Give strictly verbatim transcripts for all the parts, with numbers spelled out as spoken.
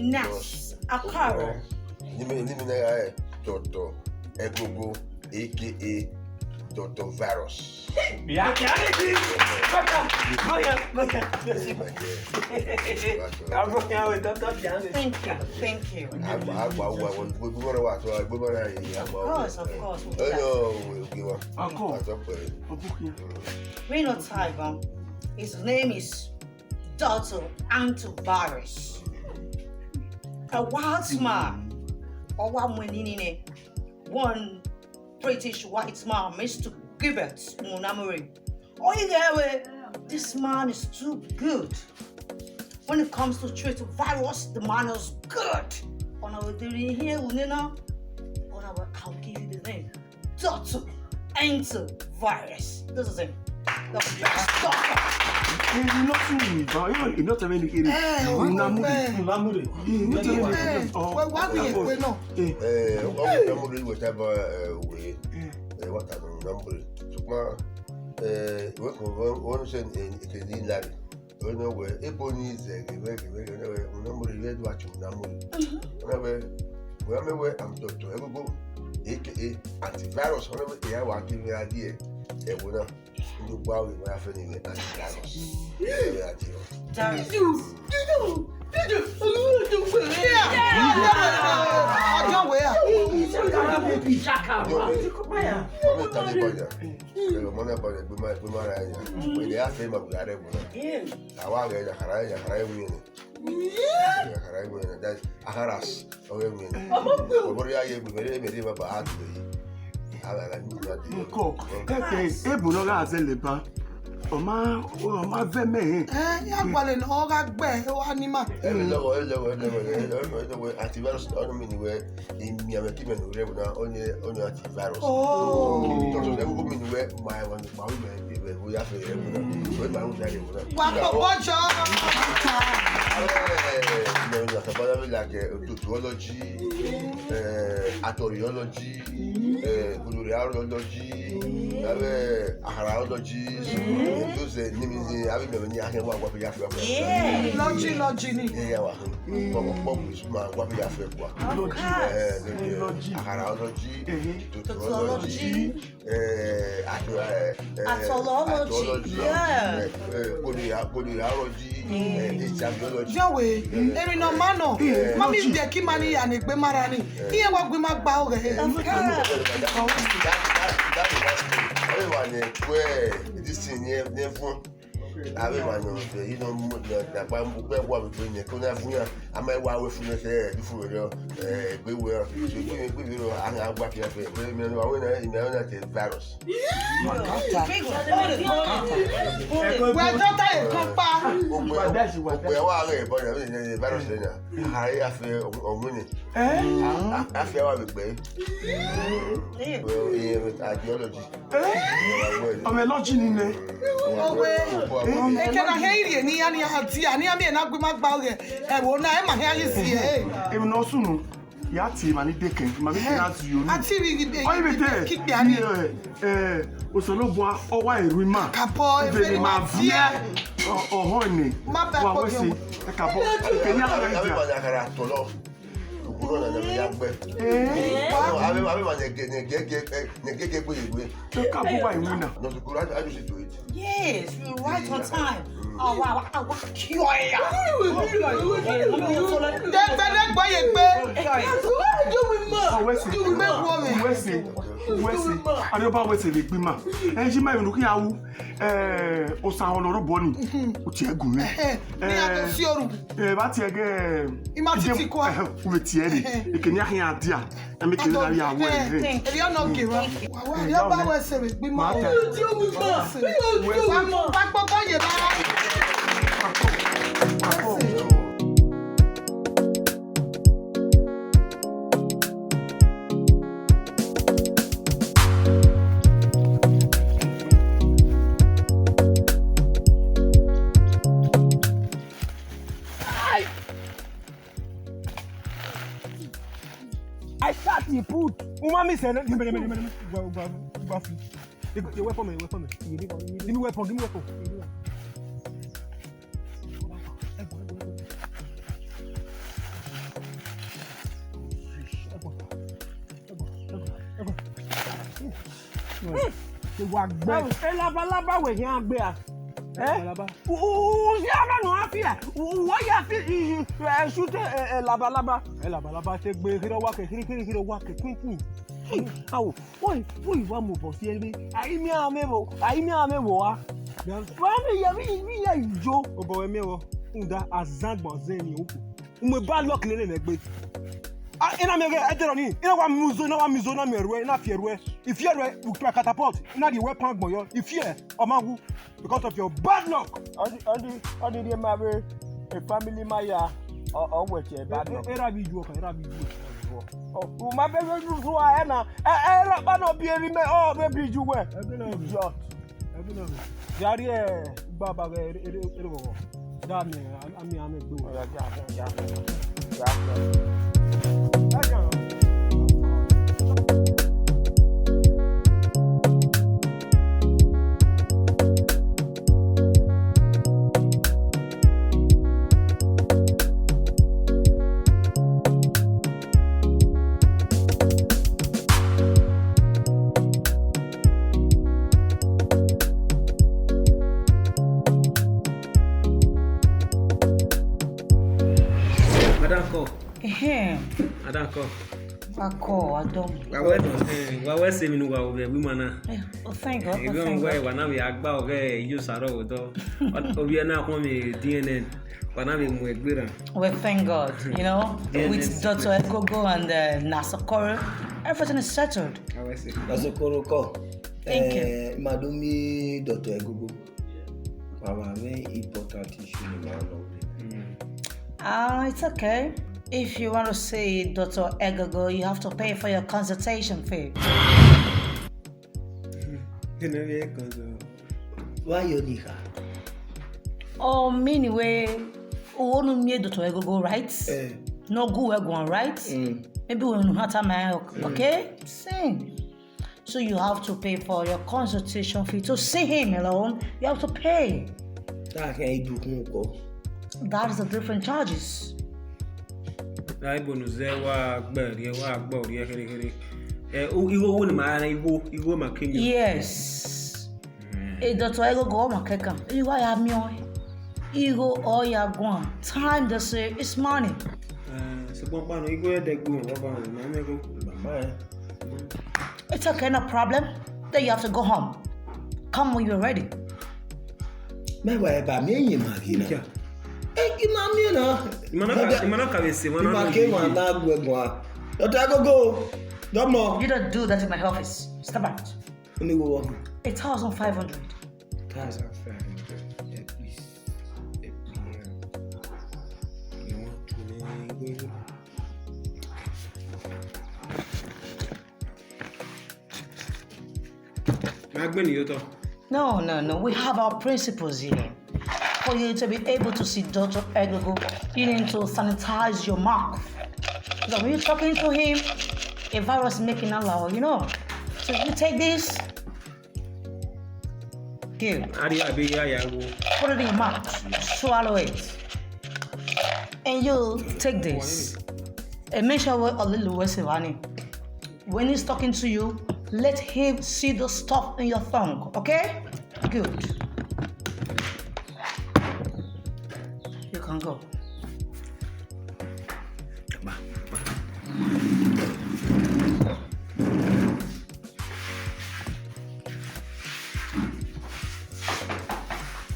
Nice. Akaro. Ni mi, ni mi na ya, eh, Doctor Egogo, A K A Doctor Virus. Yeah. Thank you, thank you. Agba, agba, wa, wa, we, we wanna watch, we wanna, yeah, agba. Of course, of course, we'll do that. Eh, no, we, we want. Uncle. That's up there. Uncle here. We not Taiwan. His name is Doctor Antivirus. A white man. Or one winning in it. One British white man, Mister Gilbert Munamuri. Oh, yeah, well, this man is too good. When it comes to treat virus, the man is good. Ọna vbe deri ihe ru nena, ọna vbe, I'll give you the name. Doctor Antivirus. This is him. The best doctor. Eh, you not see me, but you, you not have any kidding. Eh, Munamuri. Munamuri. Eh, you not have any kidding. Oh, well, why we, we no? Eh, eh, what we normally, whatever, uh, we, eh, what I don't normally. Ṣùgbọ́n, eh, we can, we, we say, eh, it is in Larry. Ọ na wẹ, ebo ni zẹ gẹvẹ, gẹvẹ, gẹvẹ, ọ na wẹ, Munamuri, vbe do a tie Munamuri. Ọ na wẹ, wẹ mẹ wẹ, I'm Doctor Egogo, A K A Antivirus, ọ na wẹ, e ya wa ghi vbe a die ẹvbo na. Ndo gba wẹ, wẹ a fẹ ni wẹ Antivirus. Ẹ wẹ a die ọ. Darius. Ọjọ́ wẹ̀ yà. Ọjọ́ wẹ̀. Ọmọ ìtàgé bọ̀dà. Ẹ lọ mọ náà bọ̀dà, ẹgbẹ́ máa, ẹgbẹ́ máa ra ẹ̀yà. Wẹ̀ ni a fẹ́ ma wẹ̀ a rẹ̀ wẹ̀. Àwa rẹ̀ yàkàrà, yàkàrà ẹ̀ wẹ̀ ni. Yàkàrà ẹ̀ wẹ̀ ni. That is Aharas. Ọ̀rẹ́ mi ni. Ọ̀bọ̀rọ̀ yà yẹ gbẹmẹrẹ mẹrẹ bàbá a tù yìí. Ara la ni ìgbà dé. Nkọ, kẹkẹ, ebu nọ gha zẹ leba. Ọ ma, ọ ma vẹ mẹ hẹn. Eh, ya gbale nọ, ọ gha gbẹ, ọ wa ni ma. Ẹ lọghọ, ẹ lọghọ, ẹ lọghọ, ẹ lọghọ, ẹ lọghọ, antivirus, ọ ni mi ni wẹ, imi amẹ ki mẹ ni rẹ na, ọ ni, ọ ni antivirus. Oh. Doctor, ẹ wo mi ni wẹ, ma ẹ wa ni pa wẹ, ẹ wẹ, ọ ya fẹ rẹ na. Wẹ ma wẹ rẹ na. Wa kpokpo jọ. Eh, ẹ, ẹ, ẹ, ẹ, ẹ, like, eh, odontology, eh, archaeology, eh, colonialology, avbe archaeology, eh, those, eh, names, eh, avbe name ni a kẹ wa gua ya fẹ. Yeah. Lọji, lọji ni. Eh, ya wa. Kpọkpọ, kpọkpọ, ma gua ya fẹ gua. Of course. Eh, eh, archaeology, eh, odontology, eh, archae-, eh, eh, archaeology, archaeology, yeah, eh, eh, colonial-, colonialology, eh, Egyptology. Yọwe, eh, emwi ne ọ ma nọ, eh, ma mi lọji. Biẹ ke ima ni ya ne egbe ma ra ni. Iran wa gu ima gba oghe. Of course. That, that, that, that is one thing. Everyone, eh, where this thing, eh, eh, fun. Avbe emwa ne ọ vbe, you know, na, na, kpa, kpe wa vbe egbe ne, ko na vun iran, a ma wa we fun ne, eh, du fun vbe rọ, eh, egbe we, so egbe, egbe vbe rọ, a na gba ke fe, egbe, mi, mi, wa we na, mi, na te virus. Wẹ dọta ye kan pa. Ogbe, ogbe wa ghe, but, eh, virus na, a ya fe, ọ, ọ, winning. Eh? A, a, a fi awa vbe egbe. Well, eh, ideology. Eh? Ọmọ lọji ni nẹ. Owe. Eh? Eke na he iri ni ya ni a dia, ni a mi na gbe ma gba oghe. Ẹ wo na, ẹ ma he a ye si e. Emwi ne ọ sunu, ya tie ma ni deke, ma ni kira ti yo ni. A ti ri ibe, ọ ibe ibe te, kikpia ni. Eh, eh, Osanobua, ọ wa eru ima. Kapọ, ibe ni ma vie. Ọ, ọhọn ni. Ma bẹ wa ko we si, ẹ ka bọ. Eke ni a ka dia. Okpuru na ne ya gbe. Eh? Ave, ave ma ne ge, ne ge, ge, eh, ne ge, ge gbe igbe. Ka bu wa iwu na. No, the Quran, I just do it. Yes, you're right on time. Mm. Oh, wow, wow, wow, cure ya. Dẹgbẹ, dẹgbẹ ye gbe. Ọ wẹ si. Gbe wo mi. Wẹ si. Wẹ si. Ani ọba wẹ si le gbe ma. Ẹ jí ma yọ nu kí a wu. Eh, osa ọlọrọ bọ ni. O tiẹ gun mi. Eh, ni a to si oru. Eh, ba tiẹ gẹ. I ma titi kua. Eh, u vbe tiẹ ni. Eke ni a khian dia. Ẹ mi kere na ya wẹ. Eri ọna oke wa. Wa, wa, ya ba wẹ se vbe gbe ima. Ma ta. Wa, wa, wa, wa, ye ba. I shot, he put. Uma mi sẹ, give me, give me, give me, give me. Gba, gba, gba fi. Give me weapon, man, weapon, man. Give me weapon, give me weapon. Wa gbẹ. Ẹ, labalaba wẹ hian gbe a. Ẹ? Labalaba. U, u, u, u, ya na nọ afia. U, u, wa ya fi, i, i, ẹ, shoot, ẹ, ẹ, labalaba. Ẹ, labalaba te gbe, kiri wa ke, kiri, kiri, kiri wa ke, queen, queen. Hey, awo, why, why you want mo boss here? Ai mi ame wo, ai mi ame wo a. Wa mi ya, mi, mi ya ijo. Obọ wẹ miẹn vbọ, rhunmwuda azan gbọn zẹ ni uku. Umu bad luck lele nẹ gbe. A, ina miẹn ghe, ẹdẹrọ ni, ina wa mu izo, ina wa mu izo, ina miẹn ruẹ, ina fiẹ ruẹ. Ifiẹ ruẹ, u try catapult, ina rhie weapon agbọn yọ. Ifiẹ, ọ ma wu because of your bad luck. Ọdị, ọdị, ọdị rhie ma vbe, e family ma ya, ọ, ọ wẹ tie bad luck. Era vbe ijuọ kan, era vbe ijuọ. Ọ, u ma vbe vbe ijuọ ẹ na, ẹ, ẹ, ra kpa nọ biẹ vbe imẹ, ọ vbe bi ijuọ wẹ. Ẹgbẹ na vbe. Idiot. Ẹgbẹ na vbe. Ya rhie, gba ba ghẹ, ere, ere, ere ghọghọ. Da miẹn, a, a miẹn, a miẹn gbe wẹ. Ọ ya, ya, ya, ya, ya. Madam, call. Ehem. Madam, call. Wa call, wa dọ. Wa wẹ, eh, wa wẹ sẹ emwi ne uwa vbe ẹvbo ima na. Eh, oh, thank God, oh, thank God. Wa na vbe a gba ọghẹ iye Osa rre odọ. Ovbi ẹre na khuọnmwi D N N. Wa na vbe mu egbe ra. Well, thank God, you know, with Doctor Egogo and, uh, Nasokoro, everything is settled. Nasokoro, call. Thank you. Eh, ma do miẹn Doctor Egogo. Wa wa mwẹ important issue ne ma nọ. Mm. Ah, it's okay. If you want to see Doctor Egogo, you have to pay for your consultation fee. Why you need her? Oh, mean way, u unu miẹn Doctor Egogo, right? Eh. Ne ọ gu uwẹ guan, right? Mm. Maybe when you had time, okay? Sing. So you have to pay for your consultation fee to see him alone. You have to pay. That can you do? That is a different charges. Na igho ne u zẹ wa gbe rrie, wa gbe rrie kherhe kherhe. Eh, u, igho wo ne ma na igho, igho ma ke yan. Yes. Mm. E Doctor Egogo ọ ma kẹkan. I wa ya miẹn ọẹn. Igho ọ ya guan. Time they say is money. Eh, sokpan kpa nọ, igho ẹdẹgbe wọn, wa ba wọn, ma miẹn igho. Mama, eh. It's okay, no problem. Then you have to go home. Come when you're ready. Mẹ wa eba miẹn yin ma ghi na. Yeah. E ki ma miẹn na. I ma na ka, i ma na ka vbe se, i ma na ke wa na gu ẹguan. Doctor Egogo, dọmọ. You don't do that in my office. Step out. Uni wo wọ? A thousand five hundred. Thousand five hundred. Eh, please. Eh, please. You want to, man? Ma gbe ni yo tọ. No, no, no. We have our principles here. For you to be able to see Doctor Egogo, you need to sanitize your mouth. So when you're talking to him, a virus making a law, you know. So you take this. Good. Ari abi ya ya wo. Put it in your mouth. Swallow it. And you take this. And make sure we a little worse, Ivani. When he's talking to you, let him see the stuff in your tongue, okay? Good. You can go.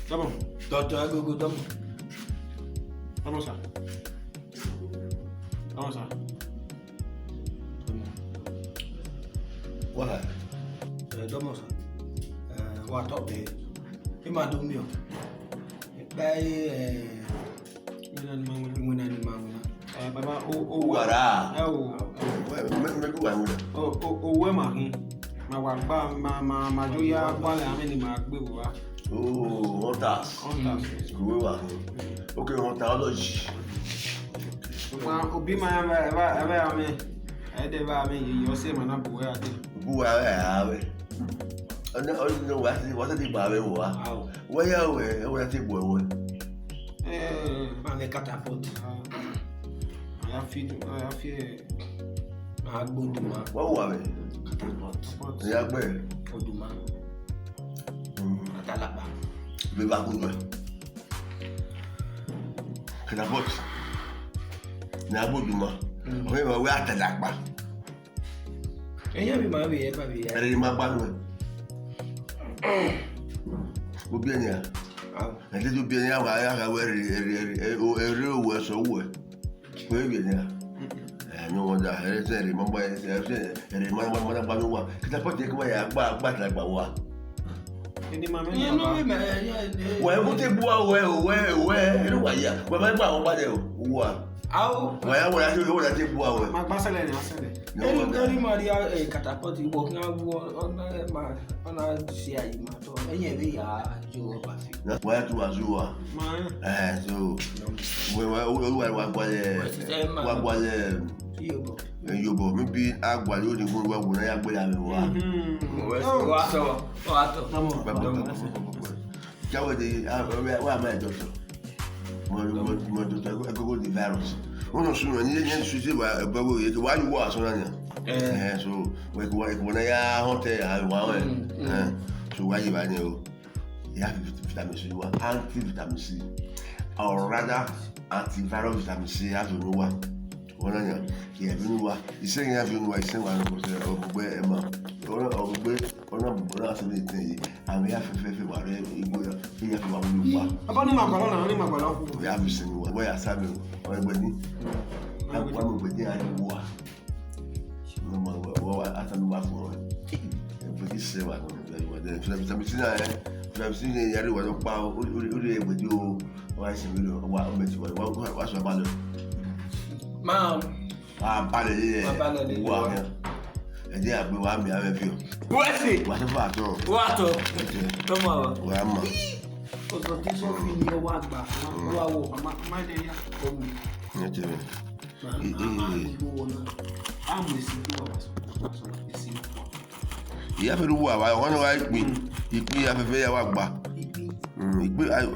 Dọmọ. Doctor Egogo, dọmọ. Dọmọ, sir. Dọmọ, sir. Wa, eh, dọmọ, sir. Eh, wa tọ pé, ima do miẹn. Ikpa ẹre, eh, iwinna ne ima winna. Iwinna ne ima winna. Eh, baba, o, o, Uwara. Ẹ o. Mẹ, mẹ, mẹ, uwa winna. O, o, owẹ ma hin. Ma wa gba, ma, ma, ma yo ya gba lẹ, amẹ ni ma gbe vbe uwa. Oh, hunters. Hunters. Uwe wa hin. Okay, hunterology. Ma, obi ma ya vẹ, vẹ, vẹ amẹ. Ẹdẹ vbe amẹ ye, ọ sẹ ma na bu wẹ a dee. Bu wa ghẹ a vbe. Ọna, ọna wa si, wa si gba vbe wa. Ao. Wa ya wẹ, wa ya te bu wẹ. Eh, ma vbe catapult. Ah. Ma ya fi, ma ya fi, eh, ma gbe oduma. Wa wa vbe. Catapult. Ya gbe. Oduma. Mm. Atalakpa. Vbe ba gu wẹ. Catapult. Na gbe oduma. Mm. Ọ vbe ma wẹ atalakpa. Ẹyẹ vbe ma vbe, ẹ ba vbe ya. Ẹre ma gba nuẹ. Obiẹni a. Ah. Ẹdẹ obiẹni a wa ya gha wẹ re, re, re, re, o, re owẹ sẹ owẹ. Wẹ obiẹni a. Mm-mm. Eh, no wonder. Ẹre sẹ ẹre ma gba, ẹre sẹ ẹre ma, ma, ma gba nuẹ wa. Catapult ke wa ya gba, gba atalakpa wa. Ẹni ma mẹ. Iye no we mẹ, iye, iye. Wẹ, wo te bua wẹ, wẹ, wẹ, ẹre wa ya. Wẹ ma gba, wẹ gba dẹ o. Wa. Ao. Wẹ ya, wẹ ya te, wẹ ya te bua wẹ. Ma gba sẹlẹ ni, a sẹlẹ. No wonder. Eri, eri ma ria, eh, catapult, wọ kna wọ, ọna, ma, ọna si ayi ma tọ. Ẹyẹ vbe ya yo ọba fi. Na, wẹ ya tu wa zu wa. Ma. Eh, so. Wẹ, wẹ, wẹ, wẹ, wa gba le, wa gba le. Iyo bọ. Ẹ, Yobo, maybe a gualọ odibo wa wo na ya gbe ya vbe wa. Mhm. Wa tọ, wa tọ. Come on. Ba, ba, ba, ba, ba, ba. Jawe de, a, wa, wa ma doctor. Mo, mo, mo doctor, go, go, go the virus. Uno su ni, ni, ni su se wa, ba wo ye, wa yu wa so na ni. Eh. Eh, so, we ko wa, ko na ya hotel, a wa we. Mm, mm. Eh, so wa yi ba ni o. Ya vitamin C wa, anti vitamin C. Or rather, antiviral vitamin C, ya vitamin wa. Ọna yan, ya vitamin wa. Ise ya vitamin wa, ise wa no ko se, ọ gbẹ ẹ ma. Ọna, ọ gbẹ, ọna, ọna se ni te yi. Ami ya fe, fe, fe wa re, igbo ya, ya fe wa wo wa. Aba ni ma gba na, ni ma gba na. Ya vitamin wa, wa ya sa mi. Ọ gbẹ ni. Wa mo gbẹ ni a wa. Nọ ma wẹ, wẹ, wẹ, ata nọ ma fọ wẹ. Ẹgbẹdi sẹ wa nọ, wẹ, wẹ, then vitamin C na, eh, vitamin C na ya re wa nọ kpa, o, o, o, o re ẹgbẹdi o, wa sẹ mi lọ, wa, o mẹ ti wa, wa, wa, wa sọ ba lọ. Ma. Wa ba lọ le, wa ba lọ le, wa. Wa. Ẹ jẹ́ àgbẹ̀ wa mi, a fẹ́ fi o. Wẹ́sì. Wa sọ fún àtọ. Wa tọ. Ẹ jẹ́. Tọ́ ma wa. Wa ma. Ọ̀sán tí sọ fi ni ẹ wá gbà, wá wọ. Ma, ma de ya. Ẹ jẹ́. Iya fẹ do wa wa ọghọ ne wa ikpin, ikpin afẹfẹ ya wa gba. Mm, ikpin ayo.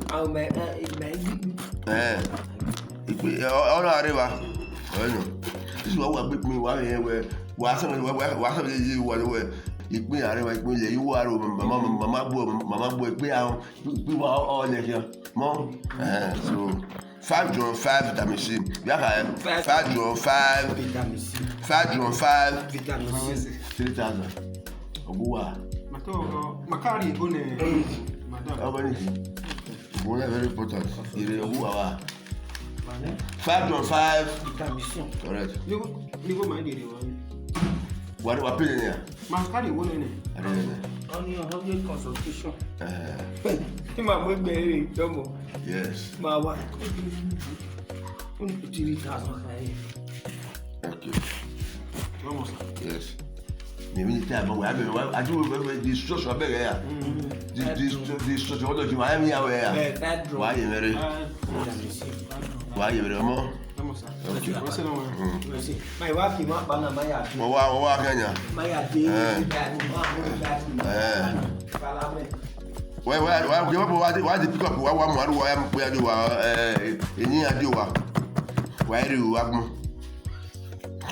Eh. Ikpin ọ na re wa. Ọyọ. Isi wa wa gbe ikpin wa yẹn wẹ wa sẹ wa wa wa sẹ ye wa wẹ ikpin are wa ikpin le yi wa ro mama mama bu mama bu ikpin ahun ikpin wa ọ lẹ khian. Mọ. Eh, so Five drum, five vitamin C. Ya ka, eh? Five. Five drum, five. Vitamin C. Five drum, five. Vitamin C. Three thousand. Oguwa. Mato, ma carry go ne, madam. How many? One very important. Ire oguwa wa. Five drum, five. Vitamin C. Correct. You, you go mind the one. Wa, wa pay ne ya? Ma carry one ne. Are ne. On your hundred consultation. Eh. Ima mo gbe re, domo. Yes. Ma wa. Three thousand. Thank you. Domo, sir. Yes. Mi mi ta mo wa be wa aju we we di so so be ya. Di di di so so do ji wa mi ya we ya. Wa ye mere. Wa ye mere mo. Vamos, sir. Okay. What's the number? Mm. Let's see. My wife, you want banana, my wife. Mo wa, mo wa kanya. My wife, Eh. Eh. Follow me. Why, why, why, why, why, why the pick up? Why, why, why, why, why, why, eh, any idea? Why do you have more?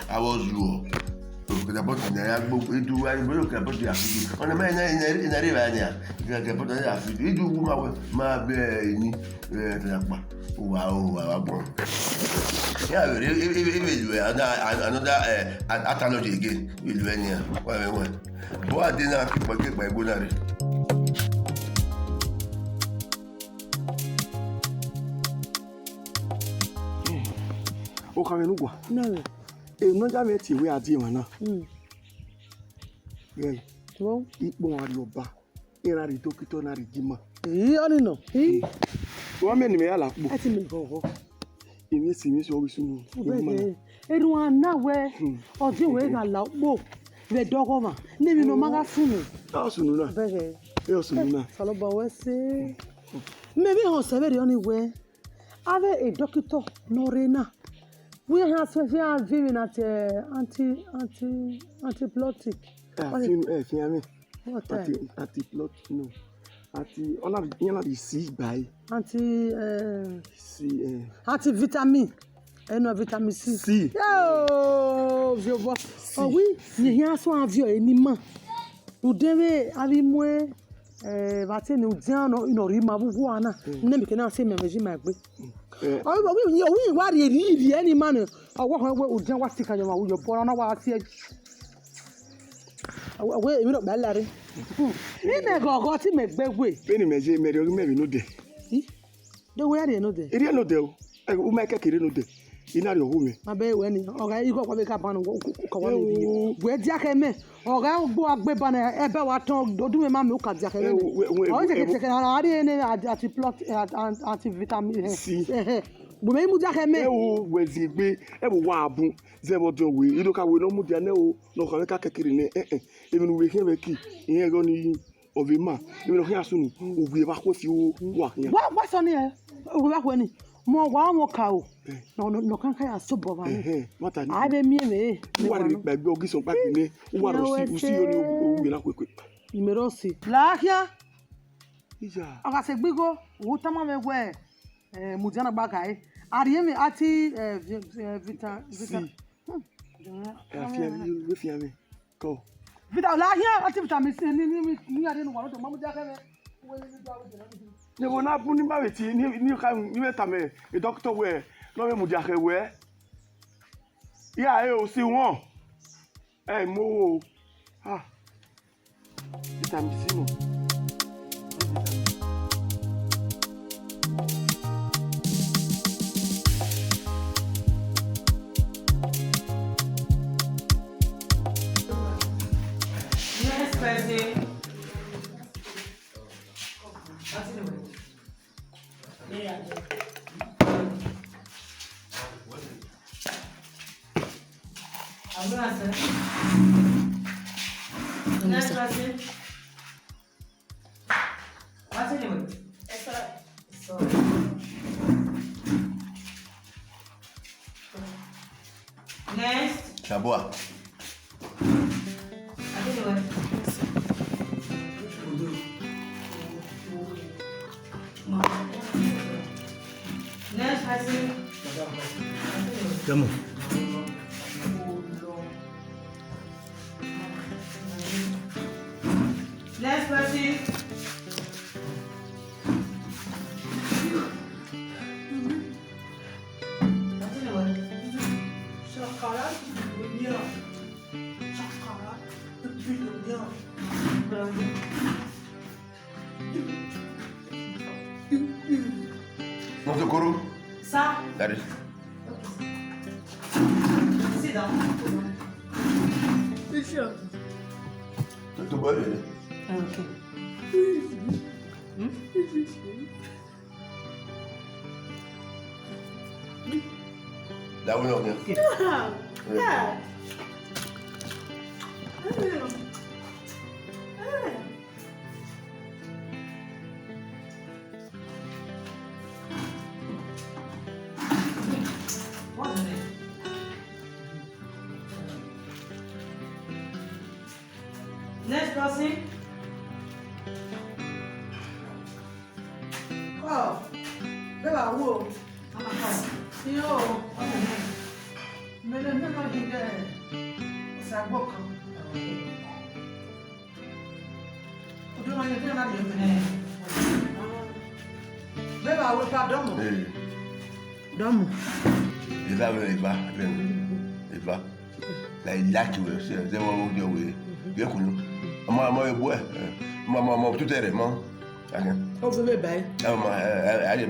I was you. Kẹtẹ bọtọ ni a gbo idu wa ibo kẹtẹ bọtọ ya fi. Ọna mẹ na na na re ba ni a. Kẹtẹ bọtọ ya fi. Idu wu ma wẹ ma bẹ ni. Eh, te na pa. Wa o wa wa gbọn. Ya vbe e e e e lu another eh analogy again. Ilu ẹni a. Wa vbe wẹ. Bo a de na ki pa ki pa igbo na re. O ka vbe nu gua. Nẹrẹ. Emwi ne ọ ya mwẹ tie wẹ a die emwa na. Mm. Ghẹ, Wo. Ikpọ ọmwa rrie ọba, iran rrie dọkitọ, iran rrie idima. Ii, ọni nọ. Ii. Wa miẹn ne imẹ ya la kpo. Ẹ ti miẹn ghọghọ. Emwi esi, emwi esi ọ ghi sunu. Bẹghe, erhan na wẹ, Hmm. ọ die wẹ gha la ukpo vbe ẹdẹ ọghọmwa, ne emwi ne ọ ma gha sunu. Ọ sunu na. Bẹghe. Ẹ ọ sunu na. Osanobua wẹ sẹ. Mẹ vbe họn sẹ vberriọ ni wẹ, avbe dọkitọ ne ọ rre na, Wẹ iran sẹ, iran viọ emwi na tie anti, anti, antibiotic. Eh, afi, eh, fian mwẹ. What time? Anti, antiplot, no. Anti, ọ na, iran na vbe C gba ẹre. Anti, eh, C, eh. Anti vitamin. Ẹnọ vitamin C. C. Yo, viọ obọ. C. Ọ wẹ, iran sẹ, iran viọ eni ma. Rhunmwuda vbe avbe imuẹn, eh, vbe a te ne udian nọ, nọ rhie ima vbe uwu na. Mm. Ne emwi ke na sẹ mẹ, mẹ ji ma egbe. Eh. Ọ wẹ, ọ wẹ, ọ wẹ wa rhie, rhie, rhie eni ma nẹ. Ọ wẹ, ọ wẹ, udian wa ti kan yọ ma, uyọ bọ na wa si. Wẹ emwi rhọkpa la rre. Imẹ ghọghọ te imẹ gbe we. Vbene imẹ ye, imẹ rhie ọghe imẹ vbe nodẹ. I? De wẹ rhie nodẹ? I rhie nodẹ o. Ẹ, u ma kẹke rhie nodẹ. I na rhie ọghe mwẹ. Ma bẹ wẹ ni, ọ gha igho ọkpa vbe ka ban, u ka wa ni rhie. Wẹ diakhẹ mẹ, ọ gha gbe wa gbe ban, ẹ ba wa tọn, odu mwẹ ma mẹ, u ka diakhẹ mẹ. Ọ teke teke na rhie ne anti plot, anti vitamin. Si. Wẹ mẹ i mu diakhẹ mẹ. Ẹ wo, wẹ ziegbe, ẹ wo wa bun. Zẹ vbe ọdiọn wẹ, I do ka wẹ ne ọ mudia nẹ o, ne ọ khama ka kẹkere nẹ, eh, eh. Emwi ne u vbe khian vbe ẹki, irẹn ẹghẹ ọnii, ọ vbe ma. Emwi ne ọ khian sunu, u wiẹ vbe akhuẹ fi o, wa khian. Wa, wa sọ ni ẹ, u wiẹ vbe akhuẹ ni, mẹ wa ọmọ ka o. Eh. Nọ, nọ, nọ kan ka ya sobọ vba ni. Eh, eh, ma ta ni. A vbe miẹn mwẹ, eh, u wa rhie kpa egbe ọghe isọn kpa egbe nẹ, u wa rhie usi, usi yo ni u wiẹ na khuekhue. I mẹ rhie usi. La khian. Iya. Ọ gha sẹ gbe igho, u tama mwẹ wẹ, eh, mudia na gba ghae. A rhie mwẹ anti, eh, vi-, eh, vita-, vita-, si. Hmm. Ẹ, a fian, wẹ fian mwẹ. Kọ. Vita-, la hian, anti vitamin C, ni, ni, ni, ni a rhie ne uwa rre, ma mudia kẹ mwẹ. Ne vbe na bun ni ma vbe tie, ni, ni ka, ni vbe tama e doctor wẹ, ne ọ vbe mudia kẹ wẹ. Ya, e o si wọn. Ẹ, mo wo. Ah. Vitamin C nọ. Next person. What's in the way? Next person. What's in the way? It's all right. It's all right. Next. Shabua. Next person. Come on. Next person. Nzokoro. Sir. Daddy. Sit down. Tutu bọ yẹ. Okay. That one up here. What's the name? Next person. Oh, bẹ́ẹ̀ wá wò. Mama, come. Yo, mele mele gide. Sagbo kan. Ojú ọmọ yẹn fẹ́ràn láti ẹ̀fẹ̀. Bẹ́ẹ̀ wá wò pa dọ́mù. Dọ́mù. Ìfà wẹ̀ ìfà, ìfà. Like, like you were saying, they were all your way. Ọmọ, ọmọ, ebo ẹ. Ọmọ, ọmọ, ọmọ, tutu rẹ, mọ. Okay. Ó fẹ́ bẹ́ẹ̀ báyìí. Ọmọ, ẹ, ẹ, ẹ, ẹ, ẹ, ẹ,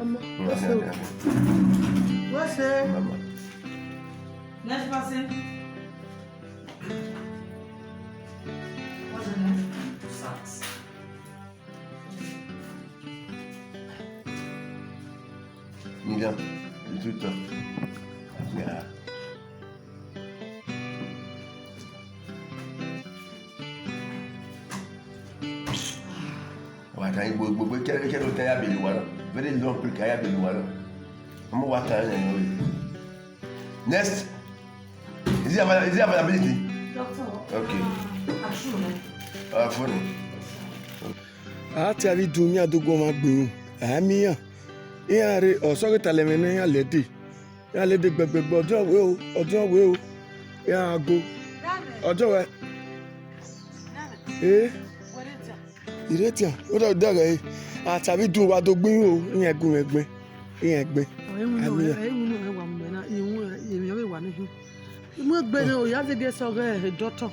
Ọmọ. Okay, okay, okay. What's it? Mama. Next person. What's the name? Sat. Nigga, you too tough. Yeah. Wa ta igbo, igbo, igbo, kẹrẹ, kẹrẹ, kẹrẹ, ya bẹlẹ wa nọ. Very long break, ya bẹlẹ wa nọ. Ọmọ wa ta ẹyẹn nọ. Next. Is it avail-, is it availability? Doctor. Okay. Ashu, man. Uh, phone. A te avbe idun yan do gu ọmwa gbe ru, a miẹn iran. Iran rre, ọ sọghe talẹ mwẹ nẹ, iran lẹ dee. Iran lẹ dee gbẹgbẹgbẹ, ọdiọn wẹ o, ọdiọn wẹ o. Iran go. Ọdiọn wẹ. Ee. I rre tian, ọ da, ọ da ghẹ re. A te avbe idun wa do gbe iran o, iran gu mwẹ gbẹn, iran gbẹn. Ọ, iwinna, a miẹn iran. Iwinna wa mu mẹ na, iwinna, emwi ọ vbe wa nẹ hin. Imẹ gbe ne ọ ya zẹdẹ sẹ ọghe doctor.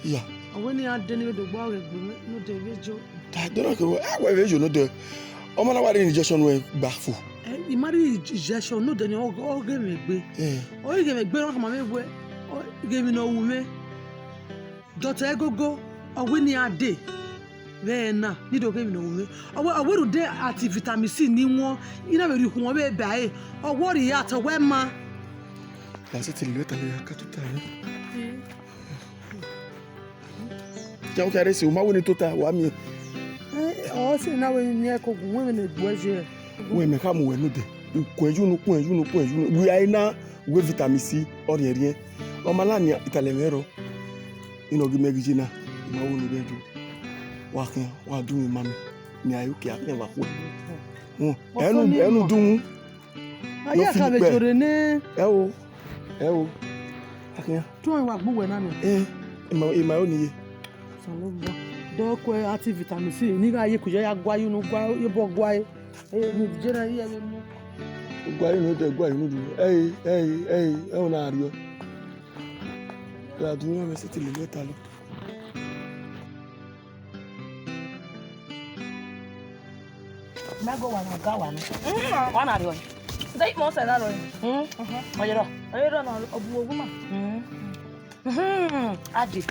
Ya. Ọ wẹ ne iran dee ne iran do gba ọghe egbe mwẹ, ne ọ dee vbe yo. Da dọrọ ke wẹ, a wẹ vbe yo ne ọ dee. Ọ ma na wa rhie injection wẹ gba fo. Eh, I ma rhie injection ne ọ dee ni ọ, ọ ghe mwẹ egbe. Eh. Ọ ghe mwẹ egbe, ọ khama vbe wẹ, ọ ghe emwi ne ọ ru mwẹ. Doctor Egogo, ọ wẹ ne iran dee vbe ẹre na, ne I do ghe emwi ne ọ ru mwẹ. Ọ wẹ, ọ wẹ rhunmwuda anti vitamin C ne I wọn, I na vbe rhie ukhuẹn vbe ba ẹre, ọ wẹ ọ rhie ya te ọ wẹ ma. Ya sẹtin lele ta lele ka tota nẹ. Ya, u kha rre sẹ, u ma wẹ ne I tota, wa miẹn. Eh, ọ sẹ ne a wẹ ne I miẹn ẹko gu, wẹ vbene egbe ẹre ye. Wẹ mẹ khama uwẹ nodẹ, u kuẹn ye unu, kuẹn ye unu, kuẹn ye unu. Wẹ a i na wẹ vitamin C, ọ rhiẹnrhiẹn. Ọ ma la nian, italẹ mwẹ rrọọ. Inọ ghi mẹ ghi ye na, I ma wẹ ne u ghẹ do. Wa khian, wa dunmwu ima mẹ. Mẹ a i ru ke a khian vbe akhuẹ. Họn, ẹnu, ẹnu dunmwu. Aye, a ka vbe jore nẹ. Ẹ o, ẹ o. A khian. Tuẹn wa gbe uwẹ na nẹ. Eh, ima, ima ro ni ye. Osanobua. Dọ kuẹ anti vitamin C, ne I gha ye kuye ya gua ye unu, gua ye obọ gua ye. Eh, ni je na ye vbe mu. Gua ye unu dẹ, gua ye unu dẹ. Ẹi, ẹi, ẹi, ẹi, ọ na rriọ. Ra du yan mẹ sẹtin lele ta lọ. Mẹ go wa na ga wa na. Mm. Wa na rriọ. Nde ikpọ sẹ na rriọ. Mm. Mhm. Ọ ye rrọọ. Ọ ye rrọọ na, ọ bu owu ma. Mm. Mhm. Ade.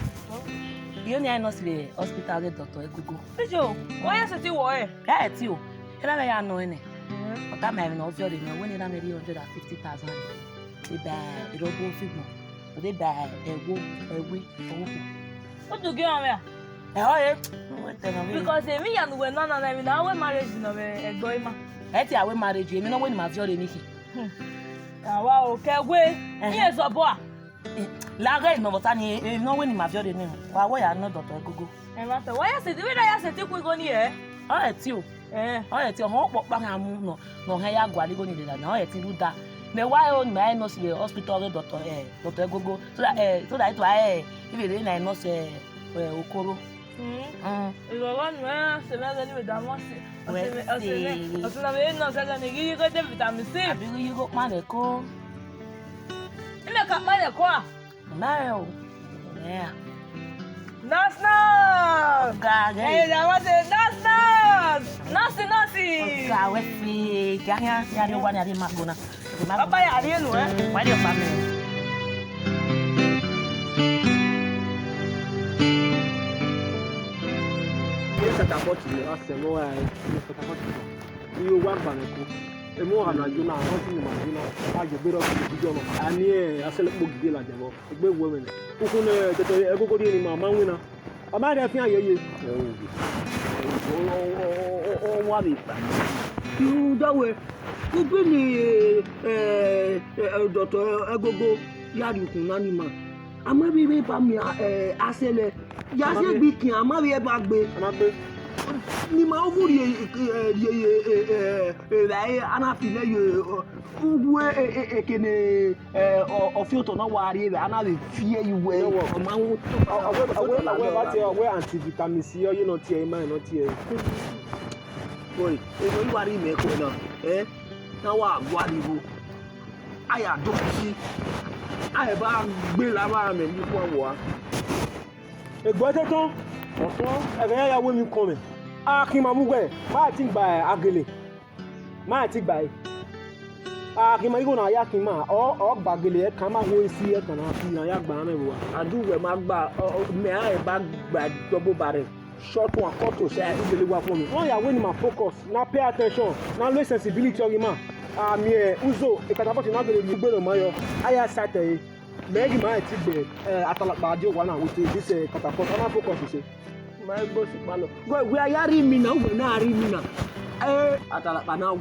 Iyo ni a nurse vbe hospital ghe doctor Egogo. Ijo, wẹ ya sẹtin wọ ẹre? Ya ẹtin o. Erha mwẹ ya nọ ẹnẹ. Mm. Ọ tama mwẹ ne ọ viọ rre nẹ, wẹ ne erha mwẹ rhie hundred and fifty thousand. Eba erọgbo figbọn. Ọ de ba ẹwo, ẹwe, ọvbokhan. U do gie ọmwa mwẹ a? Ẹhọ re. Because emwi hia ne uwẹ nọ na, emwi ne a wẹ marriage nọ vbe ẹgbẹe ima. Ẹ te a wẹ marriage, emwi ne ọ wẹ ne ima viọ rre ni khin. Hmm. Awa o, ke ẹwe, ẹhẹn, iran zobọ a? Eh, la ghẹ nọ vbe ọta ni, emwi ne ọ wẹ ne ima viọ rre ni, wa wẹ ya nọ doctor Egogo. Ẹmwata, wa ya sẹtin, vbene a ya sẹtin ku igho ni hẹ? Ọ ẹtin o. Eh. Ọ ẹtin, ọhọn ọkpọkpa khian mu nọ, ne ọ hẹn ya gualọ igho ni lele na, ọ ẹtin rhunmwuda. Mẹ wa ro ne ima nurse vbe hospital ghe doctor, eh, doctor Egogo. So that, eh, so that it wa, eh, I vbe rre na nurse, eh, eh, Okoro. Mm. Mm. Ìrọ̀rọ̀ nù ẹ́, ọ̀sẹ̀ mẹ́rin ni ìdààmú ọ̀sẹ̀. Wẹ́ ọ̀sẹ̀ mẹ́-, ọ̀sẹ̀ mẹ́-, sè. Ọ̀sẹ̀ náà mẹ́rin náà sẹ́jọ́ ni yíyí kó dé vitamin C. Àbí yíyí kó pààrọ̀ kó. Ilé kan pààrọ̀ kó à? Mẹ́rin o. Mẹ́rin. Nurse, nurse! Ọ̀gá rẹ̀. Ẹ̀yin làwọn ṣe nurse, nurse! Nurse, nurse! Ọ̀gá rẹ̀ fi gàhíà ní adé wà ní adé máa gbóná. Baba ya rhie nuẹn. Wa rhie ọkpa mẹ. Ye catapult ne a sẹ ne ọ ra ẹre, ye catapult ne. Iye owa gba mwẹ ko. Emọ ọha na yo na, ọ si ne ma yo na. A ye gbe rọ gidi jọ nọ. A ni, eh, a sẹlẹ kpo gidi ladian vbọ. Egbe wẹ mwẹ nẹ. Ukhun ne tẹtẹ Egogo rhie ne ima ma winna. Ọ ma rhie fian yeye. Ọ wa vbe kpa. Irun da wẹ, ubi ni, eh, eh, eh, doctor Egogo ya rhie ukhun na ni ima. A ma vbe vbe ba miẹn, eh, asẹlẹ. Ya si egbe ikian, a ma vbe ba gbe. A ma gbe. Ne ima wu rhie, eh, rhie, eh, eh, eh, evbare, a na fi nẹ ye, eh, uwu, eh, eh, eh, ekene, eh, ọ, ọ fi otọ na wa rrie vbe, a na vbe fi ẹre ye uwẹ, ọ ma wu. Ọ, ọ wẹ, ọ wẹ, ọ wẹ ba tie, ọ wẹ anti vitamin C, ọ ye nọ tie, ima nọ tie. Oi, eno i wa rhie mẹ ko na, eh? Na wa gua rhie igho. A ya do si. A ya ba gbe la vbe amẹ ni khuan vbe ua. Egbe te tọn, ọtọn, ẹghẹ iran ya ru emwi ukọnmwẹ. A khin ma mu uwẹ, ma ti gba agele. Ma ti gba ẹre. A khin ma igho na ya khin ma, ọ, ọ gba agele ẹkan, ma hu esi ẹkan na fi iran ya gba amẹ vbe ua. A du wẹ ma gba, ọ, ọ, mẹ a ba gba dọgbo ba rẹ. Short one, cut to short, u gele wa fun mi. Wẹ ya wẹ ne ima focus, na pay attention, na lo sensibility ọghe ima. A miẹn uzo, e catapult na gele rhie egbe ne ọ ma yọ. A ya sight ẹre. Mẹ ghi ma ẹtin gbe, eh, Atalakpa die owa na with this, eh, catapult. A na focus ise. Ma egbe osikpa lọ. Wẹ, wẹ a ya rhie imi na, wẹ na rhie imi na. Eh, Atalakpa na wu.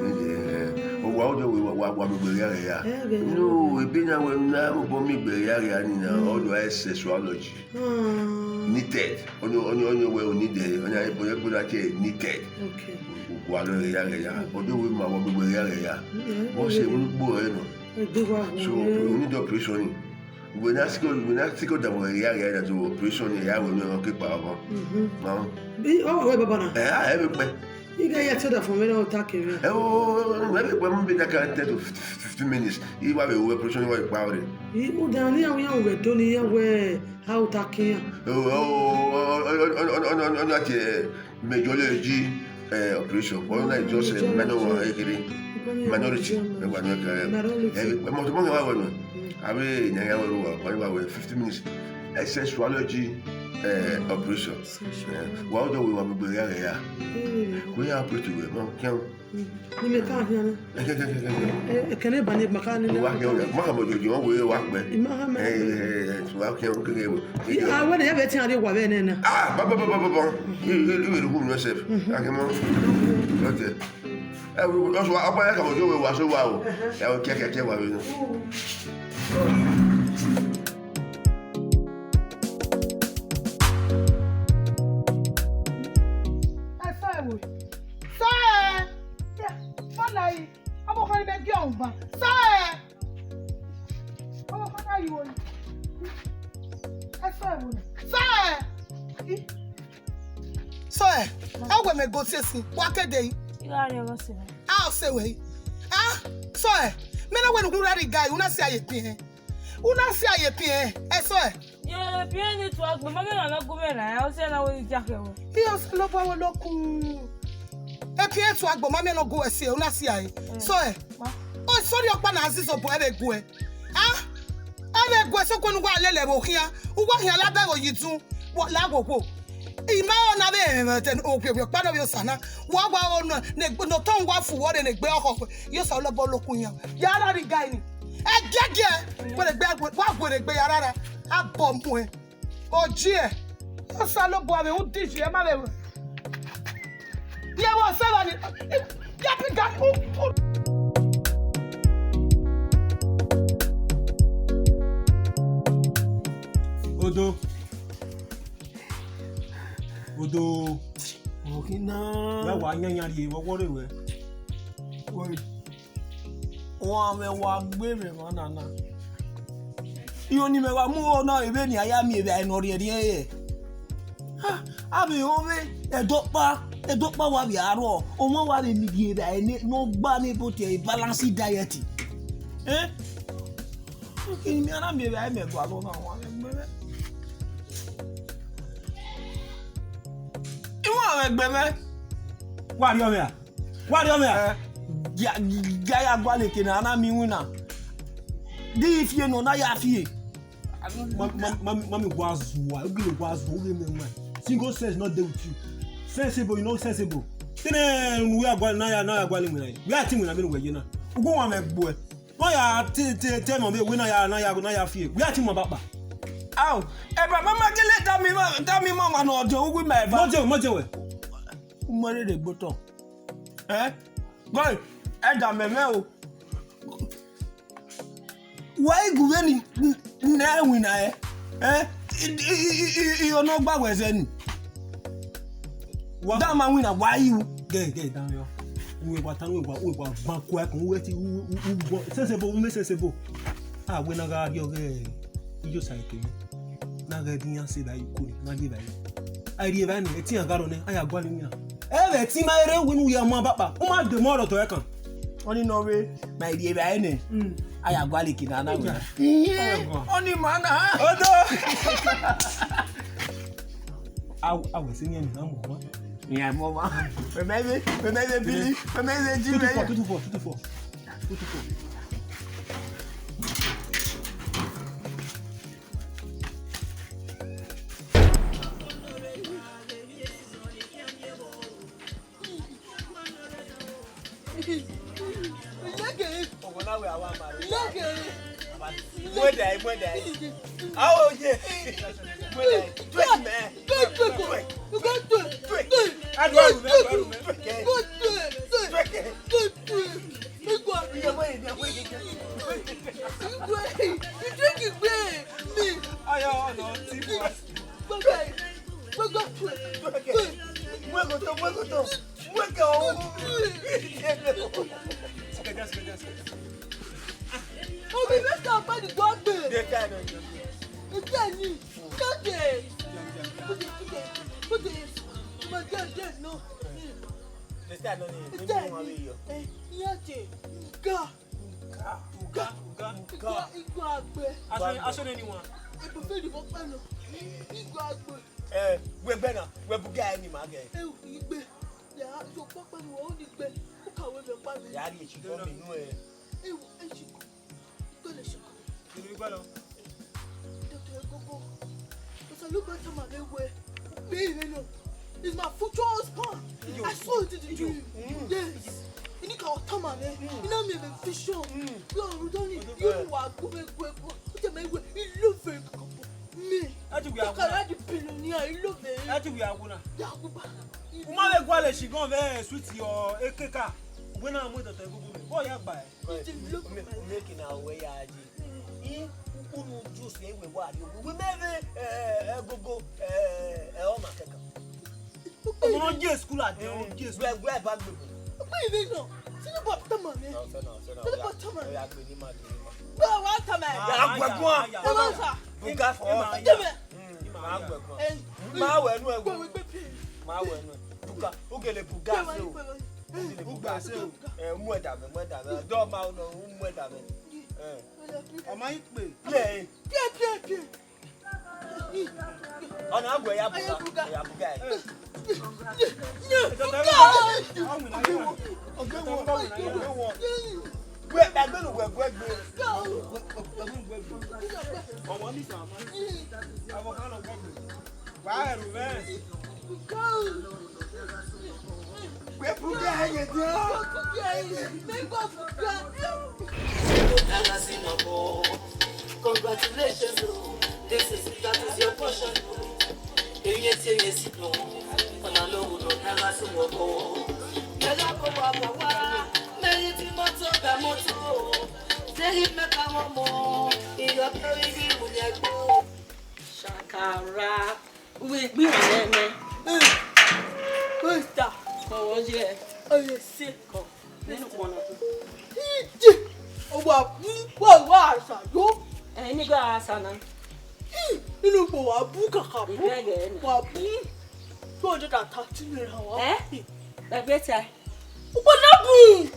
Owa ọdọ wẹ wa wa wa mu egbe gha ghe ya. No, ebe na wẹ na obọ mu egbe gha ghe ya ni na, ọdọ ẹ sexuology. Hmm. Needed. Ọni ọni ọni wẹ o needed. Ọni ebo ebo na ke needed. Okay. Wa lọ ghe ya ghe ya. Ọdọ wẹ ma wa mu egbe gha ghe ya. Wọ́n ṣe ń gbọ́ ẹ nọ. Egbe wa wo. So, you need operation. Wẹ na siko wẹ na siko da wẹ ya ghe ya to operation ya wẹ mi ọ ke pa ọmọ. Mhm. Mama. Bi o wẹ baba na. Ẹ a ẹ bẹ pẹ. Ighẹ ya te da fun vbe na ota kevbe. Ẹ o, ẹ bẹ pẹ mu bi da ka ten to fifteen minutes. I wa vbe ru operation wa kpa ọre. I u da ni awẹ ya wẹ do ni ya wẹ a ota kian. Ọna tie majority operation. Ọna just minor one ekere. Minority. Ẹgba ni ọkẹ. Ẹ mọ to mọ wa wẹ nọ. Avbe ne ya wẹ ru wa, wa wẹ fifteen minutes. Ẹ sexuology operation. Wa ọdọ wẹ wa mu egbe gha ghe ya. Wẹ ya operate wẹ, ma kian. Ni mẹ ka khian na. Ẹ, ẹ, ẹ, ẹ, ẹ, ẹ, kẹ ne ba ne ma ka ni. Wa khian, ma ka mọ jojo, wọn wẹ wa kpẹ. I ma ha mẹ. Ẹ, ẹ, ẹ, ẹ, wa khian, kẹ, kẹ, kẹ. I, a, wẹ ne ya vbe tian rre wa vbe nẹ na. Ah, ba, ba, ba, ba, ba, ba. I, i, i, i, i, i, yourself. Mhm. A kẹ mọ. Okay. Ẹ, wẹ, wẹ, ọsọ, ọkpa ya ka mọ jojo wẹ wa so wa o. Ẹ, o, kẹ, kẹ, kẹ, wa vbe nọ. Ẹ sẹ ẹvbo. Sẹ ẹ. Fọlọ yi. Ọmọ kan ni mẹ gie ọhun gba. Sẹ ẹ. Ọmọ kan na yi wo yi. Ẹ sẹ ẹvbo. Sẹ ẹ. Sẹ ẹ. Ẹ wẹ mẹ go tie sin. Wa kede yi. I gha rrie ọghe ọse mwẹ. A ọse wẹ yi. A sẹ ẹ. Mẹ na wẹ ne u rhie rre ga yi, u na si a ye piẹn. U na si a ye piẹn, ẹ sẹ ẹ. Ye piẹn ni tua gbe, ma miẹn ọmwa ne ọ gu mwẹ ra, ọ sẹ na wẹ ne I dia khẹ wẹ. Iye Osanobua wẹ ne ọ gu. E piẹn tua gbe, ma miẹn ne ọ gu wẹ si, u na si a re. Sẹ ẹ. Ma. Ọ sorry ọkpa na Aziz obọ ẹ vbe gu ẹ. A? Ẹ vbe gu ẹ sokue ne uwa lele ẹvbo khian. Uwa khian la bẹ ẹvbo yi dun. Wọ la wo wo. I ma rẹn na vbe ẹmwẹ te okpiogbio ọkpa nọ vbe Osa na. Wa wa o nọ ne ne otọ wa fu wọ re ne egbe ọkhọ. Iye Osanobua ne ọ gu iran. Ya ra rrie ga ni. Ẹgiẹgiẹ, wẹ ne egbe, wa wẹ ne egbe ya rara, a bọ muẹn. Ojiẹ, Osanobua vbe u di iye ma vbe. Ye vbe ọsẹ vba ni, ya bi ga u, u. Odo. Odo. Okina. Wẹ wa yanyan rrie, wẹ wọrẹ wẹ. Wẹ. Uan mwẹ wa gbe mwẹ emwa na na. Iyo ni mẹ wa mu ro na, ebe ni a ya miẹn evbare ne ọ rhiẹnrhiẹn rẹ. Ah, avbe ọnrẹn, ẹdọkpa, ẹdọkpa wa vbe aro, ọmwa wa vbe miẹn evbare ne, ne ọ gba ne ebo tie balance diet. Eh? Ini mẹ na miẹn evbare mẹ gualọ na, wa vbe gbe mwẹ. Iwan vbe gbe mwẹ. Wa rhiọnmwẹ a? Wa rhiọnmwẹ a? Eh. Gia, gia ya gualọ eke ne a na miẹn iwinna. Di i fie nọ, na ya fie. Ma, ma, ma, ma mi wa zua, u gele wa zua, u gele mẹ wan. Single sense no dey with you. Sensible, you know sensible. Tene unu ya gualọ, na ya, na ya gualọ iwinna. We a ti iwinna vbene uwẹ ye na. Ugbẹn wa mwẹ gbuẹ. Wẹ ya te, te, te mọ vbe wẹ na ya, na ya, na ya fie. Wẹ a ti mọ ba kpa. Ao, ẹ baba ma gele da mi ma, da mi ma ma nọ ọdọ uwu ma eva. Mọ je, mọ je wẹ. U mọ rere gbe otọ. Eh? Boy, ẹ da mẹ mẹ o. Wa i gu vbene ne ẹ winna ẹre, ẹ? I, i, i, i, i, ọ nọ gba wẹ zẹ ni. Wa da ma winna, wa i ru. Gẹ, gẹ, danmwehọ. Uwẹ wa ta, uwẹ wa, uwẹ wa gban kua ẹkun, uwẹ ti, u, u, u, u, sẹsẹ bo, u mẹ sẹsẹ bo. A wẹ na gha rrie ọghe Iyosa kevbe. Na ghẹ din iran sẹ evbare ye uko ni, na rrie evbare. A rrie evbare nẹ, ẹtin iran gha rrọọ nẹ, a ya gualọ iran. Ẹ vbe ẹtin ma rre wẹ ne u ya mu abakpa, u ma dẹ emọ ọrọtọ ẹkan. Ọnii nọ vbe ma rrie evbare nẹ, a ya gualọ eke na na wẹ. Ọnii ma na. Odo. A, a wẹ sẹ iran ni na mu ọmwa. Iran mu ọmwa. Wẹ mẹ vbe, wẹ mẹ vbe bili, wẹ mẹ vbe ji. Tutu fọ, tutu fọ, tutu fọ. Tutu fọ. Muẹdae, muẹdae. Aho ye. Muẹdae. Twerk, man. Twerk, twerk, twerk. Twerk. Twerk. Twerk. Twerk. Igwe, you drink igwe. Me. Ayo, no, ti boy. Gbẹgbẹ, gbẹgbẹ. Muegoto, muegoto. Muego. Obi, let's go, buddy, go up there. They can't. They can't. Put it, put it, put it. My God, God, no. They can't. They can't. Eh, yeah, God. Uga, uga, uga, uga. Igwe, igwe agbe. Aso, aso ne ni wan. Ebo fe di mo pa no. Igwe agbe. Eh, wẹ gbe na, wẹ bu ga ni ma gẹ. Eh, igbe. Ya, yo pa pa no, o ni gbe. U ka wẹ mẹ pa mẹ. Ya ri echi ko mi nu e. Eh, echi ko. Ko le echi ko. Kí ló gbà lọ? Doctor Egungun, Doctor Lugbe tell my name where me, you know, is my future husband. I saw it in the dream. Yes. You need to tell my name. You know me, a vision. Yo, you don't need you are good, good, good. You tell me where you look very good. Me. Look at the billionaire, you look very. Ẹ ti wí awo na. Yakuba. U ma vbe gualọ eshi gan vbe sweet your ekeka. Wẹ na mu Doctor Egungun. Boy, ya gba e. Make na wẹ ya di. I ukpunu juice ẹre wẹ wa rrie owe. Wẹ mẹ vbe, eh, Egungun, eh, eh, ọ ma kẹkan. Ọmọ nọ ye school ade, ọ ye school. Wẹ, wẹ ba gbe. Ọkpa ivẹ nọ. Sinu bọ tama mẹ. No, sẹ no, sẹ no. Sinu bọ tama mẹ. Ya gbe ni ma, gbe ni ma. Gbe wa tama mẹ. Ya gbe guan. Ọmọ sa. Buga fọ. Tama mẹ. Mm, ma gbe guan. Eh. Ma wẹ nu ẹ wo. Gbe, gbe, gbe. Ma wẹ nu. Buga, u gele buga se o. Ugba se o. Eh, mu ẹdamwẹ, mu ẹdamwẹ. Ọdọ ma nọ, mu ẹdamwẹ. Eh. Ọ ma i kpe. Play. Pie, pie, pie. Ọna aguẹ ya buga, ya buga. Ọgẹ wọn, ọgẹ wọn. Wẹ ẹgbẹ nu wẹ gbẹgbẹ. Ọwọ ni sàn. Àwọn kan lọ gbẹgbẹ. Wàá ẹrù bẹ́ẹ̀. Wẹ buga ẹyẹ diẹ. Congratulations, oh. This is, that is your portion. Èyí ti èyí sì dùn. Ọ̀nà ló wù lọ dára sí wọ́n kọ́. Yẹ́lá kó wà bá wá. Mẹ́rin tí mọ́tò gba mọ́tò. Sẹ́yìn mẹ́ta wọ́n mọ̀. Ìyọ̀kẹ́ ibi ìmùlẹ̀ gbọ́. Shakara. Uwe gbe rẹ nẹ. Westa. Kọ wọ ye. Oye se. Kọ. Nínú kọ na. Ije. Owa bu, wa wa asa yo. Eh, ni gba asa na. Nínú kọ wa bu kaka bu. Ibẹ gẹ na. Wa bu. Two hundred and thirty naira wa. Eh? Ẹgbẹ ta. Ukpo na bun.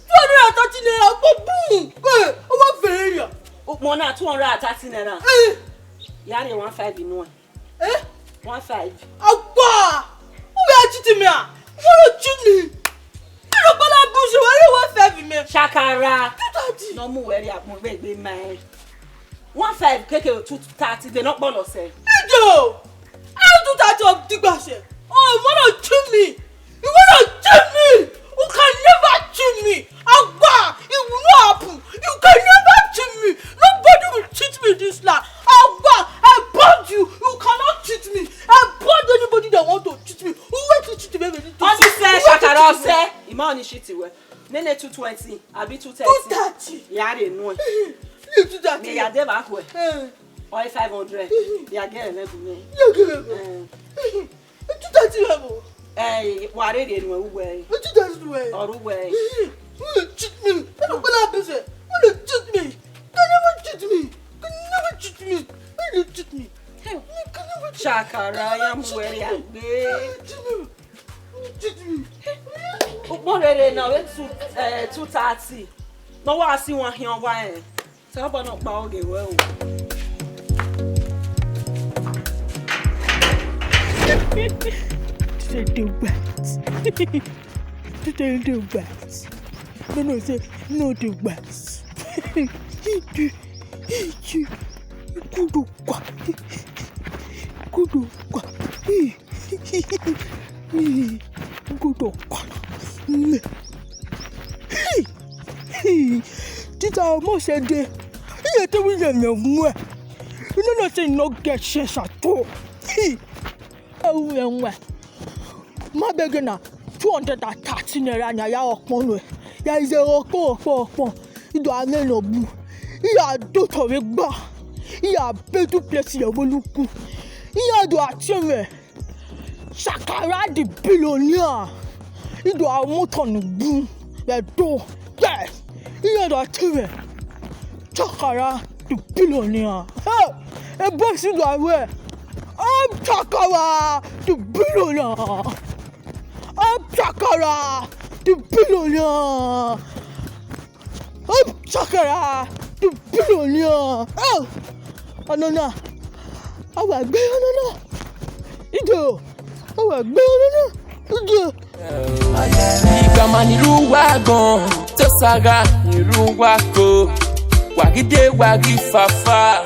Two hundred and thirty naira, ukpo bun. Ke, o wa fẹrẹ ya. Ukpo na two hundred and thirty naira. Eh. Ya rhie one five inu ẹ. Eh? One five. Agba! U vbe cheat me a? You wanna cheat me? I don't wanna bush you, you want five me. Shakara. Two thirty. No mu wẹrẹ agbọn gbegbe ma ẹ. One five keke two thirty de no kpọlọ sẹ. Ijo! How two thirty of digba sẹ? Oh, you wanna cheat me? You wanna cheat me? You can never cheat me. Agba, it will not happen. You can never cheat me. Nobody will cheat me this life. Agba, I bought you. You cannot cheat me. I bought anybody that want to cheat me. Who want to cheat me? Who want to cheat me? Ọni sẹ, Shakara sẹ. Ima ọni shit wẹ. Nene two twenty, abi two thirty. Two thirty. Ya rhie enu ẹ. Leave two Mẹ ya dee vbe akhuẹ. Eh. Ọ i five hundred. Ya gẹ ẹmwẹ gu mwẹ. Ya gẹ ẹmwẹ gu. Eh. Two thirty level. Eh, wa rherhe nuẹn uwẹ. Two thirty level. Ọ ru wẹ. Eh, you dey cheat me. I don't wanna be there. You dey cheat me. Can never cheat me. Can never cheat me. You dey cheat me. You can never cheat me. Shakara, ya mu wẹ ya gbe. You dey cheat me. Ukpọn rere na vbe two, eh, two thirty. Ne ọ wa si wan khian ọwa rẹn. Sẹ ọbọ nọkpa ọghe ruẹ o. Today dey wet. Today dey wet. No, no, say no dey wet. Iju, iju, igudo kwa, igudo kwa. Good okpana. Tita ọmọ sẹ de. Iye te wi yẹ mẹ wẹ. Inu na sẹ no get sense at all. Ẹwu ẹwẹ. Ma bẹgẹ na two hundred and thirty naira nia ya ọkpọn nuẹ. Ya ize ọkpọn, ọkpọn, ọkpọn. Ido a mwẹ nọ bu. Iya do tọ vbe gba. Iya be du place ye vbe luku. Iya do a tie mwẹ. Shakara the billionaire. Ido a mu otọ ni gbu vbe do. Yes. Iye do a tie mwẹ. Shakara the billionaire. Hey, e boys do a wẹ. I'm Shakara the billionaire. I'm Shakara the billionaire. Up Shakara, the billionaire. Oh, ọnọna. Awa gbe ọnọna. Ido. Awa gbe ọnọna. Ido. Igba ma ni ru wa gan, to saga ni ru wa ko. Wa ghi de, wa ghi fafa,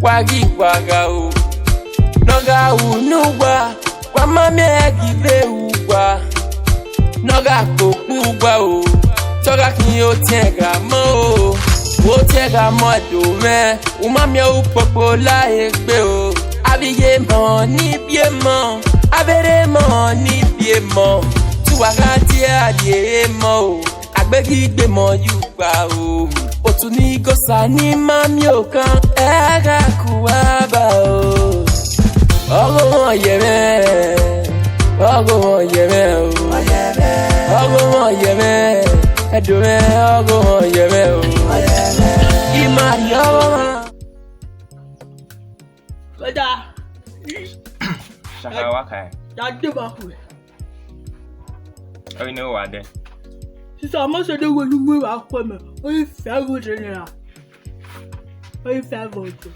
wa ghi wa gha o. Ne ọ gha ru ne uwa, wa ma miẹn ẹghẹ vbe uwa. Ne ọ gha kpokpo uwa o, te ọ gha khin otiẹn gha mọ o. Otiẹn gha mọ ẹdo mwẹ, u ma miẹn ukpokpo la egbe o. Avbe iye mọ ni biẹ mọ, avbe erha mọ ni biẹ mọ, te uwa gha tie a rhie mọ o. Agbegbe igbe mọ ye ugba o, otu ni gosa ni ma miẹn okan, ẹ gha ku uwa ba o. Ọghe ọmọ ye mwẹ, ọghe ọmọ ye mwẹ o. Ọghe ọmọ ye mwẹ, ẹdo mwẹ, ọghe ọmọ ye mwẹ o. I ma rhie ọghe ọmọ. Brother. Shaka wa kai. Ya de ba ku. Ọ i ne wa dẹ. Sisa, ma sẹ de wẹ ne u mu evba khuẹ mẹ, ọ i five hundred naira. Ọ i five hundred.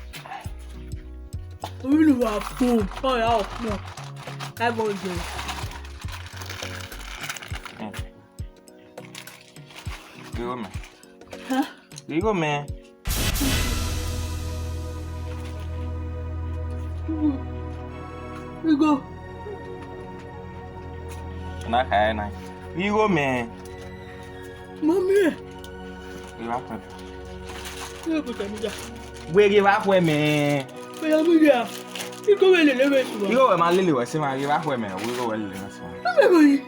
Ọ i lu wa fun, ọ ya fun. Five hundred. Ghe igho mẹ. Hẹn? Ghe igho mẹ. Igho. Na kha ẹre na. Ghe igho mẹ. Mami. Ghe vbe akhuẹ. Ghe vbe akhuẹ mẹ. Wẹ ghe vbe akhuẹ mẹ. Wẹ ya mu ya. Igho wẹ lele wẹ sua. Igho wẹ ma lele wẹ sẹ mwa, ghe vbe akhuẹ mẹ, wẹ igho wẹ lele wẹ sẹ mwa. Mami, mami.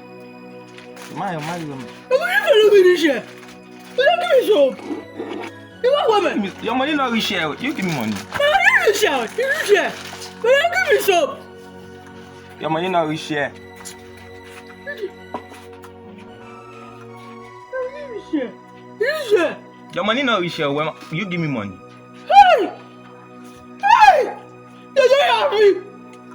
Ma yo, ma yo mẹ. Mami, you follow me this year. You don't give me soap. You don't want me. Your money not reach here. You give me money. You don't give me soap. You don't give me soap. Your money not reach here. You don't give me share. You share. Your money not reach here. Well, you give me money. Hey! Hey! They don't have me.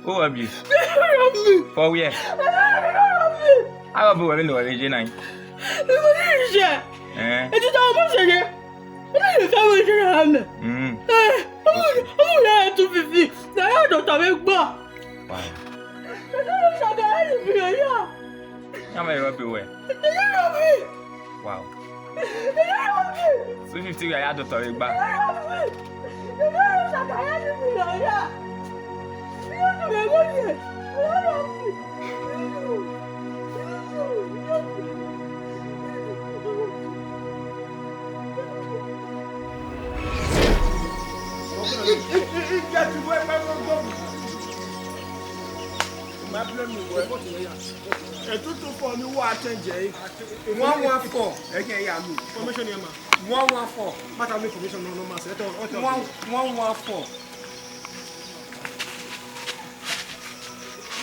Who rob you? They don't have me. For where? They don't have me. I rob you when you were J nine. They don't have me. Eh? Ẹ ti ta ọmọ ṣe yẹ. Ẹ ti ta ọmọ ṣe yẹ. Mm. Eh, ọmọ, ọmọ yẹn two fifty. Naira dọ̀tà mi gbọ́. Wow. They don't have me. Ya me rob you where? They don't have me. Wow. Two fifty we ya dọ̀tà mi gba. Ẹtutu fọ ni wa change ẹre. One one four. Ẹ jẹ ya mu. Information yẹn ma. One one four. Bata mi information nọ nọ ma sẹ tọ. One one four.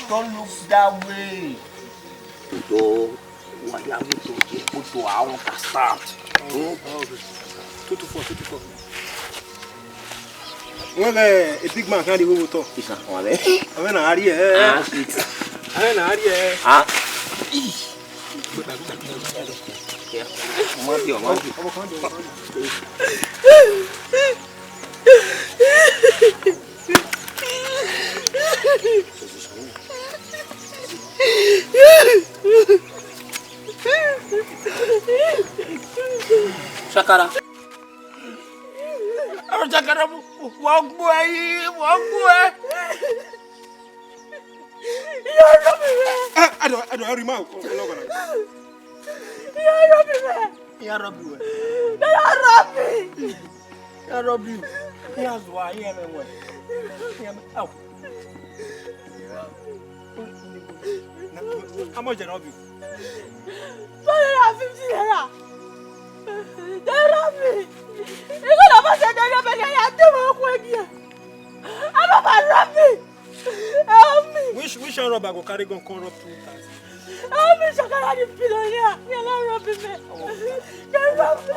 Don't look that way. Odo, wa ya mi to je, Odo, I understand. Hmm? Two two four, two two four. Wọ́n lẹ a big man kan di wo wo tọ. Isa, wọ́n lẹ. Àwọn náà á rí ẹ. Ah, shit. Àwọn náà á rí ẹ. Ah. Yeah. Ọmọ bí, ọmọ bí. Ọmọ kan dùn, ọmọ kan dùn. Shakara. Aro Shakara, wọ́n gbọ́ ẹ yìí, wọ́n gbọ́ ẹ. Ìyá rọ mi rẹ. Ah, ado, ado, ado, ma ko ko lo gana. Ìyá rọ mi rẹ. Ìyá rọ bi wẹ. Ìyá rọ mi. Ìyá rọ bi. Ìyá zuwa, ìyá mẹ wẹ. Ìyá mẹ, au. How much they rob you? Four hundred and fifty naira. They rob me. Even if I say they rob me, they are too much. Ababa rob me. Help me. Which, which one robber go carry gun come rob two thousand? Help me, Shakara the billionaire. They are not robbing me. They rob me.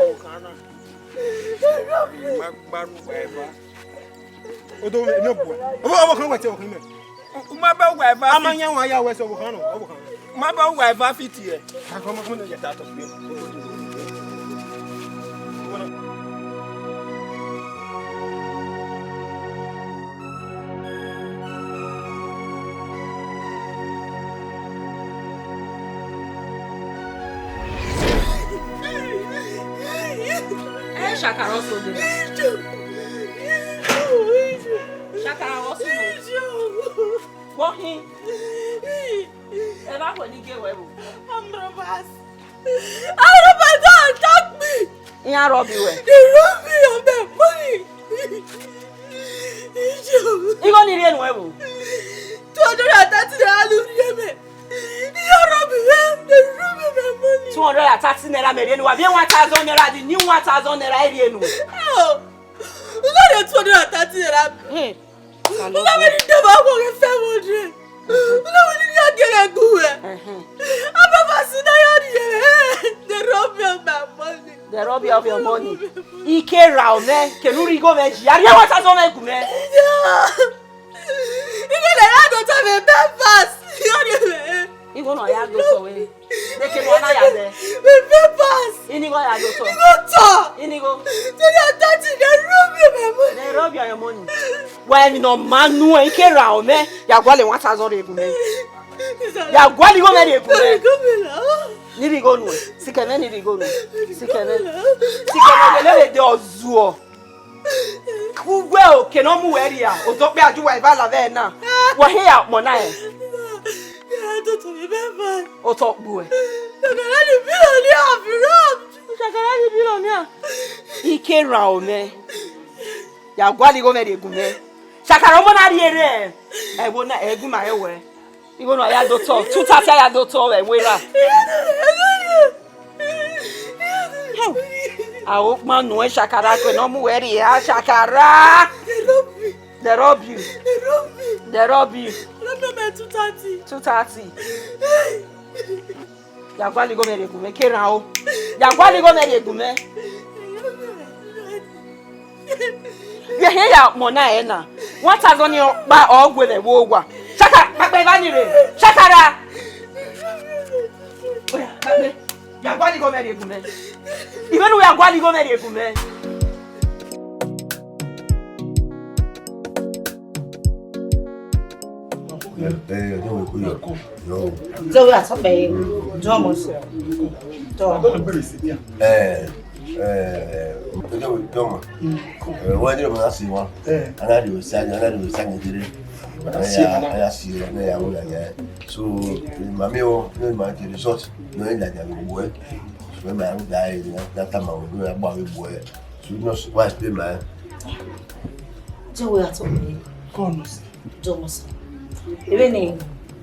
They rob me. Gbaru wherever. Odo, no, boy. Obo, obo kan wete, obo kan me. U ma ba uwa eva. A ma fit. Yan wa ya wẹ sẹ obo kan nọ, obo kan. U ma ba uwa eva fit yẹ. Ka kọ, ọmọ, ọmọ, get out of here. Ẹ Shakara ọsọ dee. Shakara ọsọ dee. Wọ khin. Ẹ vbe a wẹ ne I gie ruẹ vbo? Armed robbers. Armed robbers don attack me. Iran rob ruẹ? They rob me of my money. Igho ne I rhie nuẹn vbo? Two hundred and thirty naira ne u rhie mẹ. Iran rob me, they rob me my money. Two hundred and thirty naira mẹ rhie nuẹn, avbe one thousand naira, the new one thousand naira I rhie nuẹn. Oh, u na rhie two hundred and thirty naira. Hmm. Una wẹ ne I deba ọghe five hundred. Una wẹ ne I ya gie ghẹ gu mwẹ. Ẹhẹn. Ababa si na ya rhie mwẹ. They rob me of my money. They rob you of your money. I ke ra ọ mwẹ, kene u rhie igho mwẹ yi. A rhie one thousand mwẹ gu mwẹ. Yeah. Igho ne I ya do tọ vbe Belfast. Ya rhie mwẹ. Igho ne ọ ya do tọ wẹ. Neke ne ọ na ya zẹ. My papers. Inigho ya do tọ. Igho tọ. Inigho. Today I thought they rob you my money. They rob you your money. Wa emwi ne ọ ma nuẹn, I ke ra ọ mwẹ, ya gualọ one thousand rhie gu mwẹ. Ya gualọ igho mwẹ rhie gu mwẹ. Ni rhie igho nuẹn. Sikẹ mwẹ ni rhie igho nuẹn. Sikẹ mwẹ. Sikẹ mwẹ, lele vbe de ọ zuọ. Uwẹ o, kene ọ mu wẹ rria, odọ ọkpẹ a ju uwa eva la vbe ẹna. Wa hia ọkpọn na rẹn. Otọ kpu ẹ. Shakara the billionaire. I ke ra ọ mwẹ. Ya gualọ igho mwẹ rhie gu mwẹ. Shakara ọmọ na rhie rre. Ẹvbo na, ẹgu ma rẹn wẹ. Igho ne a ya do tọ, two thirty a ya do tọ vbe ẹvbo erha. Aro kpan nuẹn Shakara, kene ọ mu wẹ rria Shakara. They rob you. They rob you. Two thirty. Ya gualọ igho mwẹ rhie gu mwẹ, ke rran o. Ya gualọ igho mwẹ rhie gu mwẹ. Vbe ehia ya ọkpọn na ẹre na, one thousand ni ọkpa ọ gu mwẹ vbe owa. Shakara, kpakpa eva ni rre. Shakara. Oya, kpakpa. Ya gualọ igho mwẹ rhie gu mwẹ. I vbe ne u ya gualọ igho mwẹ rhie gu mwẹ. Ẹ, ẹ, ọjọ́ wo kú yọ? Yọ o. Jẹ́ wí àtọ́pẹ́ yìí, jọ́ ọmọ sọ. Tọ́. Ẹ, ẹ, ọjọ́ wo, jọ́ ọmọ. Ẹ, wọ́n ní ọmọ láti wá. Aláàdì ò sáré, aláàdì ò sáré kéré. Aya, aya sí ọ, aya wọ yàyà. So, màmí o, ní màá jẹ resort, ní ẹ dàgbà gbogbo ẹ. Ṣùgbọ́n màá ń gba ẹ, ní ata màá wọ, ní ẹ gbà gbogbo ẹ. Ṣùgbọ́n wá explain màá. Jẹ́ wí àtọ́pẹ́ yìí. Kọ́ ọ̀nà sí. Jọmọ sọ. Ebe ni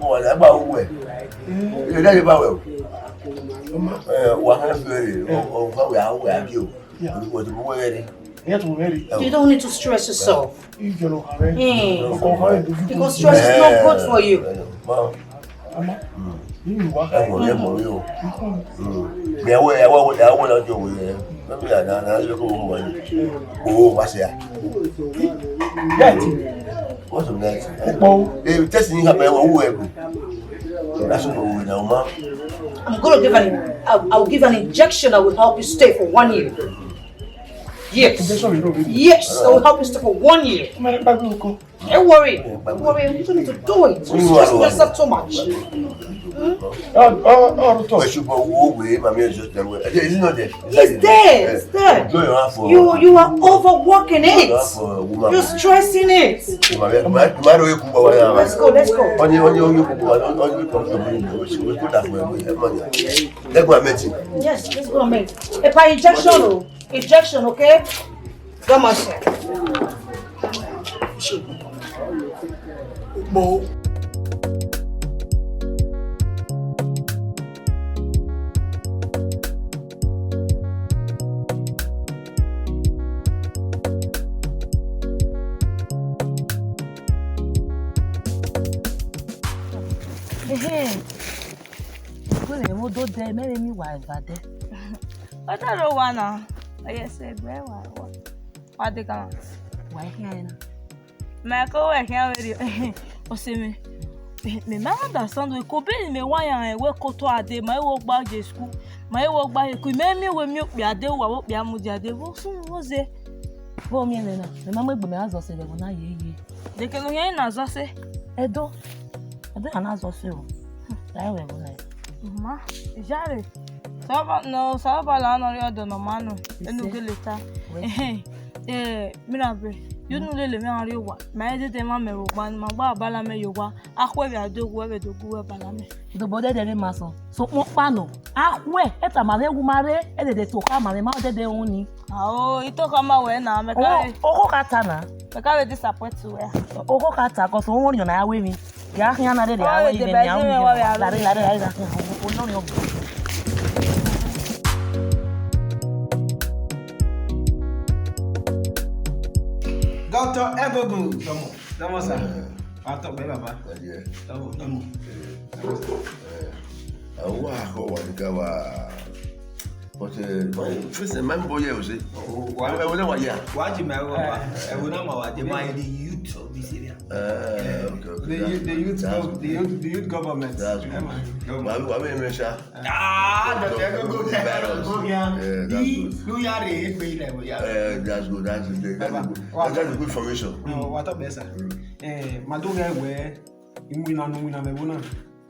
ko wa, ba wo wẹ. Ye da ye ba wẹ o. Eh, wa ha fe re, o, o, wa wẹ, a wẹ a bi o. Yeah. Wa to wẹ re. Yeah, to wẹ re. You don't need to stress yourself. If you don't have it, Hmm. you can't have it. Because stress is not good for you. Ma. Ama. Mm. Ẹ mọ̀, ẹ mọ̀, ẹ mọ̀. Mi awo, awo, awo na jo wo ye. Na mi na, na, na, yo ko wo wa. O, wa se ya. What's the next? Opo. Eh, test ni ka me wo wo e. That's what we now, ma. I'm gonna give an, I, I will give an injection that will help you stay for one year. Yes. Injection, you know, really. Yes, I will help you stay for one year. Ma, ba bi ko. Don't worry. Don't worry. You don't need to do it. You stress yourself too much. Ọ, ọ, ọ, rutọ. Ẹ ṣùgbọ́n wo wẹ̀, màmí ẹ̀ just tell me. Is it not there? It's there. It's there. Enjoy your half. You, you are overworking it. You're stressing it. Let's go. Let's go. Only, only, only, only, only, only, we should, we put that for him. Let's go and meet him. Yes, let's go and meet. A injection, oh. Injection, okay? Come on, sir. Mo. Ehe. Wẹ mẹ vbe do dẹ, mẹ vbe miẹn uwa evbadẹ. Ọ da rre owa na. Ọ ye sẹ egbe wa, wa. Wa de gama. Wa i khian ẹre na. Ma ko wẹ khian vberriọ. Ọse mwẹ. Mẹ ma understand wẹ, ko be ne mẹ wa yan rẹn wẹ ko to a dee, ma i wo gba ye school, ma i wo gba ye school, mẹ miẹn wẹ miẹn okpia dee, uwa vbe okpia mudia dee, vbọ sunu vbọ ze. Vbe ọ miẹn mwẹ na, mẹ ma mu egbe mẹ gha zọ sẹ vbe ẹvbo na ye ye. Deke ne u khian na zọ sẹ. Ẹdo. Ẹdo ya na zọ sẹ o. Ra wẹ vbọ na. Ma, ijare. Saba, no, saba la no ri ọdọ nọ ma nọ. Enu gele ta. Wẹ. Ehe. Eh, mira be. You know lele me ari owa. Ma dede ma mẹ vbe ogba, ma gba bala mẹ ye owa. Akhue vbe ado gu, vbe do gu, vbe bala mẹ. Idobo dede ne ma sọ. So, mo kpa nọ. Akhue, eta ma rhe wu ma rhe, edede to kha ma rhe, ma dede uni. Ao, i to kha ma wẹ na, mẹ ka O, re. Okho ka ta na. Mẹ ka re disappoint wẹ. Okho ka ta, 'cause o wọnrẹn na ya wẹ emwi. Ya khian na rere, Ọ a wẹ dede ive ba ni, a izẹmwẹ wẹ wa vbe aro. Lare, lare, lare, lare. O nọrẹn ọgbọ. Doctor Egungun. Dọmọ, dọmọ, sir. Wa tọ pẹ, baba. Dọmọ, dọmọ. Awa akọ wa ni ka wa. But, uh, my, first, my boy here, you see. Wa, I will never hear. Wa ji ma wa, wa. I will not ma wa. They my the youth of this area. Uh, okay, okay. The youth, the youth, the youth, the youth government. That's good. Wa, wa, wa, wa, wa. Ah, the Doctor Egungun, go there, go here. Yeah, that's good. Lu ya re, egbe ile, go ya. Uh, that's good. That's good. That's good. That's a good information. Oh, what a blessing. Eh, ma do get where, iwinna ne iwinna mẹ vbo na.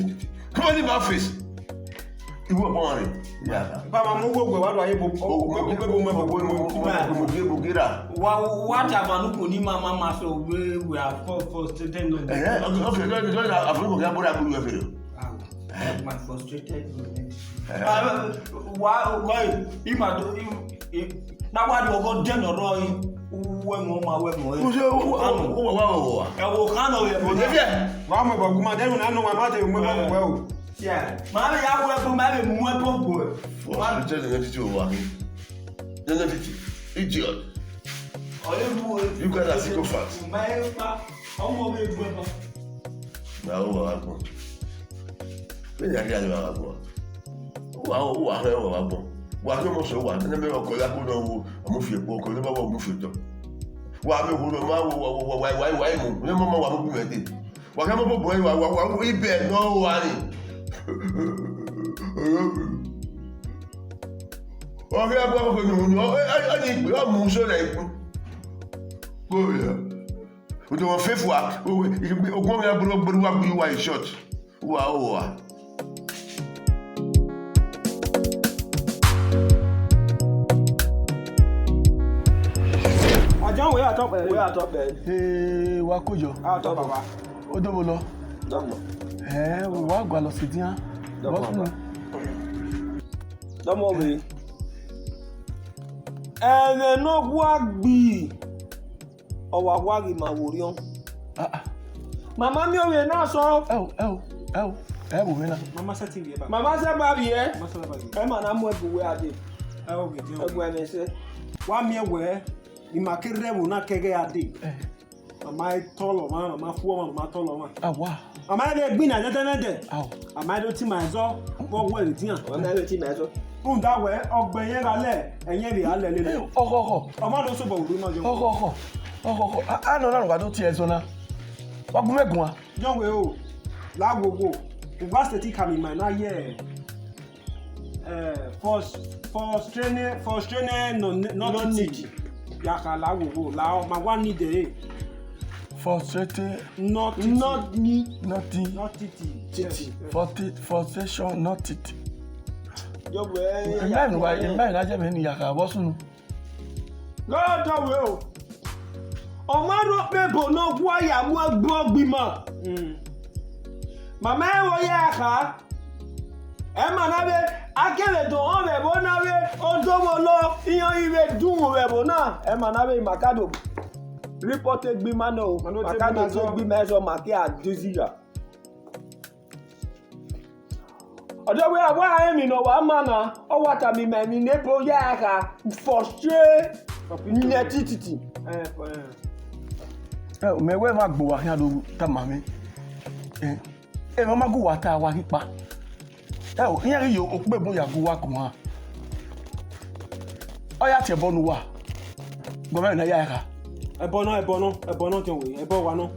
identity. Come on, leave my office. Iwẹ ọmọ rẹ. Yeah. Baba, mo wo wo wa do aye bo. O mo bi bo mo bo mo mo bi bo gira. Wa wa ta ma nu ko ni ma ma ma so we we are for for student no. Eh, okay, okay, don't don't I forgot to get bora buru efe. Ah, my frustrated moment. Eh. Ah, wa wa ima do na wa do go den ọrọ yi. Uwe mo ma we mo. Uwe wa wa wa. Ẹ wo kan nọ ye. Efe. Wa mo ba kuma de na no wa ma te mo mo we o. Yeah. Ma ya wo ẹbọ, ma mu ẹbọ bọ. Frustrated identity wa. Identity. Idiot. Ọ̀rẹ́ mi wo. You guys are sycophants. Ma ẹ pa. Ọmọ mi gbẹ pa. Na o wa gbọn. Bẹ́ẹ̀ ni a kí a lè wa gbọn. Wa o wa fẹ́ wa gbọn. Wa kí ọmọ sọ wa. Ẹni mẹ́rin ọkọ ya kó náà wo. Ọmọ fi epo ọkọ ní bá wọ ọmọ fi tọ. Wa mi wo lọ ma wo wa wa wa wa wa mu. Ní ọmọ ma wa mo bí mẹ́tẹ̀. Wa kẹ mọ bọbọ ẹre wa wa wa ibẹ nọ wa ni. Ọghe ẹgbẹ ọkọ ni unu ọ ni ikpe ọ mu sọ na ikpe. Koya. Udo wọn fefua ogun ọghe agbọrọ gbẹrẹ wa gbe wa in short. Wa o wa. Ọjọ́ wo yàtọ̀ pẹ̀lú? Wo yàtọ̀ pẹ̀lú? Ee, wa kojọ. A tọ baba. Odobolo. Dọgbọ. Ẹ wa gua lọ si dian. Dọgbọ baba. Dọmọ we. Ẹmwẹ ne ọ gua gbi, ọ wa gua ghi ma wo riọn. Ah, ah. Mama miẹn ovbi na sọ. Ẹ o, ẹ o, ẹ o, ẹ o, vbe na. Mama sẹ ti vbiẹ ba. Mama sẹ ba vbiẹ. Mama sẹ ba vbiẹ. Ẹ ma na mu ẹbu wẹ ade. Ẹ o, vbe diọn. Ẹbu ẹmwẹ sẹ. Wa miẹn wẹ, ima ke rre ẹvbo na kẹghẹ ade. Ẹ. Mama i tọlọ ọmwa, mama fu ọmwa, mama tọlọ ọmwa. Awa. Mama i vbe gbinna ẹdẹdẹmwẹdẹ. Ao. Mama i do ti ma ẹzọ, vbe ọ wẹ vbe edian. Mama i vbe ti ma ẹzọ. Rhunmwuda wẹ, ọgbẹn yẹn gha lẹ, ẹyẹn vbe a lẹ lele. Ọghọghọ. Ọmọ do sobọ wuru nọ yọ. Ọghọghọ. Ọghọghọ. A, a nọ na wa do tie ẹzọ na. Wa gu mwẹ guan. Yọ wẹ o, la wo wo. Uwa sẹ ti ka mi ma na ye. Eh, for for straining for straining no no titi. Ya ka la wo wo la ma wa need e. Frustrated. Not not ni not ti not titi. Titi. Frustration not titi. Yo we. Amen wa amen na je me ni ya ka bo sunu. Lọ́dọ̀ wẹ o. Ọ ma rhọkpa ebo ne ọ gua ya mu ẹgbẹe ọgba ima. Mm. Mama ẹvbo ya kha. Ẹmwa na vbe, a kevbe do họn vbe ẹvbo na vbe odogholọ, iran i vbe dunmwu vbe ẹvbo na. Ẹmwa na vbe ima ka do report egbe ima nọ o. Ma no ma ka do report egbe ima, ẹzọ ma ke a dizigha. Ọ de wẹ, a wa rẹn emwi ne ọ wa ma na, ọ wa tama ima emwi ne ebo ya kha for straight nẹtititi. Eh, for, eh. Ẹ, mẹ wẹ emwa gbe uwa khian do tama mwẹ. Ẹ, emwa ma gu uwa ta, wa ghi kpa. Ẹ, iran ghi ye okpebo ya gu uwa guan. Ọ ya tie ẹbọ ne uwa. Gọmẹ na ya kha. Ẹbọ nọ, ẹbọ nọ, ẹbọ nọ, tọn wẹ, ẹbọ wa nọ.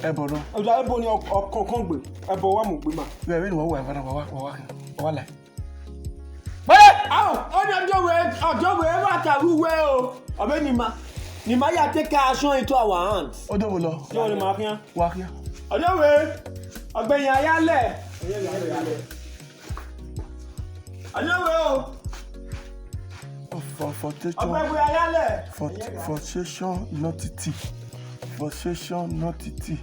Ẹbọ nọ. Ọda ẹbọ ni ọ-, ọkọnkọn gbe, ẹbọ wa mu gbe ma. Vbe, vbe ne uwa wa, wa, wa, wa, wa, wa la. Bẹ́ẹ̀, ah, ọ ni ọjọ́ wẹ, ọjọ́ wẹ, ẹ wá ta wíwẹ́ o. Ọbẹ ni ma, ni ma ya take action into our hands. Odogholọ. Ọjọ́ wẹ ni ma khian. Wa khian. Ọjọ́ wẹ, ọgbẹ̀yìn ayálẹ̀. Ọjọ́ wẹ o. For, for, for, ọgbẹ̀yìn ayálẹ̀. For, frustration notiti. Frustration notiti.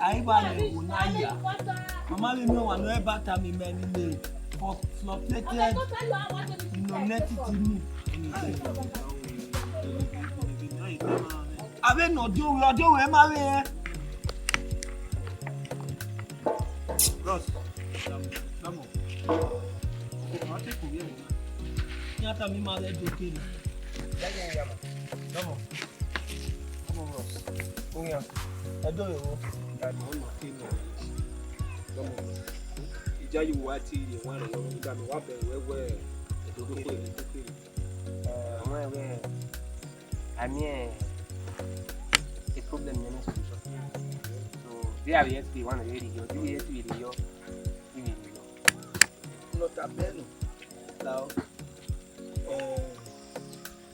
A i vba rẹn ẹvbo na ya. Mama vbe miẹn ọmwa ne ọ ba tama ima ẹmwẹ ne for, frustrated nonentity mu. A vbe nọ ọdiọvbe, ọdiọvbe ma vbe rẹn. Bros, come on. Ọ te kugbe ẹre na. Iran tama ima vbe ẹdẹ okere. Come on. Come on, bros. Oyan. Ẹdẹ vbe ro. Come on. Come on. Ija yi wa ti ye wan rẹ yo, da mi wa bẹghe wẹ, wẹ ẹdẹ okere, ẹdẹ okere. Eh, ọmọ ẹwẹ, a miẹn, eh, problem nene solution. So, they are yet to be one of the area, they yet to be the yo, to be the yo. Not a bad, no. Now, eh,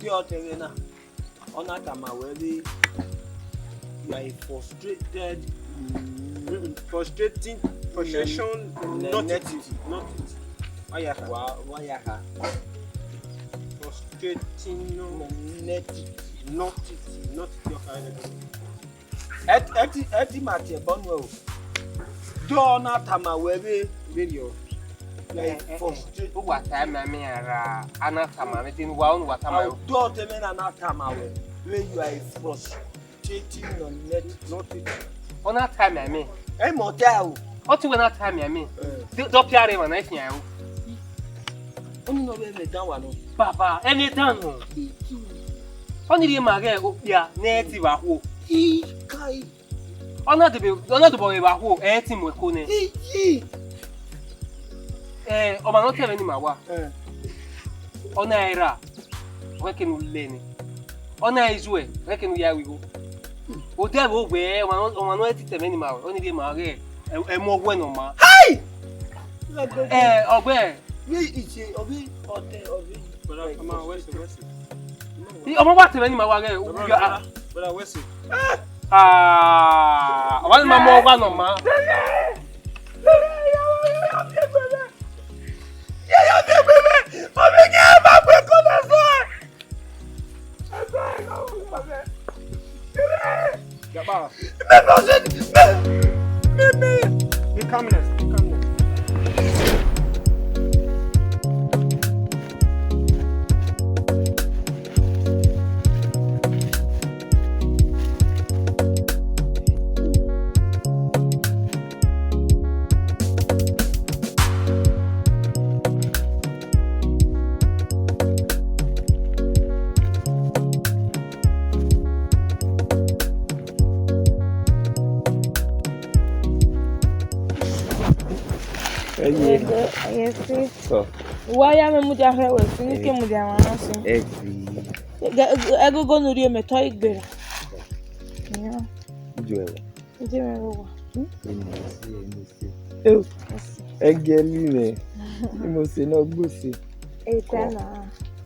the other thing now, ọ na tama wẹ vbe, you are a frustrated, mm, frustrating, frustration, ne-, nonentity. Nonentity. Wa ya kha. Wa, wa ya kha. Frustrating, no. Nonentity. Nonentity, nonentity, okay, I don't know. Ẹt-, ẹt-, ẹt-, ma tie ẹbọ nuẹ o. Dọ na tama wẹ vbe, vbe rriọ. Like, eh, eh, frustrate. Uwa tama mwẹ ra, a na tama mwẹ, tin wa unu wa tama mwẹ. Dọ te mwẹ na na tama wẹ, vbe you are a frustrating nonentity. Nonentity. Ọ na tama mwẹ. Ẹ mọ ta o. Ọ ti wẹ na tama mwẹ. Eh. Dọ, dọ pia rre wa na ifian o. Ọni nọ vbe ẹmwẹ dan wa nọ. Baba, ẹmwẹ dan nọ. Ọni rhie ma ghẹ okpia ne ẹ ti vbe akhuo. Ikai. Ọ na debe, ọ na debe ọre vbe akhuo, ẹ i ti mu ẹko nẹ. Iye. Ẹ, ọmwa ne ọ tama mwẹ ne ima wa. Eh. Ọ na ra, ọ khẹke ne u lẹ nẹ. Ọ na zuẹ, ọ khẹke ne u ya ru igho. Odẹ vbe owẹ, ọmwa ne, ọmwa ne ọ ti tama mwẹ ne ima wa, ọni rhie ma ghẹ, ẹ, ẹ mu ọwẹ ne ọ ma. Hai! Ẹ, ọgbẹn. Vbe iye, ọvbi ọdẹ, ọvbi. Brother, come on, where's the, where's the? Ẹ, ọmọ wa tama mwẹ ne ima wa ghẹ, u ya. Brother, where's the? Ah, ọmwa ne ima mu ọwa ne ọ ma. Jabba. Be calmness, be calmness. Ẹyẹ. Ẹgbẹ, ẹyẹ si. Sọ. Wa ya mẹ mudia hẹ wẹ si, ne I ke mudia mwa na si. Ẹ si. Ẹgogo ne u rhie mẹ tọ igbe ra. Ijo ẹwa. Ijo ẹwa. Eni si, eni si. Ẹgẹli mẹ. Imose ne ọ gbose. Eternal.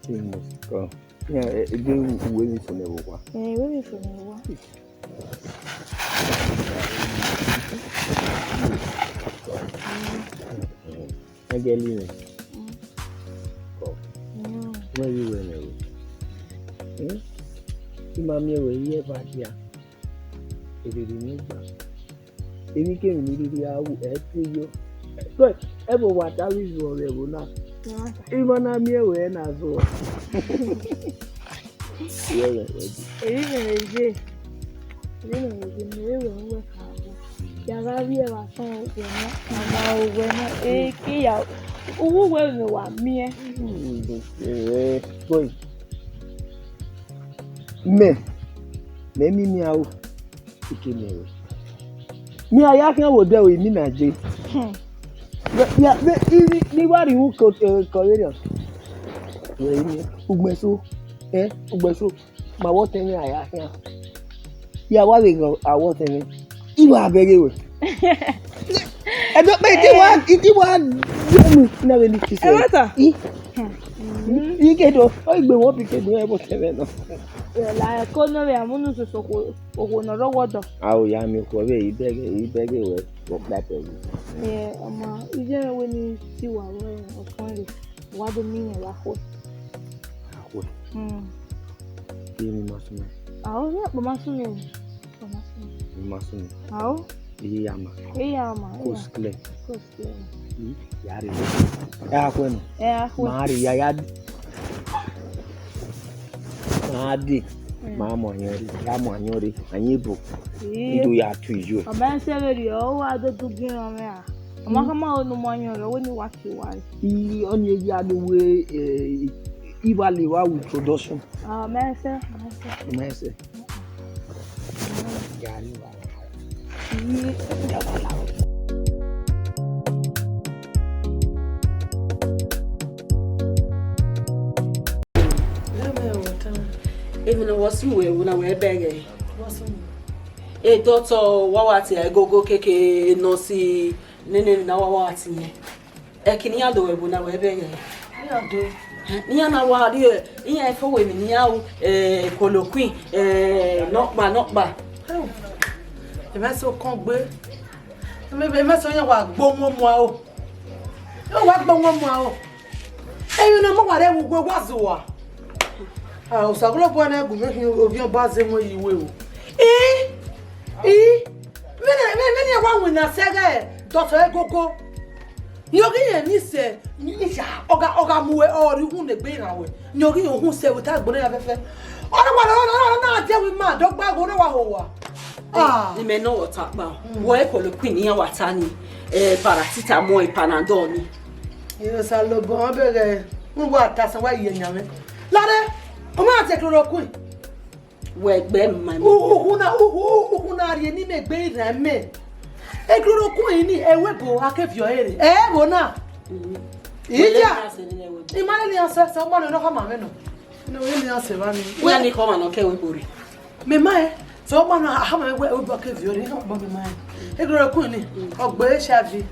Imose, come. Ya, eh, ebe uwẹ vbe fo nẹ vbe owa? Eh, uwẹ vbe fo nẹ vbe owa. Ẹgẹlẹ mwẹ. Mm. Kọ. Mm. Wẹ ghi wẹ nẹ o. Hmm? I ma miẹn wẹ iye eva dia. Erere ne I gba. Emwi kemwi ne I rhirhi a ru, ẹ i te yo. But, ẹvbo wa ta vbe izuọ vbe ẹvbo na. Emwa na miẹn wẹ na zọ. Erha mwẹ vbe ye, erha mwẹ vbe ye, ne erha mwẹ vbe ye, ne erha mwẹ ka wu. Ya gha vbiẹ vbe asọn wẹ nọ, a ma ru wẹ nọ, e ke ya, uwu wẹ vbe wa miẹn. Eh, boy. Mẹ, mẹ miẹn aro, I ke miẹn aro. Mẹ a ya khian vbe odẹ ro, I miẹn na je. Hmm. Mẹ, mẹ, mẹ, I, I, I wa rhie ru ko, eh, Korean. Wẹ I miẹn, ugbẹn so, eh, ugbẹn so. Ma vbe ọtẹn mwẹ a ya khian. Ya wa vbe ghe a vbe ọtẹn mwẹ. I wa bẹghe wẹ. Ẹdọ kpe, I ti wa, I ti wa dẹnu na vbe ni kise. Ẹ wẹ ta? I. I ke do, ọ igbe wọ bi ke do ẹ vbe ọtẹn mwẹ nọ. Ẹ la ẹko nọ vbe amunu soso okhuo, okhuo ne ọ rre ọwọdọ. A o ya miẹn okhuo vbe I bẹghe, I bẹghe wẹ, wẹ kpatẹ yi. Ẹ, ọma, iye mwẹ wẹ ne I si wa vbe ọkpọnre, wa do miẹn wa khuẹ. A khuẹ. Hmm. Ke emwi ma sunu. A o, ne akpọ ma sunu. Akpọ ma sunu. Emwi ma sunu. A o. Iye ya ma. Iye ya ma, iye ya. Coast clear. Coast clear. Hmm, ya rre. Ẹ a khuẹ nọ. Ẹ a khuẹ. Ma rre ya ya. Ma de. Hmm. Ma mu ayọn rre. Ya mu ayọn rre. Ayọn ebo. Iye. I do ya tu iyo. Ọ ma sẹ vberriọ, ọ wa do du gie mwẹ a. Ọ ma khama unu mu ayọn rre, wẹ ne I wa tie uwa rre. I, ọni ya ne uwe, eh, I wa le wa ru introduction. Ah, mẹ sẹ, mẹ sẹ. Mẹ sẹ. Gari wa. Ni da wa la. Emwi ne ọ wọ sunu wẹ, emwi ne wẹ bẹghe. Wọ sunu. E dọtọ wa wa tie ẹgogo keke nọ si nene na wa wa tie. Ẹki ne iran do vbe ẹvbo na, wẹ bẹghe. Iran do. Ne iran na wa rrie, iran fo wẹ emwi ne iran ru, eh, chloroquine, eh, nọkpa, nọkpa. Emwa eso kọn gbe. Emwa, emwa eso iran wa gbe omuomuo aro. Iran wa gbe omuomuo aro. Emwi ne ọ ma wa rre vbe uwu wa zẹ uwa. Ah, Osanobua ne gu mwẹ khin ovbi ọba zẹ ẹmwẹ yi iwe o. I, I, vbene, vbene, vbene wa winna sẹ ẹghẹ dọtọ ẹgogo. Ne ọ ghi rẹn ni sẹ, ni ya, ọ gha, ọ gha mu wẹ, ọ rhie uhunmwu ne egbe rran wẹ. Ne ọ ghi rẹn uhunmwu sẹ vbe otọ agbọn na fẹfẹ. Ọ na wa, ọ na, ọ na, ọ na dia wẹ ima, dọgba ẹghẹ ọ na wa ho uwa. Ah. Imẹ ne ọ ta kpa. Mm. Wẹ chloroquine ne iran wa ta ni, eh, paracetamol, Panadol ni. Osanobua, ọ bẹghe, u wa ta sẹ wa ye yan mwẹ. Lare, ọ ma tie chloroquine. Wẹ gbe ma. U-, ukhunmwu na, u-, u-, ukhunmwu na rhie ne imẹ egbe rran mẹ. E chloroquine ni, ẹvbo ebo a ke viọ ẹre. Ẹ vbo na? Mm. Iya. Wẹ lele iran sẹ ne ẹvbo ebo. I ma lele iran sẹ, sẹ ọmọ nọ, ọ khama mwẹ nọ. Ne wẹ lele iran sẹ evba ni. Iran ni khama nọ ke ẹvbo ebo rre. Mẹ ma ẹ, sẹ ọmọ nọ, a khama mwẹ wẹ ẹvbo ebo a ke viọ ẹre, a khama mwẹ ma ẹ. E chloroquine ni, ọ gbe H I V.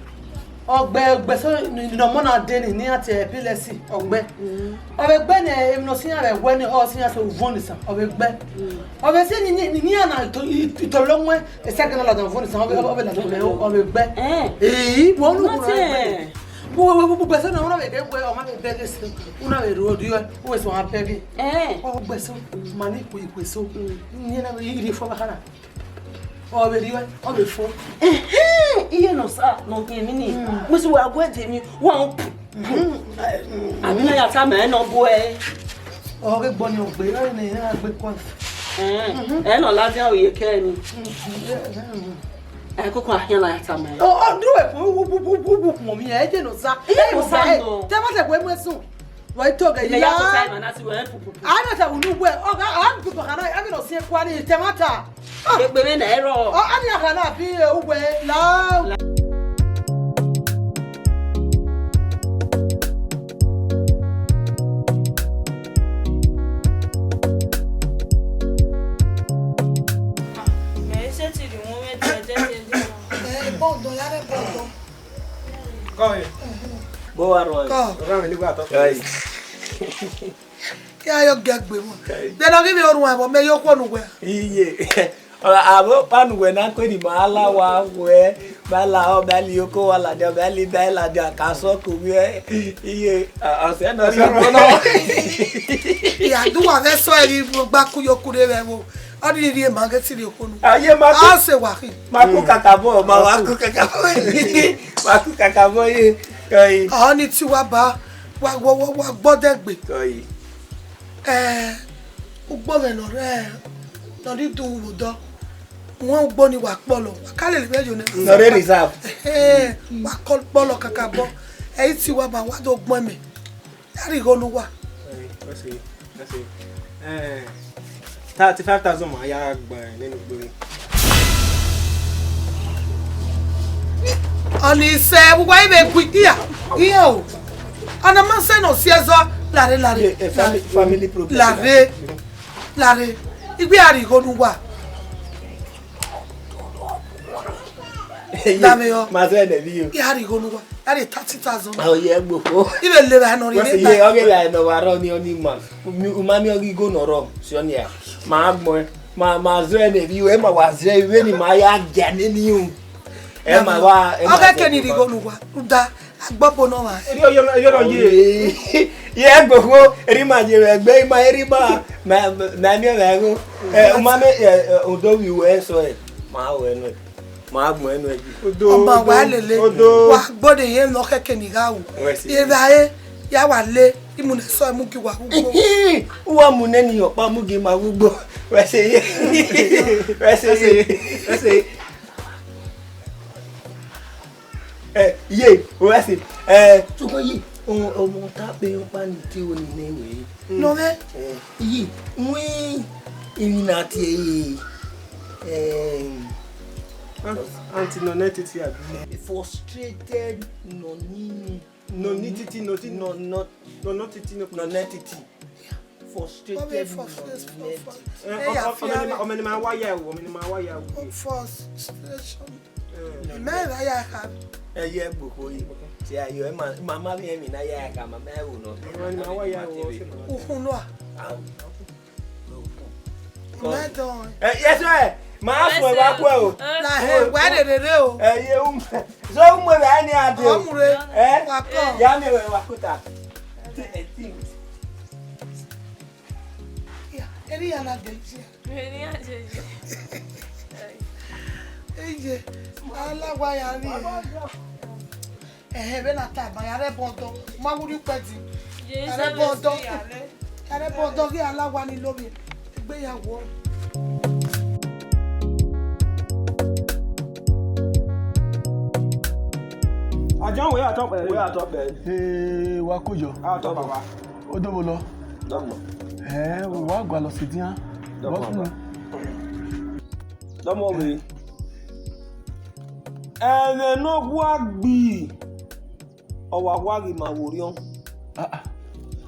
Ọ gbe, ọ gbe eso ne ọmọ na de ni, ne iran tie epilepsy, ọ gbe. Mm. Ọ vbe gbe ne emwi ne ọ si iran vbe ẹwẹ ni, ọ si iran sẹ uvọn ni sa, ọ vbe gbe. Mm. Ọ vbe si ni, ni, ni iran na to, i, itọlọ wọn, ẹsẹ kẹ na ladian uvọn ni sa, ọ vbe, ọ vbe ladian uvọn, ọ vbe gbe. Eh. Ee, wẹ unu kuna gbe. Wẹ, wẹ, wẹ, wẹ, eso na, u na vbe ghe wẹ, ọ ma vbe bẹghe sẹ, u na vbe ru orhiọ, u vbe sẹ ọmwa bẹghe. Eh. Ọ gbe eso, ma ni ikue, ikue eso. Mm. Ni na vbe rhie fo ba khara. Ọ vbe rhie, ọ vbe fo. Ẹhẹn, iye ne ọ sa ne ọ khin emwi ni. Mm. Wẹ sẹ wa gu ẹdẹ emwi, wa họn. Mhm. Ami na ya tama ẹre ne ọ bu ẹre. Ọ ghe gbọ ni ọ gbe, ọ ne a gbe kua. Ẹn, mhm, ẹ nọ ladian ro ye kẹ ni. Mhm. Ẹ koko a khian na ya tama ẹre. Ọ, ọ, do we ku, u, u, u, u, u, u, u, mi, ẹ je ne ọ sa. Iye ne ọ sa nọ. Te ma te ku emu ẹsun. Wa i to ghe. Mẹ ya ya to time and ask you, eh, pupu. A na ta unu wẹ, ọ ga, a pupu kana, a mi no si kua ni, te ma ta. Egbe mwẹ na ẹrọ. Ọ, a ni a kana bi, eh, uwẹ la. Mẹ se ti di wọn mẹ jẹ jẹ jẹ. Eh, bọdọ, ya rẹ bọdọ. Kọ ye. Bọ wa rọ. Kọ. Ọgá mi nígbà tó. Guys. Ya yo gẹ gbe mọ. Then ọ ghi vbe orhuan vbọ, mẹ yo khuọ ne uwẹ. Iye. Avbe ọkpa ne uwẹ na kue ni ma la wa wẹ, ma la ọ, ma li oko wa ladian, ma li ba ladian, ka sọ ko wẹ. Iye, ọsẹ nọ rhie ọgbọ nọ. Ya du wa vẹ sọ ẹre gba ku yo kure vbe ẹvbo. Ọ ni rhie ma ghe sirri okhuo nu. Aye ma ku. A sẹ wa khin. Ma ku kakabọ, ma wa ku kakabọ. Ma ku kakabọ ye. Kọe. Ọ ni ti wa ba, wa, wa, wa, wa gbọdẹ gbe. Kọe. Eh, ugbo mwẹ nọ rre, nọ rre idu vbe odọ. Wọn ugbo ni wa kpọlọ, wa ka lele mwẹ yo nẹ. Nọ rre reserve. Eh, wa kọ kpọlọ kakabọ. Ẹ i ti wa ba, wa do gbọn mẹ. Ya rhie igho ne uwa. Eh, wẹ sẹ, wẹ sẹ. Eh, thirty-five thousand ma ya gba nene ugbo. Ọni sẹ, uwa i vbe gui, iya, iya o. Ọna ma sẹ ne ọ si ẹzọ, lare, lare, Eh, eh, family, lare. Family problem. Lare, lare. Igbe a rhie igho ne uwa. Dame yọ. Ma zẹ nẹ vbe iyo. Ya rhie igho ne uwa. Ya rhie thirty thousand. Ọ ye gboko. I vbe le vbe nọ rhie. Wẹ sẹ ye, ọ ghe vbe nọ wa rọ ni, ọni ma. Mi, u ma miẹn ọghe igho nọ rọ, si ọni a. Ma gbọn, ma, ma zẹ nẹ vbe iyo, ẹ ma wa zẹ vbe ni ma ya gia nene yu. Ẹ ma wa, ẹ ma Ọ ghe zẹ keni vbe rhie igho ne uwa. Rhunmwuda, agbọbo nọ wa. Erriọ, erriọ, erriọ ye. Ye gboko, erriọ ma ye vbe ẹgbẹ, ma erriọ ma, ma, ma miẹn vbe ẹghẹ. Ẹ, u ma mẹ, ẹ, ẹ, odo vbe uwẹ sọ ẹ. Ma wẹ nọ. Ma gbọn ẹnu ẹgi. Odo, Ọma wa odo, lele. Odo. Wa gbọdọ ye nọ khẹke ni gha ru. Wẹ sẹ. Ye vbe a re, ya wa le, imu ne sọ mu gi wa ugbo. Uwa mu neni ọkpa mu gi ma ugbo. Wẹ sẹ ye. Wẹ sẹ ye. Wẹ sẹ. Ẹ, ye, wẹ sẹ. Ẹ, tuko ye. O, ọmọ ta pe ọkpa ni te o ni ne we. Nọ vbe? Eh, iyi, win, emwi na tie, eh, Aunty, nọ nẹ titi abi? Frustrated, nọ ni. Nọ ni titi, nọ ti, nọ, nọ, nọ, nọ titi, nọ. Nọ nẹ titi. Frustrated, nọ nẹ titi. Eh, ọ, ọ, ọmọ ni ma, ọmọ ni ma wa ya wo, ọmọ ni ma wa ya wo. Frustration. Mẹ ra ya kha. Ẹ ye gboko yi. Ti ayo, ẹ ma, ma, ma vbe emwi na ya kha, ma, ma ẹ wo nọ. Ọmọ ni ma wa ya wo. Ukhun nọ a? Au. Mẹ dọn. Ẹ, yes, sir. Ma a fun ẹ wa ku ẹ o. La he, wa de rere o. Ẹ ye um. So um ẹ ni a de. Ọmure. Ẹ? Wa kọ. Ya mi wa ku ta. Ti, ẹ ti. Ya, eri ya na de je. Eri ya je je. Eje, ala wa ya ri. Ẹhẹn, vbene a tama, ya rre ẹbọ ọdọ, ma wu rhie ukpẹ di. Ya rre ẹbọ ọdọ, ya rre ẹbọ ọdọ, ghi ala wa ni lovbiẹ, egbe ya wọ. Ajọ wẹ atọ pẹrẹ. Wẹ atọ pẹrẹ. Ee, wa kojọ. Atọ papa. Odobolo. Dọgbọn. Ẹ, wa gualọ sẹ edian. Dọgbọn. Bọsunu. Dọgbọn vbe. Ẹmwẹ ne ọ gua gbi, ọ wa wa ghi ma vbe orhiọn. Ah, ah.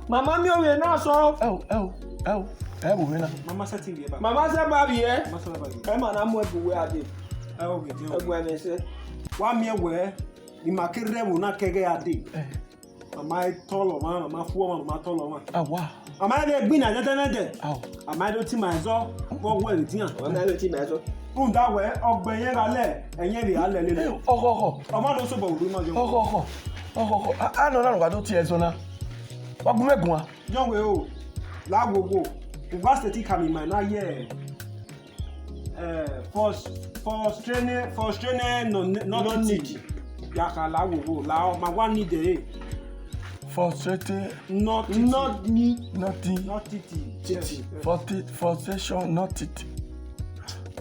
Mama miẹn ovbi na sọ. Ẹ o, ẹ o, ẹ o, ẹ vbe ovbi na. Mama sẹtin vbiẹ ba. Mama sẹ ba vbiẹ. Mama sẹ ba vbiẹ. Ẹ ma na mu ẹbu wẹ a dee. Ẹ o, gidi o. Ẹbu ẹmwẹ sẹ. Wa miẹn wẹ, ima ke rre ẹvbo na kẹghẹ a dee. Ẹ. Mama i tọlọ ọmwa, mama fu ọmwa, mama tọlọ ọmwa. Awa. Mama i vbe gbinna ẹdẹdẹmwẹdẹ. Ao. Mama i do ti ma ẹzọ, vbe ọ wẹ edian. Mama i vbe ti ma ẹzọ. Rhunmwuda wẹ, ọgbẹn yẹn gha lẹ, ẹyẹn vbe gha lẹ lele. Ọghọghọ. Ọmwa do sobọ vbe odẹ nọ yọ. Ọghọghọ. Ọghọghọ. A, a nọ na wa do tie ẹzọ na. Wa gu mwẹ guan. Yọ wẹ o. La wo wo. Uwa sẹtin khama ima na ye. Eh, for, for straining, for straining, no, no, not need. Ya kha la wo wo, la ma wa need e. Frustrated. Not, not need. Nothing. Not titi. Titi. Yes, yes. Frustra-, frustration, not titi.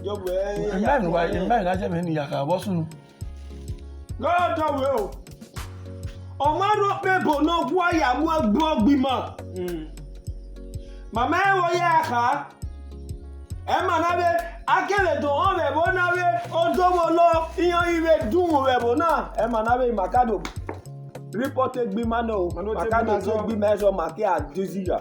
Yo, well, amen, yeah, why, yeah. Amen, I just mean, ya kha, what's new? God, we o. Ọ ma rho kpe ebo ne ọ gua ya mu egbe ọgbe ima. Mm. Mama ẹre vbe ọ ya kha. Ẹ ma na vbe, a kevbe do họn vbe ẹvbo na vbe, odovbolo, iran ghi vbe dunmwu vbe ẹvbo na, ẹ ma na vbe, ima ka do report egbe ima nọ o. Ma do ma ka do tie egbe ima zọ, ma ke a dizigha.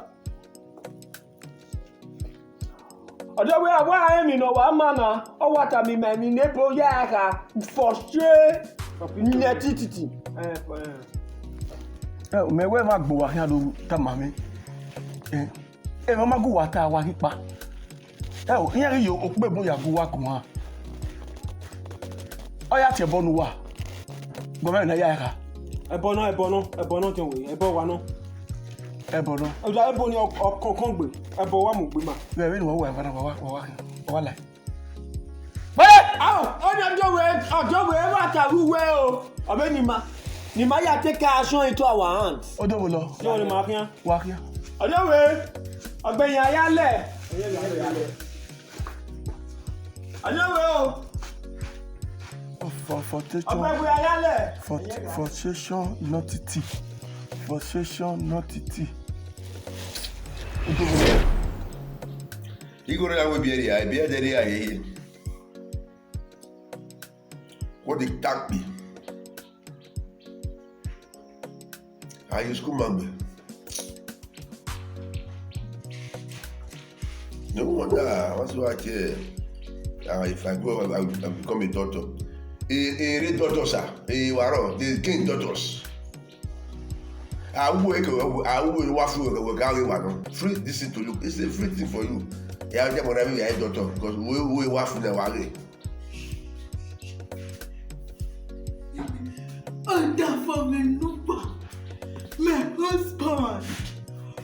Ọ de wẹ, a wa rẹn emwi ne ọ wa ma na, ọ wa tama ima emwi ne ebo ya kha, frustrate nẹ tititi. Eh, eh. Ẹ, mẹ wẹ ma gbe uwa khian do tama mwẹ. Eh, emwa ma gu uwa ta, wa ghi kpa. Ẹ o, iran ghi ye okpebun ya gu uwa guan. Ọ ya tie ẹbọ ne uwa. Gọmẹ na ya kha. Ẹbọ nọ, ẹbọ nọ, ẹbọ nọ tẹn wẹ, ẹbọ wa nọ. Ẹbọ nọ. Ọja ẹbọ ni ọ-, ọkọnkọn gbe, ẹbọ wa mu gbe ma. Vbe vbene uwa wa, wa, wa, wa, wa, wa la. Wẹrẹ! Ao, ọni ọjọ wẹ, ọjọ wẹ, wa ta ru wẹ o. Ọbẹ ni ma, ni ma ya take action into our hands. Odọ vbo lọ? Ọjọ wẹ ni ma khian. Wa khian. Ọjọ wẹ, ọgbẹn yan ya lẹ. Ọjọ wẹ o. For, for, for, Ọgbẹn wẹ ya lẹ. For, frustration not tea. Frustration not tea. Igoro ya we biẹ ria, biẹ de ria ye. What the tactic? Are you school man? No wonder, that's why I care. Uh, if I go, I will, I will become a doctor. A, a, a doctor, sir. A waro, the king doctors. I will, I will, I will, wa fu, we ka ghe wa no. Free this thing to you. It's a free thing for you. Yeah, I'm gonna be a doctor because we, we wa fu na wa ghe. Ọdafẹn mwẹ ne uwa, my husband,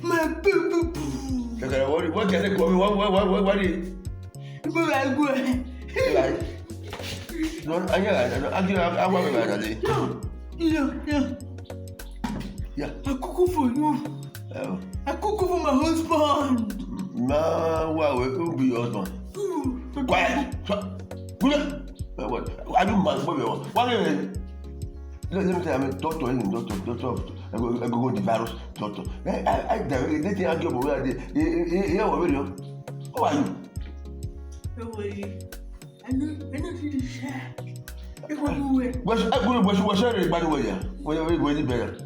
my baby boo. Kẹkẹrẹ, what, what can they call me? What, what, what, what, what is? Ibo ra gu ẹ? Right. No, I, I, I, I, I, I, I, I, I, I, I, I, I, Yeah, yeah. Yeah. I cook for you. Oh. I cook for my husband. Ma wa we, who be your husband? You. Quiet. Shut. Good. Eh, what? Are you mad? What, what, what, what, let, let me tell you, I'm a doctor, eh, doctor, doctor of, I go, I go, go the virus doctor. Eh, I, I, the, the thing I get over there, eh, eh, eh, eh, what, what, what, who are you? Don't worry. I know, I know you dey share. Everywhere. What's, eh, what, what, what's your bad way? What, what, what, what, what?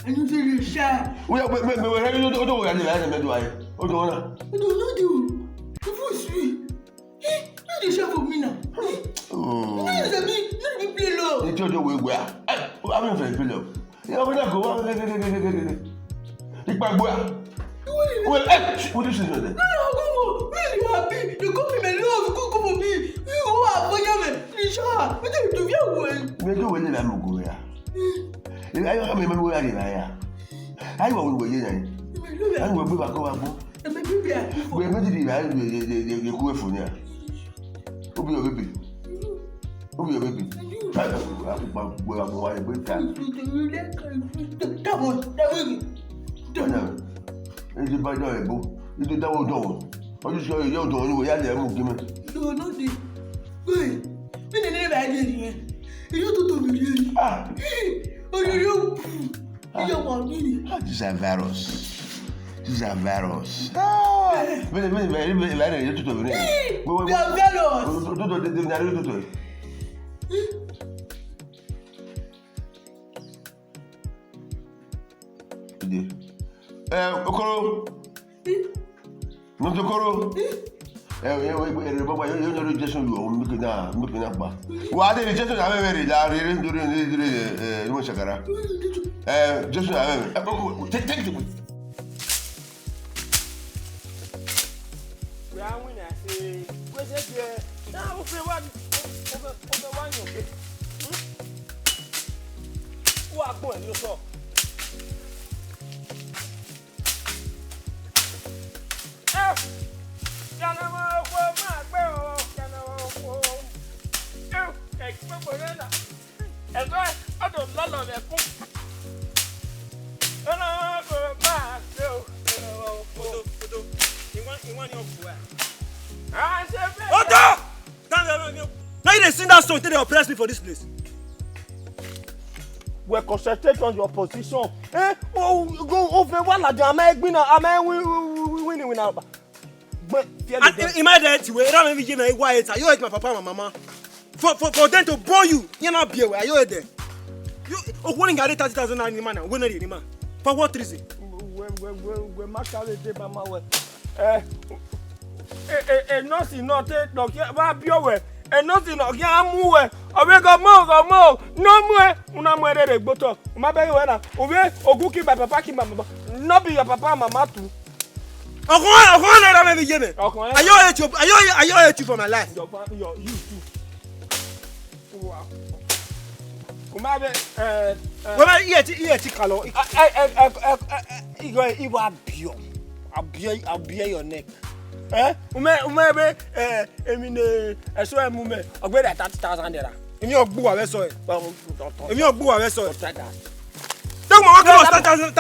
I know you dey share. Wait, wait, wait, wait, wait, you don't, don't worry, I know, I know, I know. Hold on. I don't know you. You fool me. Eh, you dey share for me now. Eh? Oh. You know you dey be, you dey be play love. You don't know where we are. Eh, I mean, play love. Ìyá ọmọ náà kò wá gẹ́gẹ́gẹ́gẹ́gẹ́. Ìpàgbọ́ à. Wọ́n ẹ wọ́n ti sùn lọ́dẹ. No, no, no, no. Really happy. You come in my love, you come for me. You go out for me. Please, ah, what do you do? You win. Mi ò tó wọlé lánàá ògo rẹ̀ à. Ìyá ayọ̀ mi mẹ́rin wọ́n yà rẹ̀ láyà. Ayọ̀ wọ́n wọlé yẹn. Ayọ̀ wọ́n gbé bàkọ́ wa gbọ́. Ẹ̀mí bíbí àkúfọ̀. Gbé méjì di ìyá yẹ kú ẹ̀fọ́ ni à. Ó bí your baby. Ó bí your baby. Gbogbo àwọn ẹgbẹ́ ta. That one, that way. Ọ̀nà ètò bá dọ̀ ẹ̀bù, ètò dáwọ́ dọ̀wọ́. Ọdún sọ èyí ọ̀dọ̀ ọ̀nìwò yá lẹ̀ mú gímẹ̀. No, no dey. Wait. Mi nene ba ye ni. Èyí tó tóbi rí. Ah. Orí yóò kú. Iye wọ mi ni. Ah, this is a virus. This is a virus. Ah. Mene, mene, mene, mene, mene, you to me. We are virus. Eh, Okoro. Notokoro. Eh, eh, eh, eh, eh, baba, yo, yo, yo, Jason, you, make na, make na ba. Wa de Jason, ave, ave, la, re, re, re, re, re, eh, no sakara. Eh, Jason, ave, ave. Eh, oh, oh, take, take it. We are winning, I say. We say, yeah. Now, we say, what, we say, we say, what you get? Hmm? Who are going, you saw? Odo! Now you dey sing that song, take dey oppress me for this place. Well, concentrate on your position. Eh? Oh, go over what la jam, I gbin, am I win, win, win, win, win, win. But fear the And devil. In, in my death, we don't even give me why it's, you hate my papa and my mama. For, for, for them to born you, you not be aware, you hate them. You, oh, one thing I thirty thousand naira, man, when are you, man? For what reason? We, we, we, we, we, my car dey by my way. Eh, eh, eh, eh, nothing, not, eh, no, yeah, wa bi owe. Eh, nothing, no, yeah, mu we. Owe go mo, go mo. No mu e. Una mu e re gboto. Ma be we na. Owe, ogu ki my papa, ki my mama. No be your papa and mama too. Ọkhan, ọkhan na ra mwẹ vbe iye mwẹ. Ọkhan. I don't hate you, I don't, I don't hate you for my life. Your fa-, your, you too. Wow. Come here, eh, eh. Wẹ mẹ, iye ti, iye ti ka lọ. Eh, eh, eh, igho, I wa biẹ. I biẹ, I biẹ your neck. Eh? Umẹ, umẹ be, eh, emi ne, ẹso ẹ mu mẹ. Ọ gbe da thirty thousand naira. Emi ọ gbuwa vbe ẹso ẹ. Emi ọ gbuwa vbe ẹso ẹ. Take my one give us thirty thousand,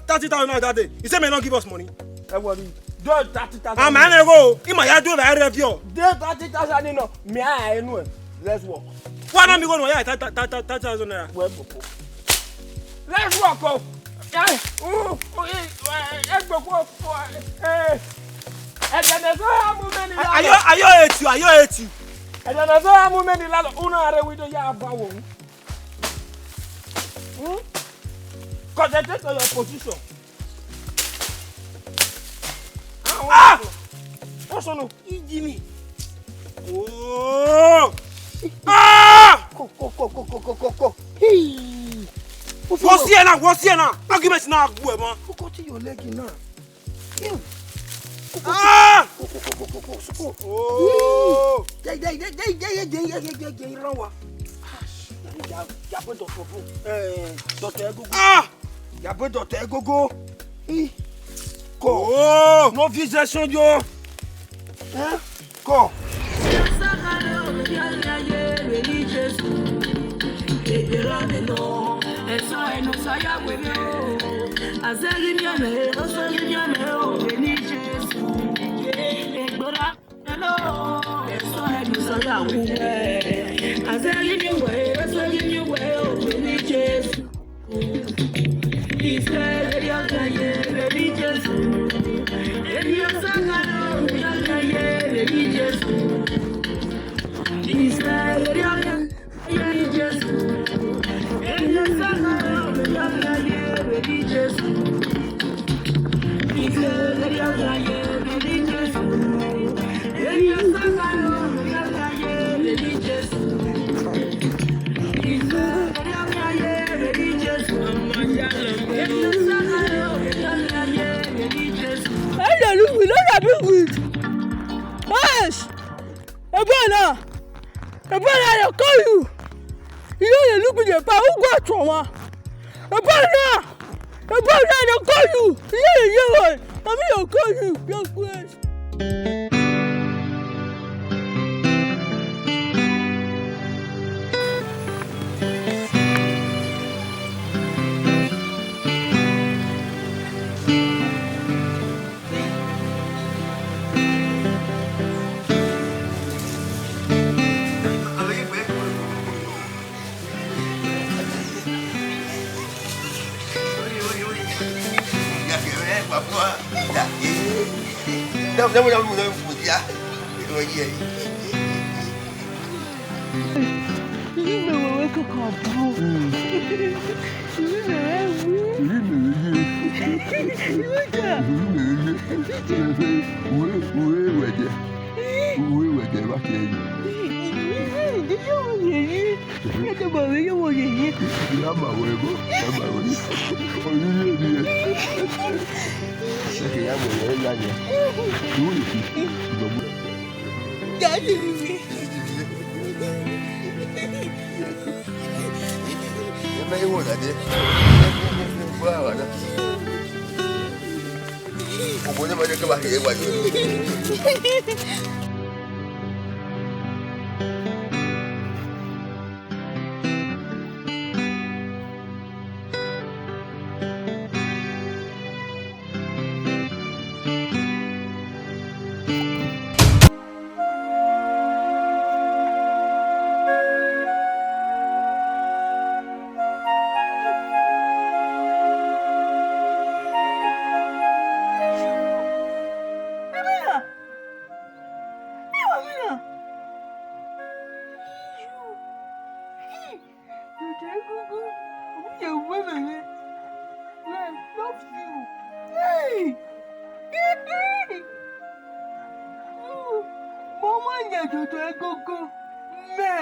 thirty thousand naira that day. He say may not give us money. Ẹ wọrọ. Do thirty thousand. Ah, man, I go. Ima ya do that review. Do thirty thousand, you know. Me, I know it. Let's work. Why not me go no? Yeah, thirty thousand naira. Well, go. Let's work, oh. Eh, oh, oh, eh, eh, eh, go, go, go, eh. Ẹdẹ ne ẹzọ ya mu mẹ ni la lọ. I don't hate you, I don't hate you. Ẹdẹ ne ẹzọ ya mu mẹ ni la lọ. Unu are we do ya ba wo. Hmm? Concentrate on your position. Ah! What's on? Ijimi. Oh! Ah! Ko, ko, ko. Hey! What's here now? What's here now? Argument now, boy, man. Who cut your leg in now? Ah! Ko, ko, ko, ko, ko, ko, ko. Oh! Hey! Dai, dai, dai, dai, dai, run wa. Ya, ya, ya, doctor, bro. Eh, doctor, go, go. Ah! Ya, bro, doctor, go, go. Ih. Ko. Oh! No visa son yo. Eh? Ko. Hello, we don't have it with. Yes. Ebona, ebona, I dey call you. You dey look me dey pa, who go to one? Ebona, ebona, I dey call you. You dey hear what? Na me dey call you. Your friend. Irẹn mẹ wẹ kọkọ bro. Irẹn mẹ wẹ wu. Irẹn mẹ wẹ ye. Irẹn mẹ wẹ ye. Uwe, uwe wẹ dẹ. Uwe wẹ dẹ, wa kẹ ye. Irẹn mẹ wẹ ye. Irẹn mẹ wẹ ye. Irẹn mẹ wẹ ye. Irẹn mẹ wẹ ye. Irẹn mẹ wẹ ye. Irẹn mẹ wẹ ye. Sẹkẹ ya mẹ wẹ ya ye. Uwe ye. Daddy. Eme igho na dẹ. Obọ ne ma dẹ ke ba rhie ẹre wa yo. Dede egungun, uwẹ wẹ mẹ. I love you. Hey! Mo ma yan dodo egungun mẹ.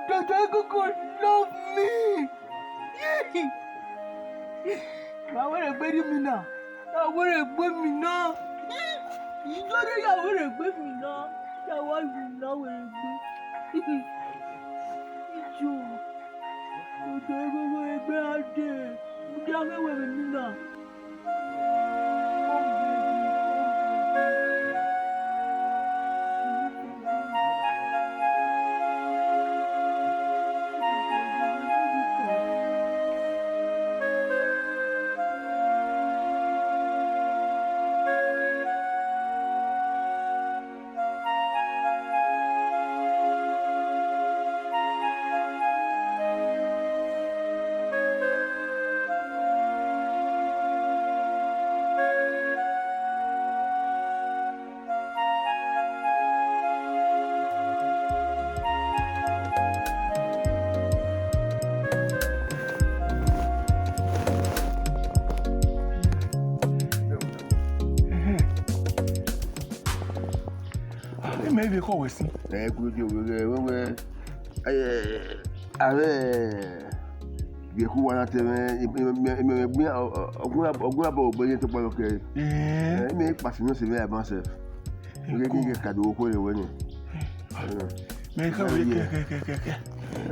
Dodo egungun love me. Ma wẹ rẹ gbe rhie mi na. Aweregbe mi na. Iyore ya aweregbe mi na. Ya wa yi na aweregbe. Iyo. Odo ego aweregbe a de. Mu dia ghe wẹ vbe mi na. Ẹhẹn. Ah, imẹ vbe khọ wẹ sin. Ẹ, gu de wẹ, wẹ, wẹ, ẹ, avbe biẹku wa na te mwẹ, imẹ, imẹ, imẹ, imẹ gbe, ọ, ọ, ọgua, ọgua bọ gbe ye tọkpọlọ kẹ. Ẹhẹn. Ẹ, imẹ kpasi nọ sẹ mwẹ avan sẹ. Ẹ, ghe, ghe, ghe, ka do okhuo rre wẹ nẹ. Mẹ kha wẹ kẹ, kẹ, kẹ, kẹ, kẹ.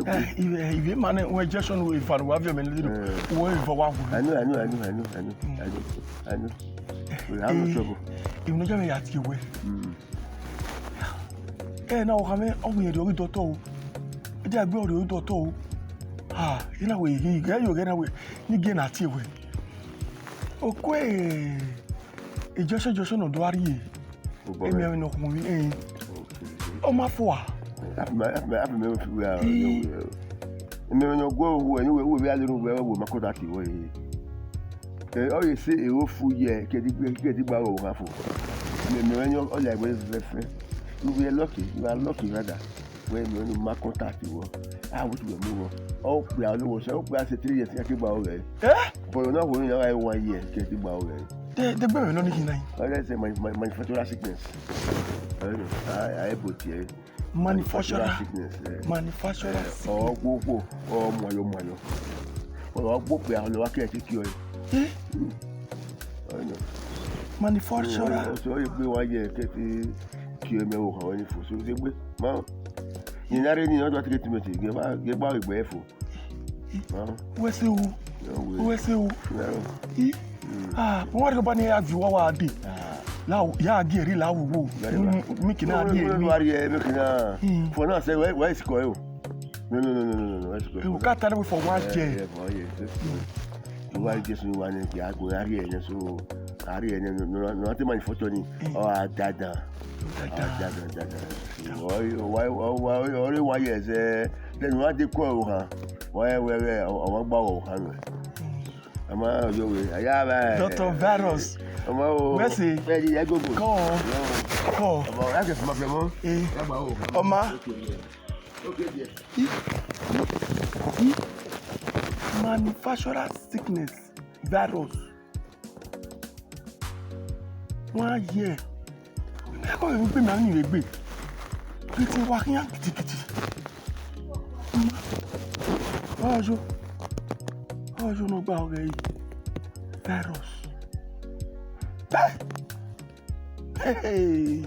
Ẹ, ivbi, ivbi ma nẹ, wẹ injection wẹ eva ne wa viọ mẹ ne dede. Ẹ. Wẹ eva wa wu. I know, I know, I know, I know, I know, I know, I know. We have no trouble. Ẹ, emwi ne ọ ya mẹ ya tie wẹ. Mm. Ẹ na, ọ kha mwẹ, ọ wẹ rhie ọghe dọtọ o. Ẹ dia gbe ọ rhie ọghe dọtọ o. Ha, ina wẹ, ẹ yo ghẹ na wẹ, ne I gie na tie wẹ. Okue, injection, injection ne ọ do a rhie. Obọ emiẹn mwẹ. Vbe ne ọ khuọnmwi, ẹn. Okay. Ọ ma fua. Apẹ mẹ, apẹ mẹ, apẹ mẹ fi wẹ a. Ii. Emiẹn mwẹ ne ọ gu ohu ẹre, ne uwẹ, uwẹ vbe a lele uwẹ, uwẹ ma contact wẹ. Ẹ, ọ ye sẹ eho fu ye, kẹdẹ, kẹdẹ gba ọghe ohan fo. Emiẹn mwẹ ne ọ ya wẹ fẹfẹ. You were lucky, you are lucky rather. Wẹ emiẹn mwẹ ne u ma contact wẹ. A wẹ uwẹ mu vbọ. Ọ kpia ọlọghọ sẹ, ọ kpia sẹ three years, ya ke gba ọghe. Eh? But ọ na wo ni ya gha one year, kẹdẹ gba ọghe. De, de gbe mwẹ nọ ni khin na. Ọ lẹ sẹ mani-, mani-, manufacturer sickness. Ẹ, a, a, ebo tie. Manufacturer. Manufacturer sickness, ẹ. Manufacturer sickness. Ẹ, ọ gbo gbo, ọ muayọ muayọ. Ọ gbo kpia, ọ lọ wa kẹ ẹre kiki ọre. Eh? Ọ nọ. Manufacturer. Ọ, ọ, ọ, ọ gbe wa ye kẹte kio mẹ o, ha, ọ ni fo. So, de gbe, ma. Ni na re ni, ọ do take treatment, ghe ba, ghe ba egbe fo. Wẹ se o. Wẹ se o. I. Ah, wọn rí ọba ni ya vi wa wa de. La o, ya gi eri la wo wo. Mi kì í na rí eri. Wa rí ẹ, mi kì í na. For now, say, where, where is Koyo? No, no, no, no, no, no, where is Koyo? Ewu ka ta ne we for wa jẹ. Yeah, for, yeah, so, so. Wa Jesu wa ni ki a go, a rí ẹ, so, a rí ẹ, no, no, no, no, I think my photo ni. Oh, ah, dada. Dada. Ah, dada, dada. Why, why, why, why, why, why, yes, eh, then what they call, huh? Why, why, why, I want bow, huh? Ama yo we, aya ba. Doctor Virus. Ama o. Where say? Where the ego go? Call. Call. Ama, I get my friend. Eh. Ama o. Oma. Okay, yeah. Okay, yeah. I, I, manufacturer sickness virus. Wọ́n á yẹ. Ẹ kọ́ ìlú gbé mi àmì ìwé gbé. Bí ti wá kí á kìtìkìtì. Ọjọ́. Ọjọ́ náà gba ọ̀rẹ́ yìí. Virus. Bẹ́ẹ̀. Hey.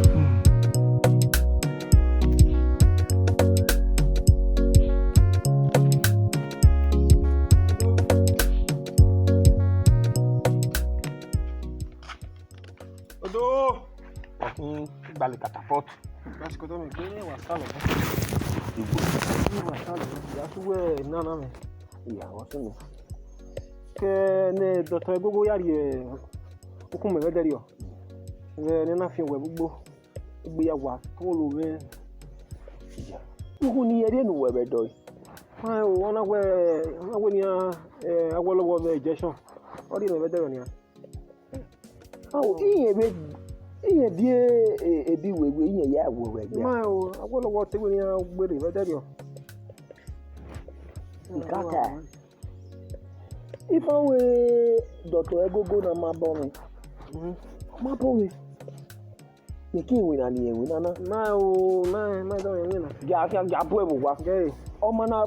Hmm. Odo! Ọkun gbalẹ catapult. Lásìkò tó mi gbé ní wàsá lọ. Ní wàsá lọ, ìyá tún wẹ̀ nánà mi. Ìyàwó sí mi. Kẹ ne dọtọ ẹgogo ya rhie ukun mẹ vbe ẹdẹrriọ. Vbe ne na fian wẹ gbogbo. Egbe ya wa tolo mwẹ. Ukhu ni ẹre ne uwẹ vbe ẹdọ. Ọ na wẹ, ọ na wẹ nian, eh, awẹ ọlọghọ vbe injection. Ọ rhie mwẹ vbe ẹdẹrriọ nian. Ao, iran vbe, iran die, eh, ebi wewe, iran ya wẹ wẹ ya. Ma o, awẹ ọlọghọ te wẹ nian gbere vbe ẹdẹrriọ. Ikata. Ifa wẹ dọtọ ẹgogo na ma bọ mwẹ. Mhm. Ma bọ mwẹ. Ye ke iwinna ni iwinna na. Ma o, ma, ma dọ iwinna. Gia, gia, gia bu ẹvbo wa. Gẹre. Ọma na,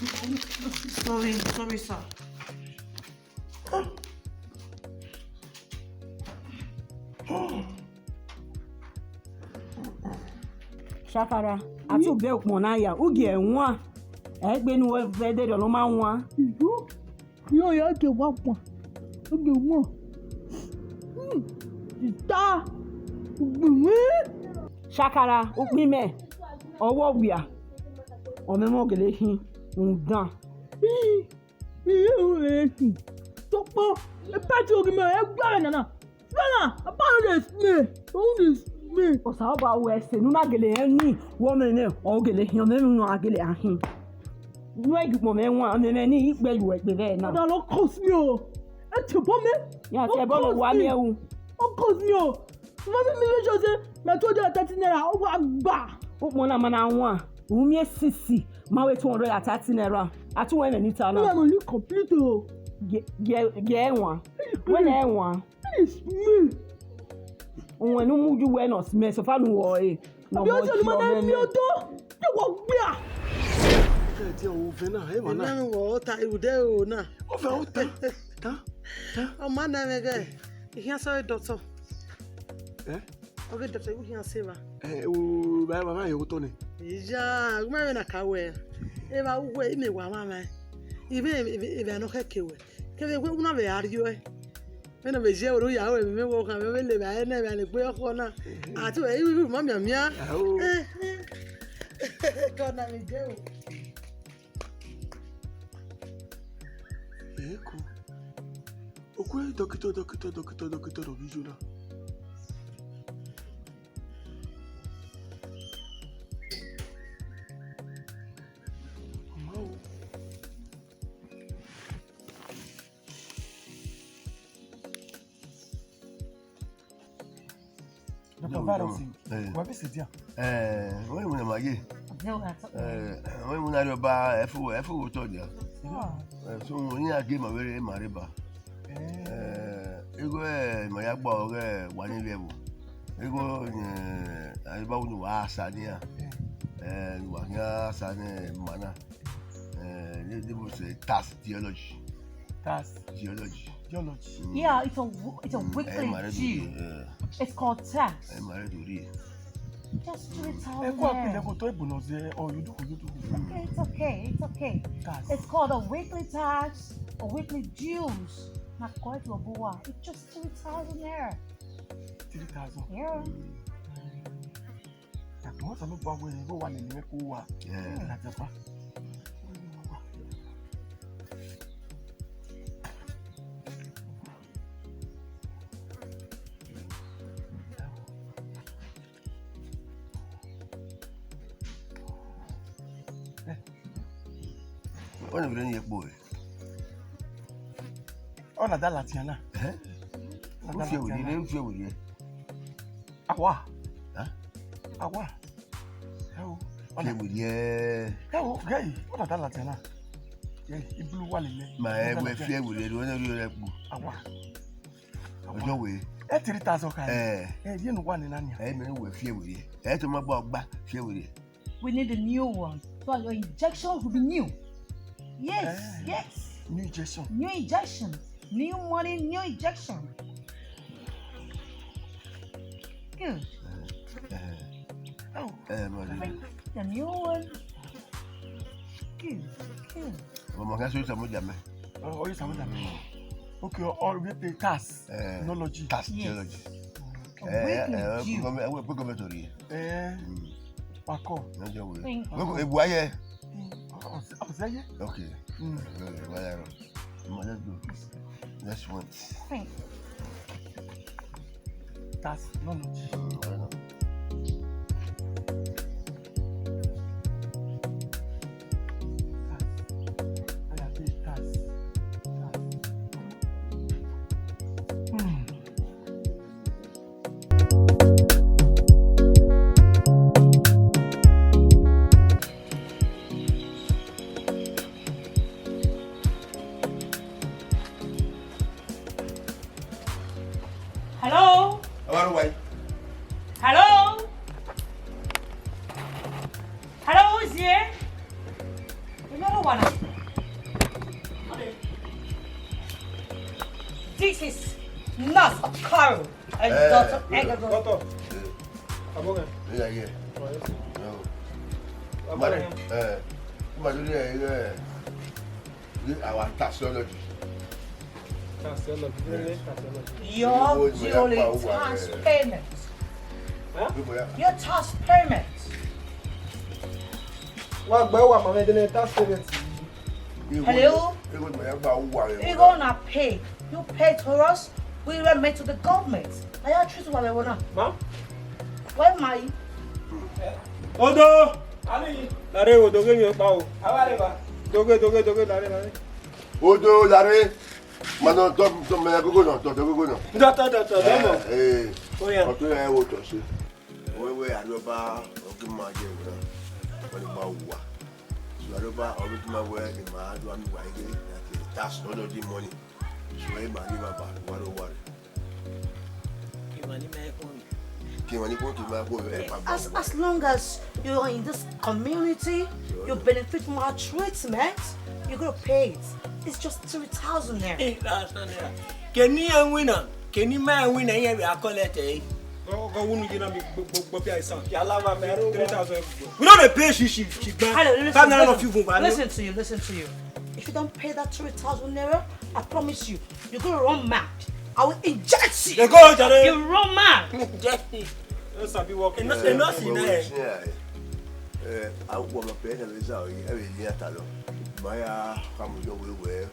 Sorry, sorry, sir. Shakara, a te u bẹ ukpọn na ya, u gie ẹwaẹn. Ẹgbenu vbe ẹdẹrriọ ne ọ ma wan. Iyo, iyo, ya gie ẹwaẹn ukpọn. U gie ẹwaẹn. Hmm, sista, ugbẹn mwẹ. Shakara, ukpọn mẹ, ọ wọ wia. Ọ mwẹ mwẹ ọ gele khin, rhunmwuda. Iye ru ẹre si. Sokpan, epẹti ogi mẹ, ẹ gbe ẹmwẹ nana. Brother, papa no dey smell. No dey smell. Osanobua ru ẹse, ne u na gele rẹn ni, wẹ ọmọ nẹ, ọ gele khian, ọmọ nẹ a gele a khin. Wẹ gie ukpọn mwẹ wan, ọmọ mwẹ ni, I kpẹ ye uwẹ egbe vbe na. Ọdọ lọ kọs mi o. Ẹ te obọ mẹ. Ya te ẹbọ ne wa miẹn ru. Ọ kọs mi o. Mama, mi make sure say my two hundred and thirty naira, ọ wa gba. Ukpọn na ma na wan, u miẹn sisi, ma wẹ two hundred and thirty naira. A tu wẹ ẹmwẹ ni ta na. Me, I'm only complete o. Gie, gie, gie ẹwaẹn. Wẹ na ẹwaẹn. Please, me. Uwẹ ne u mu ju wẹ nọ, mẹ so far nu wọ e. Abi ọjọ ni ma na mi odo. Ye wọ gbia. Ẹ dia ovẹn na, ẹ ma na. Ena wọ ta, irude o na. Ovẹn o ta, ta, ta. Ọ ma na mwẹ gẹ, I khian sẹ doctor. Eh? Ọ ghe doctor, u khian sẹ evba. Eh, u ba ba ba yo to ni. Iya, u ma vbe na ka wẹ. Evba uwẹ, I miẹn wa ma ma. I vbe, I vbe, I vbe nọ khẹke wẹ. Kevbe wẹ u na vbe a rriọ ẹ. Vbene ọ vbe ye ẹre ya ru emwi mwẹ, wẹ ọ khan, vbe ọ vbe le evba ẹre nẹ, evba ne egbe ọkhọ na. A te wẹ, I, I, I ma mianmian. Ao. Eh, eh. Kọ na vbe je o. Eko. Oku ẹre dọkitọ, dọkitọ, dọkitọ, dọkitọ, dọkitọ, dọkitọ. Doctor Virus, eh, wa be sitting. Eh, wẹ mu na ma ye. Eh, wẹ mu na rhie ọba, ẹfu, ẹfu wo tọ dia. Eh, so, wẹ iran gie ma vbe re ma rre ba. Eh, igho, eh, ma ya gba ọghe wa ni vbe ẹvbo. Igho, eh, a ba unu wa sa ni ya. Eh, wa khian sa ni ma na. Eh, they, they must say tax theology. Tax theology. Theology. Mm. Yeah, it's a w-, it's a weekly due. It's called tax. Ẹ ma rẹ do rhie. Just do it all. Ẹ kọ apilẹ ko to ibu nọ zẹ, or you do, you do. It's okay, it's okay, it's okay. Tax. It's called a weekly tax, a weekly dues. Na kọ ẹdẹ ọbọ uwa, it's just three thousand naira. Three thousand? Yeah. Ẹ̀gbọ́n, Osanobua wẹ, vbe uwa lele mwẹ kpo uwa. Yeah. Na japa. Ọni vbe ne kpo re. Ọ na da ladian na. Eh? Ọ na da ladian na. Ufie werriẹ, ufie werriẹ. Awa. Eh? Awa. Ẹ o. Ọ na ufie werriẹ. Ẹ o, gẹe, ọ na da ladian na. Ẹ, ibulu wa lele. Ma ẹ wẹ ufie werriẹ, ọ na rhie rẹ kpo. Awa. Ọjọ wẹ. Ẹ three thousand ka. Eh. Ẹ, ye ne uwa ni na nia. Ẹ, mẹ wẹ ufie werriẹ. Ẹ, to ma gba ọgba, ufie werriẹ. We need a new one. So your injections will be new. Yes, eh, yes. New injection. New injection. New money, new injection. Good. Eh, eh. Oh, eh, money. The new one. Good, good. Ọmọ kan sọ ìsàmúdà mẹ. Oh, oh, ìsàmúdà mẹ. Mm. Okay, all we pay tax. Eh, technology. Tax, yes, technology. Okay. Eh, eh, eh, government, eh, government ori. Eh. Mm. Pakọ. Thank you. Weko, ebu aye. Mm. Oh, oh, oh, say yeah. Okay. Mm. Eh, eh, well, eh, let's go. Next one. Thank you. Tax, no, no. Mm, I know. Tax. I pay tax. Tax. Hmm. Hello? Hello? Hello, who's here? Another one. This is Nurse Okaro and eh, Doctor Egogo. Doctor. Abogan. Yeah, yeah. Oh, yes, sir. No. Abogan. Madam, eh, Madam, yeah, yeah. Our taxology. Taxology. Yes. Taxology. Your due tax payment. Huh? Your tax payment. Wa gbe wa ma me de tax payment. Hello? You're gonna pay. You pay to us, we remit to the government. Are you true to what I wanna? Ma? Where am I? Odo! Ani! Lare, Odo, ghe mi ọkpa o. Awa reva. Doge, doge, doge, lare, lare. Odo, lare. Ma nọ tọ, tọ, mẹ gogo nọ, tọ, tọ gogo nọ. Dọtọ, dọtọ, dọmọ. Eh, eh. Oya. Ọtọ ya wo tọ se. Wẹ wẹ Arriọba, ọ ghi ma ye wẹ na. Wẹ ni ma wa. So Arriọba, ọ ghi ma wẹ, ẹ ma do ami wa ige, that is, that's not the money. So ẹ ma ni baba, wa ro wa re. Kevbe emwa ni ma ẹkhuọnmwi. Kevbe emwa ni khuọnmwi, kevbe emwa khuọnmwi, ẹ pa gba. As, as long as you're in this community, you benefit from our treatment, you gotta pay it. It's just three thousand naira. Three thousand naira. Keni iran winna, keni ma winna, iran vbe a collect ẹre. Go, go, unu ye na mi gbo, gbo, gbo, pia isan. Ya la ma me, three thousand everywhere. We no dey pay shishi, shigban. Hello, listen, five naira of you, listen to you, listen to you. If you don't pay that three thousand naira, I promise you, you gonna run mad. I will inject you. Dey go, jare. You run mad. Inject me. Ẹ sabi work. Enough, enough is enough. Eh, a wo ma pay na vbe za o, ẹ vbe ni ata lọ. Ma ya ka mu yo we we,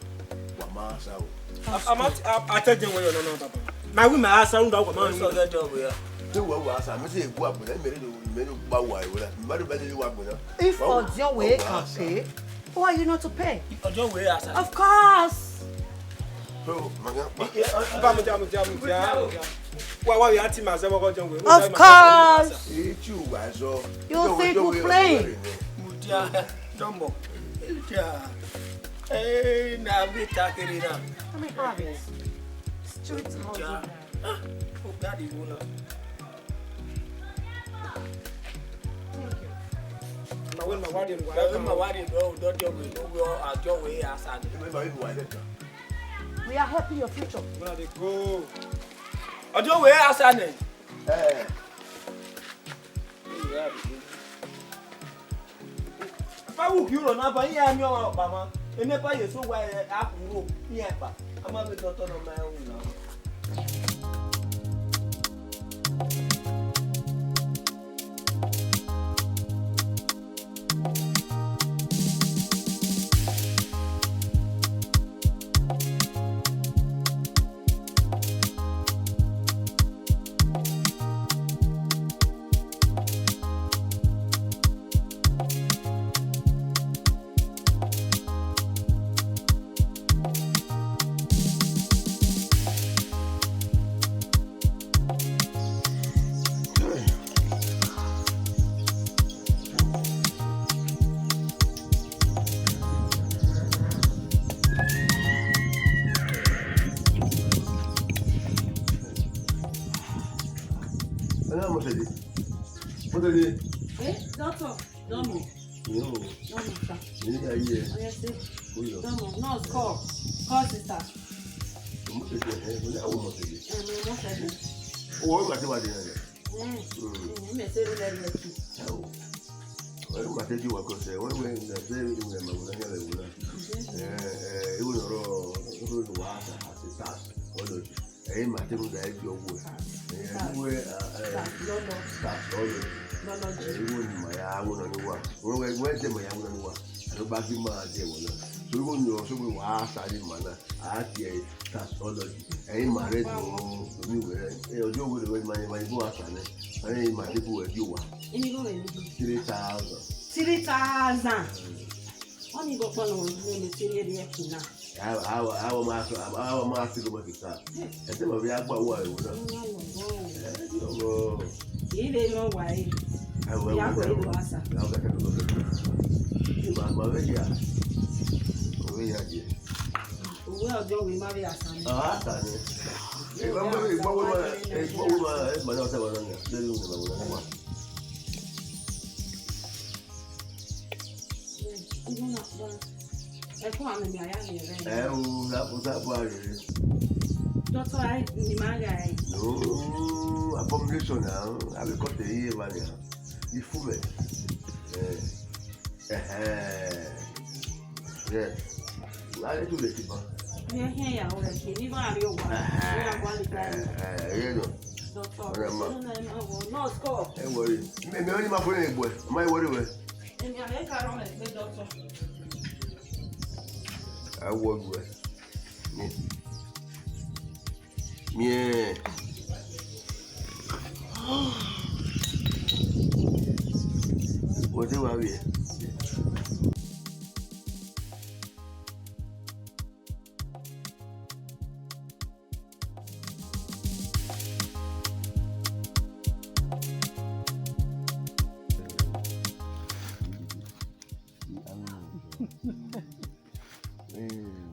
wa ma sa o. A, a ma, a, a tell them where your no, no, baba. Ma we ma asa runda wa ma. So get job here. Te wa wa sa, me say wa gbona, me do, me do ba wa we la. Me do ba le wa gbona. If Odion we can pay, who are you not to pay? Odion we asa. Of course. Bro, ma ga pa. Ba mo ja, mo ja, mo ja. Wa wa ya ti ma se mo ko Odion we. Of course. E ju wa so. You think we playing? Mo ja, jumbo. Ja. Eh, na we ta kere na. Let me have it. Street house. Ja. Ah, o ga di wo na. Thank you. Ma we ma wa de wa. Ma we ma wa de do, do Odion we, do we Odion we asa ni. We are helping your future. Where they go? Odion we asa ni. Eh. Fa wu ki uro na ba, iran mi ọmwa ọkpa ma. Ene ba ye so wa, eh, a kuro, iran ba. A Ma vbe dọtọ nọ ma wu na. Ọna Mọtẹdẹ. Mọtẹdẹ. Eh, doctor, dọmọ. Yo. Dọmọ, sir. Ni aye. Oya, sir. Oyo. Dọmọ, nurse, call. Call sister. Mọtẹdẹ, eh, wẹ ya wo Mọtẹdẹ. Eh, Mọtẹdẹ. O, o ma te wa de na. Mm. Mm. Mm, me say we let you. Awo. Wẹ ma te ju wa kọ sẹ, wẹ wẹ na sẹ, wẹ ma wẹ na ya wẹ na. Eh, eh, e wo nọ rọ, e wo nọ wa sa, sa, sa. Ọdọ. Ẹ i ma te rhunmwuda ẹdẹ ọghe. Ẹ, tax. Uwẹ, a, ẹ, tax lọlọ. Tax lọlọ. Lọlọ. Ẹ, igho ni ma ya winna ne uwa. Wẹ, wẹ, wẹ de ma ya winna ne uwa. Ẹ, ba ghi ma de ẹvbo na. So igho ni ọ so wẹ wa sa ne ima na. A tie tax lọlọ. Ẹ, ima rẹ do, do mi wẹ. Ẹ, ọjọ wẹ wẹ ma, ma igho a sa nẹ. Ẹ, ima te bu wẹ di uwa. Ini igho wẹ ni? Three thousand. Three thousand. Mm. Ọni gọkpọ nọ ne mẹ te rhie rhie ẹki na. Awa, awa, awa ma, awa ma ti gọbọ kika. Ẹsẹ ma vbe ya gba uwa ẹvbo na. Ọna lọghọ o. Ẹ, lọghọ. Ire nọ wa e. Awa, ya awa, ko awa. Ido asa. Ya ga kẹkẹ lọghọ. Ma, ma vbe ya. Ma vbe ya je. Uwẹ ọjọ wẹ ma vbe ya sa ni. Ah, sa ni. Ẹ, wa ma vbe, wa ma, ẹ, wa ma, ẹ, ma ya sa wa na. Ẹ, lu ni ma wa na. Ẹkun amẹ ni a ya rhie rẹ. Ẹ o, la ko sa bua rere. Doctor, ai, ni ma gha ẹe. No, abomination na, a vbe cut ẹre ye evba nia. Ifu mwẹ. Eh, ẹhẹn. Yes. Wa re tu le ti ban. Ye hẹn ya o rẹ ke, ni ba re owa. Ẹhẹn. Ni a gua le ta. Eh, eh, ye no. Doctor, ọ̀rẹ́ ma. Nurse call. Ẹ worry. Mẹ, mẹ, ọ ni ma fo ne egbe. Ma worry wẹ. Emi a vbe ka rọ mwẹ egbe doctor. A wọ yu ẹ. Miẹn. Miẹn. Wẹ te wa vbiẹ.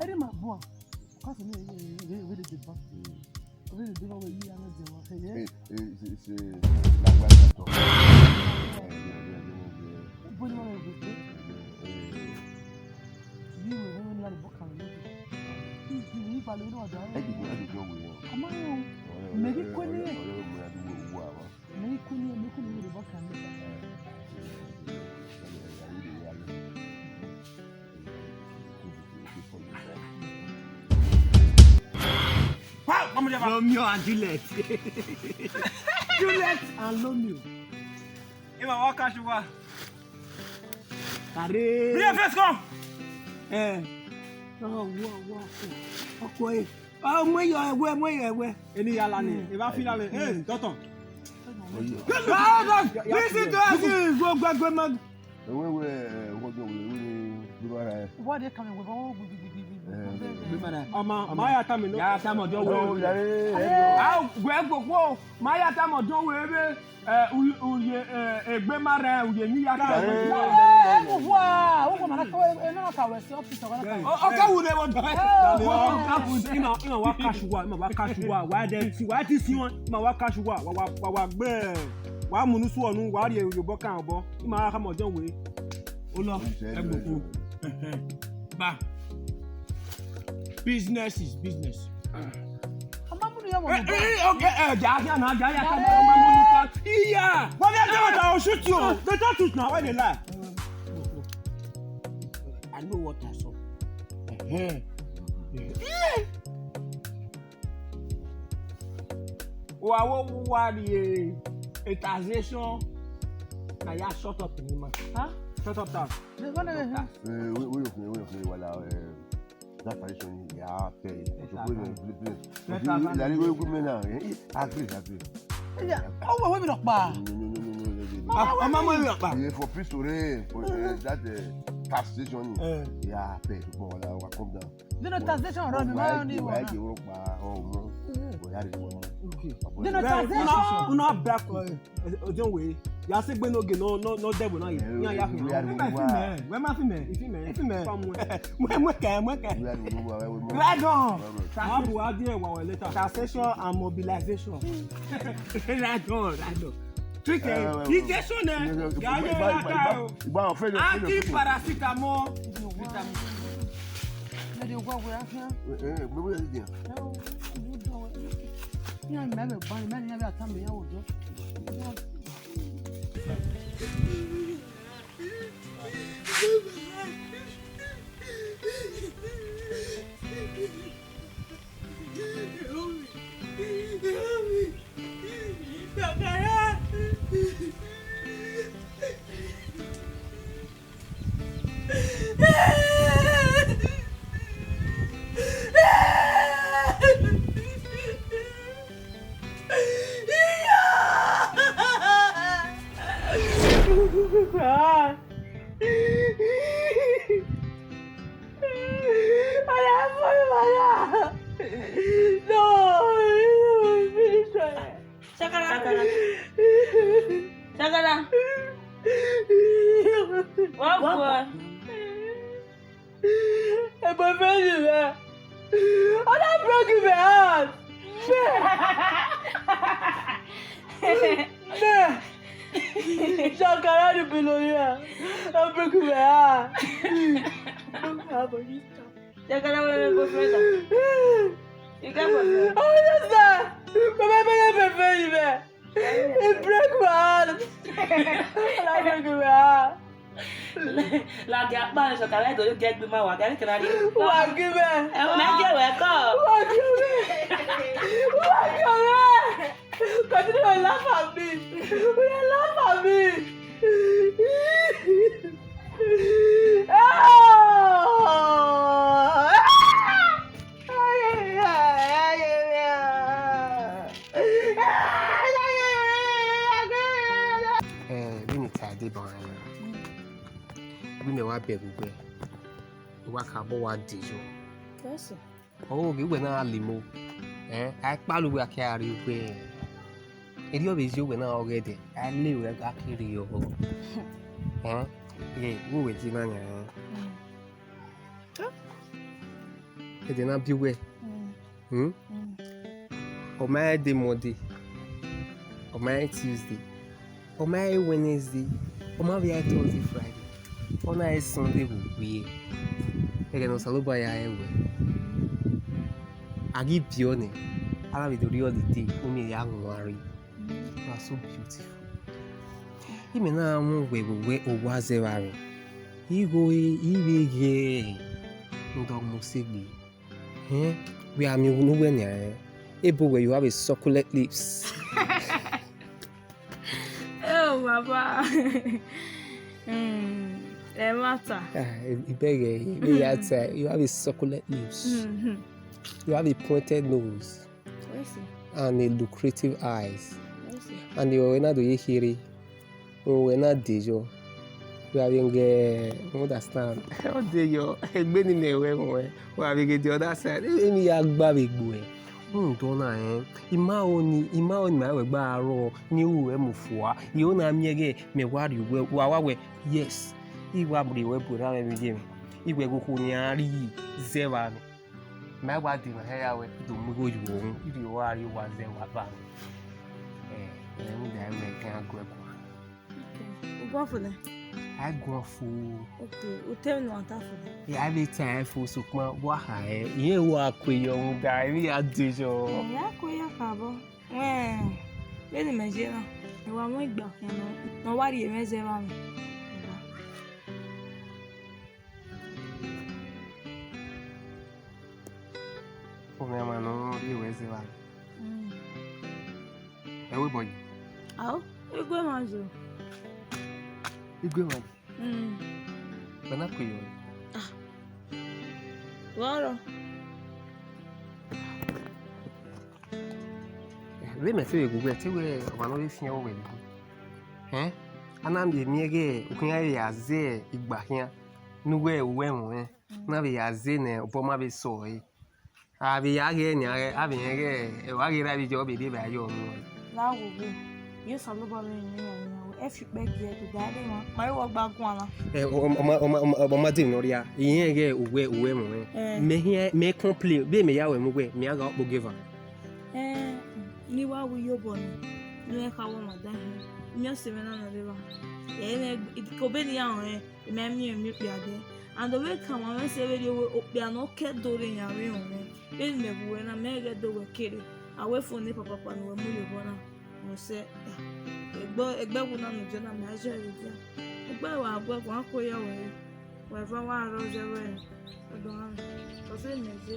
Ẹre ma bua. Kọsi ni, ẹre, ẹre, ẹre de ba. Ẹre de ba wẹ yi, a na jẹ wa. Ẹre. Eh, eh, se, se, la gba tọ. Eh, yeah, yeah, yeah, yeah. Bo ni wa wẹ gbe. Eh, eh. Yi wẹ, wẹ ni la le bọ kan lọ. Yi, yi, yi ba le wa da. Ẹ dìbò, ẹ dìbò wẹ yẹn. Ọmọ yẹn o. Mẹ kí kú ni. Ọ̀rẹ́ mi, a dìbò wọ àwọn. Mẹ kí kú ni, mẹ kí kú ni le bọ kan lọ. Romeo and Juliet. Juliet and Romeo. Ima wa ka shuwa. Kare. Bring your face come. Eh. Oh, wow, wow. Ọkọ ẹ. Ọ mu iyọ ẹwẹ, mu iyọ ẹwẹ. Eni ya la ni. Eva fi la le. Eh, doctor. Listen to us. Go, go, go, man. Ẹwẹ wẹ, eh, ọjọ wẹ, wẹ ni, wẹ ni. What they coming with? Oh, gbi, gbi, gbi, gbi, gbi. Eh. Ọmọ, ma ya tama nọ. Ya tama ọjọ wẹ. Oh, yeah, yeah, yeah. Ah, wẹ gbogbo. Ma ya tama ọjọ wẹ vbe, eh, u-, uye, eh, egbe ma rẹ, uye ni ya tama. Eh, eh, eh, eh. Wa, wa, ma na ko, eh, na ka wẹ si office wa na ka. Ọ, ọ ka wu ne wọ dọ. Eh, ọ ka wu ne. Ima, ima wa ka shuwa, ima wa ka shuwa, wa de si, wa ti si wọn, ima wa ka shuwa, wa, wa, wa, wa gbe, wa mu nusu ọnu, wa rhie yobọ kan obọ, ima wa khama ọjọ wẹ. Olọ, ẹgboko. Ba. Business is business. Ọmọ múnú yọ wọ. Eh, eh, okay, eh, ja, ja, na, ja, ja, ja, ọmọ múnú ka. Iya. Wọ́n bí ẹjọ́ ọ̀tá oṣù tí o. They don't shoot now, why they lie? I know what I saw. Eh, eh. Wa wo wa rhie taxation na ya shut up ni ma. Huh? Shut up, ta. Shut up, ta. Eh, we, we, we, we, we, wala, eh, that tradition, yeah, okay. Better than, better than. Like, we, we, we, now, eh, eh, agree, agree. Yeah. Oh, we, we, we, no, no, no, no, no, no, no, no. Ah, ọmọ, ọmọ, we, we, yeah, for peace to reign, for, eh, that, eh, taxation, eh, yeah, okay, but, uh, come down. You know, taxation run me, my only one. Wa ye, wa ye, wa ye, wa ye, wa ye, wa ye. Okay. You know, taxation. Una, una back, eh, eh, don't worry. Ya se gbe no ge no, no, no devil na ye. Eh, ya, ya, eh, ya. Wẹ ma fi mẹ, wẹ ma fi mẹ. Ifi mẹ. Ifi mẹ. Fa mu ẹ. Mu ẹ, mu ẹ kẹ, mu ẹ kẹ. Right on. Wa bu wa di ẹ wa wẹ later. Taxation and mobilization. Right on, right on. Trick, eh, eh, eh, injection, eh, eh, eh, ga ye igba, ra igba, ka o. Igba, igba, igba, anti-paracetamol. Vitamin. Ẹ dẹ wa wẹ afian. Eh, eh, gbogbo ẹ ti dian. Ẹ o, ẹ o, ẹ o. Iran mẹ vbe ban, mẹ ni vbe atan mẹ ya wo do. Shakara. Shakara. Shakara. What boy? Ẹ boyfriend rẹ. Ọ na break my heart. Mẹ. Shakara ni billionaire. Ọ break my heart. Shakara, where your boyfriend? You get boyfriend? Oh, yes, sir. Come on, my boyfriend, man. He break my heart. He break my heart. Ladian akpa ni Shakara do yo gẹ gbe ma wa, gari kena ni. Wa gi mẹ. Ẹ, mẹ gẹ wẹ kọ. Wa gi mẹ. Wa gi mẹ. Continue to laugh at me. You laugh at me. Oh! Eh, vbene I ta deba ẹre, vbene mẹ wa bẹghe uwẹ, I wa ka bọ wa de yọ. Yes, sir. Ọ ghe uwẹ na gha lele imo, eh, a i kpalọ uwẹ a ke gha rrie uwẹ. Erriọ vbe ye uwẹ na ọghe ẹdẹ, a i le ruẹ a ke rrie ọghọ. Eh, ye, vbe uwẹ je na yan, eh. Mm. Ẹdẹ na biẹ uwẹ. Mm. Hmm? Mm. Ọ ma rẹn de Monday, ọ ma rẹn Tuesday, ọ ma rẹn Wednesday, ọ ma vbe rẹn Thursday, Friday, ọ na rẹn Sunday vbe okpia. Ẹghẹ ne Osanobua ya rẹn wẹ, a ghi biẹ ọnii, a na vbe do rrie holiday, unu ya wan rre. You are so beautiful. Imẹ na mwẹ uwẹ vbe owa zẹ evba mwẹ. Igho re, I vbe ghẹ, rhunmwuda ọ mu osegbe. Hẹn, wẹ a miẹn unu wẹ nian, ebo wẹ, you have a succulent lips. Oh, Baba. Mm, ẹ ma ta. Ah, I bẹghe, I bẹghe ya ta. You have a succulent lips. Mm-hmm. You have a pointed nose. Wẹ sẹ? And a lucrative eyes. Wẹ sẹ? And irẹn na do ye kherhe. Uwẹ na de yọ, wẹ a vbe ghe, you understand? Ọ de yọ, egbe ni mẹ wẹ ruẹ, wẹ a vbe ghe the other side. Emwi ya gba vbe gbe uẹ. Rhunmwuda ọna rẹn, I ma ho ni, I ma ho ni ma wẹ gba rrọọ, ne I ru uẹ mu fua. I ho na miẹn ighẹ mẹ wa rrie uwẹ, wa wa wẹ, yes. I wa rrie uwẹ bu erha mwẹ vbe ye mwẹ. I wẹ ghe okhuo ne iran rhie zẹ evba mwẹ. Mẹ wa de na hẹ ya wẹ, I do mu igho ye uwẹ, I rhie uwa rrie uwa zẹ evba mwẹ. Eh, ẹ, rhunmwuda ẹmwẹ kan guẹ guan. Okay. U guan fo nẹ? A guan fo. Okay, u te emwi ne uwa ta fo nẹ? Ya vbe ta ẹn fo, sokpan wa ha ẹre, irẹn wa ku eyọ rhunmwuda, emwi ya de yọ. Ẹ, ya ku eyọ kakabọ. Wẹ, vbene imẹ ye na, mẹ wa mu egbe khian nọ, ne ọ wa rhie mwẹ zẹ evba mwẹ. Ọ mwẹ ọmwa ne ọ rhie ruẹ zẹ evba mwẹ. Mm. Ẹvbo obọ yi. Ao, igue mwa zo. Igue mwa yi. Mm. Wẹ na kue yọ. Ah. Vbọrọ? Vbe mẹ te vbe gu wẹ, te wẹ ọmwa ne ọ vbe fian wẹ vbe gu. Ẹn? A na miẹn miẹn ighẹ okhian vbe ya zẹ igba khian, ne uwẹ uwẹ mwẹ, na vbe ya zẹ ne obọ ma vbe sẹ ọre. A vbe ya ghe nian, a vbe rẹn ighẹ, ọ gha ghi ra vbe iye, ọ vbe rhie vbe ayọ ọmọ. La wo wo, ye Osanobua vbe rinmwian yan wẹ, ẹ fi ukpẹ gie ẹdẹ, da ẹdẹ mwa, ma vbe wẹ ọgba guan na. Ẹ, ọ, ọ, ọ ma, ọ ma, ọ ma, ọ ma de emwi ne ọ rhia, I rẹn ighẹ uwẹ, uwẹ mwẹ. Ẹ. Mẹ hian, mẹ complain, vbe mẹ ya wẹ mu wẹ, mẹ a gha ọkpogeva. Ẹ, ne I wa wu iyobọ nẹ, ne I kha wẹ ọmwa dan hin, I miẹn ọse mwẹ na nọ rre evba. Ẹ, ne, ke obọ ne I ya rẹn, I ma miẹn emwi okpia dẹ. And ọ vbe kan ọmwa mwẹ sẹ vberriọ wẹ okpia ne ọ ke do rre yan vbe rọnmwẹ. Vbene imẹ wu wẹ na, mẹ ghẹ do wẹ kere. A wẹ fo ne papapa ne uwẹ mu ye obọ na. Ọ sẹ, egbe, egbe ẹwu na ne jọ na, mẹ a zẹ vbe dia. Egbe wa guẹ, wa kue ya wẹ re. Wa eva wa rọ zẹ vbe ọdọ mwa. Ọ sẹ mẹ ze.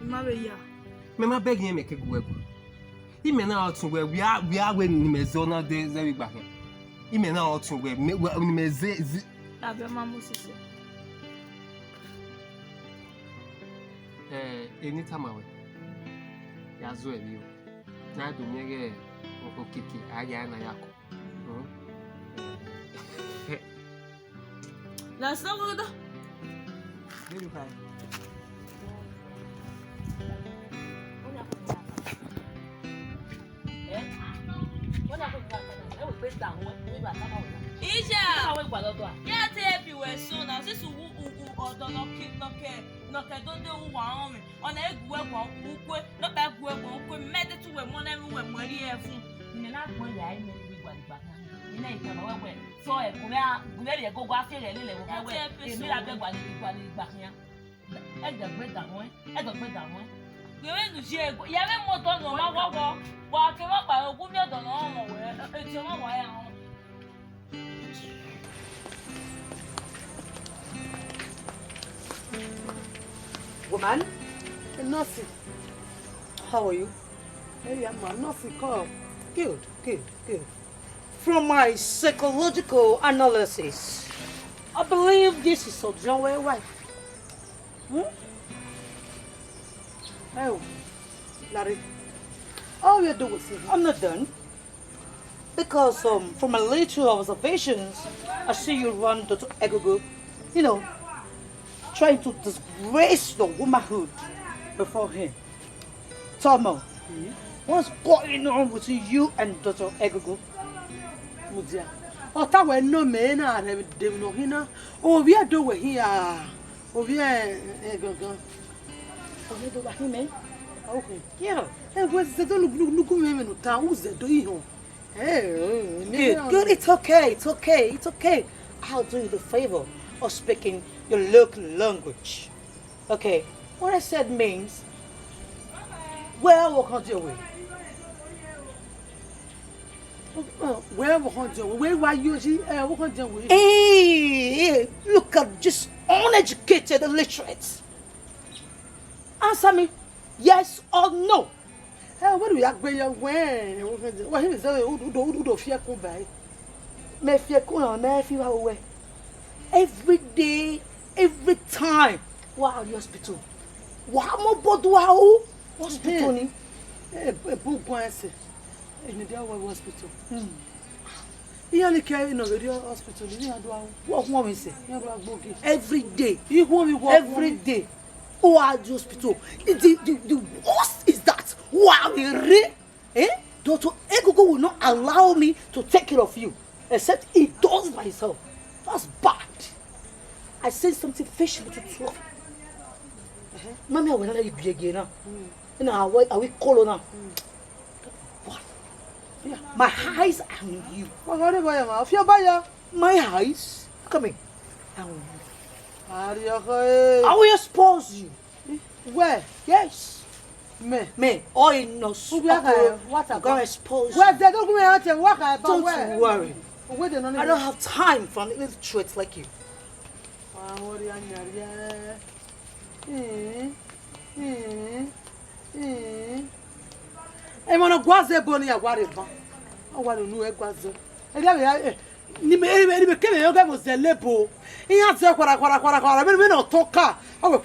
I ma vbe ya. Mẹ ma bẹghe irẹn, mẹ ke gu wẹ gu. Imẹ na ọtẹn wẹ, wia, wia wẹ ne imẹ zẹ ọna de zẹ vbe igba khian. Imẹ na ọtẹn wẹ, mẹ, wẹ, ne imẹ ze, ze. Abẹ ma mu sisi. Ẹ, eni tama wẹ, ya zọ ẹre o. Na do miẹn ighẹ okiekie a ya na ya kọ. That's not good. Iye, ya te help you well soon now. Since u, u, u, ọdọ nọ ke, nọ ke, nọ ke do de uwa rọnmwẹ. Ọna e gu wẹ guan ukue, ne ọ kpa gu wẹ guan ukue, mẹ te tu wẹ mu ọna, mu wẹ mu ẹre ẹvun. Imẹ na gbọn ya imẹ vbe igbaligba khian. Imẹ i tama wẹ wẹ, sọ ẹkun mẹ a, gu mẹ rhie ẹgogo a fi ẹghẹ lele vbe wẹ, emwi ra bẹ guali guali gba khian. Ẹdẹ gbe da ruẹn, ẹdẹ gbe da ruẹn. Ghe vbene u ye, ya vbe mu ọdọ nọ ma wọwọ, wa ke vbe ọkpa ogu miẹn ọdọ nọ ọmọ wẹ, etiọnmwẹ wa ya rọn. Woman? Nothing. How are you? Hey, I'm nothing. Come. Good, good, good. From my psychological analysis, I believe this is Ojuonwe wife. Hmm? Oh, Larry. Oh, you're doing. I'm not done. Because, um, from my little observations, I see you run Doctor Egungun, you know, trying to disgrace your womanhood before him. Tomo, what's going on between you and Doctor Egungun? Mudia. Ọ ta wẹ nọ mẹ na rẹ de no hina. Ovbi Ẹdo wẹ hia. Ovbi ẹ, ẹ, gangan. Ovbi Ẹdo wa hin mẹ. Okay. Yeah. Ẹ wẹ zẹdẹ nugun mẹ mẹ no ta, u zẹdẹ ihọn. Good, good. It's okay, it's okay, it's okay. I'll do you the favor of speaking your local language. Okay, what I said means, wẹ ọvbokhan diẹ wẹ? Wẹ ọvbokhan diẹ wẹ? Wẹ wa yo yi, ẹ, ọvbokhan diẹ wẹ? Hey, hey, look at this uneducated illiterate. Answer me, yes or no? Ẹ, wẹ do ya gbe yọ wẹ, wa hẹ mẹ zẹ, u do, u do fi ẹkun ba ẹre. Mẹ fi ẹkun na, mẹ fi vba wẹ. Every day, every time, wa gha rrie hospital. Wa mu obọ do aro hospital ni. Ẹ, ẹ, bu guan ẹse. Eni dia wa hospital. Hmm. Iran ni ke ne ọ vbe rrie hospital, iran do aro. Wa khuọnmwi sẹ. Iran do agbogi. Every day. I khuọnmwi, wa khuọnmwi. Every day. Wa rrie hospital. The, the, the, the worst is that wa vbe rre, eh? Doctor Egungun will not allow me to take care of you, except he does by himself. That's bad. I said something fishy to you. Mami, I will not be again now. You know, I will, I will call on now. What? Yeah. My eyes are on you. Wa gha rre evba ya ma, fi ọba ya. My eyes? Look at me. Are you? Ariọkhọ e. I will expose you. Wẹ? Yes. Mẹ? Me. Oh, in no. Ubi aka, what about? I'm gonna expose you. Wẹ zẹ do gu mẹ ya tẹ, wa ka ba wẹ. Don't worry. Uwe de nọ ni. I don't have time for an illiterate like you. Wa worry anya ria. Eh. Eh. Eh. Emwa ne ọ gua zẹ ebo ne iran wa rre ban. Ọ wa ne unu ẹre gua zẹ. Erriọ vbe ya, eh, ne imẹ, ne imẹ, ne imẹ kevbe yọ ghẹ vbe zẹ lebo. Iran zẹ khuara, khuara, khuara, khuara. Vbene, vbene ọ tọn ka. Ọ wẹ.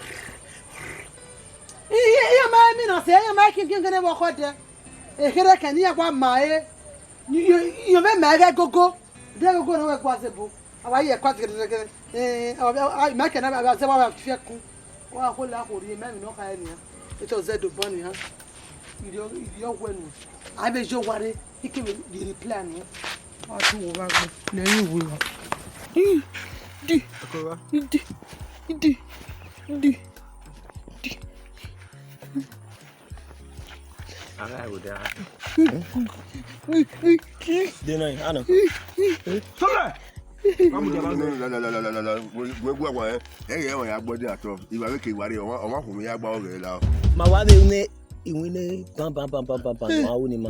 I, i, iran ma emwi na sẹ, iran ma kinkin gene vbe ọkhọ dẹ. Ekherhe ẹkẹn ne iran wa ma ẹre. I, i, iran vbe ma ẹre ghẹ gogo. De gogo ne ọ wẹ gua zẹ ebo. A wa ye ẹkua gẹdẹgẹdẹ. Eh, a, a, a, ma kẹ na, a, a, zẹ wa, wa fi ẹkun. Wa kho la kho rhie, ma emwi ne ọ kha ẹre nian. Etọ zẹ do bọ nian. Irhiọ, irhiọ wẹ nu. A vbe yo wa re, I kevbe ye reply nian. Wa tu wo gha gbe. Lẹ yi wu wa. Di, di, di, di, di. Ara wo da. De na, ano. Tore! Wa mu jaba. La, la, la. Wẹ, wẹ, wẹ, wẹ, eh. Ẹ yẹ, ẹ ya gbọ de atọ. Iwa vbe ke iwa re, ọmwa, ọmwa hu mi ya gba ọghẹ la. Ma wa vbe ne iwinna bam, bam, bam, bam, bam, bam, wa wu ni ma.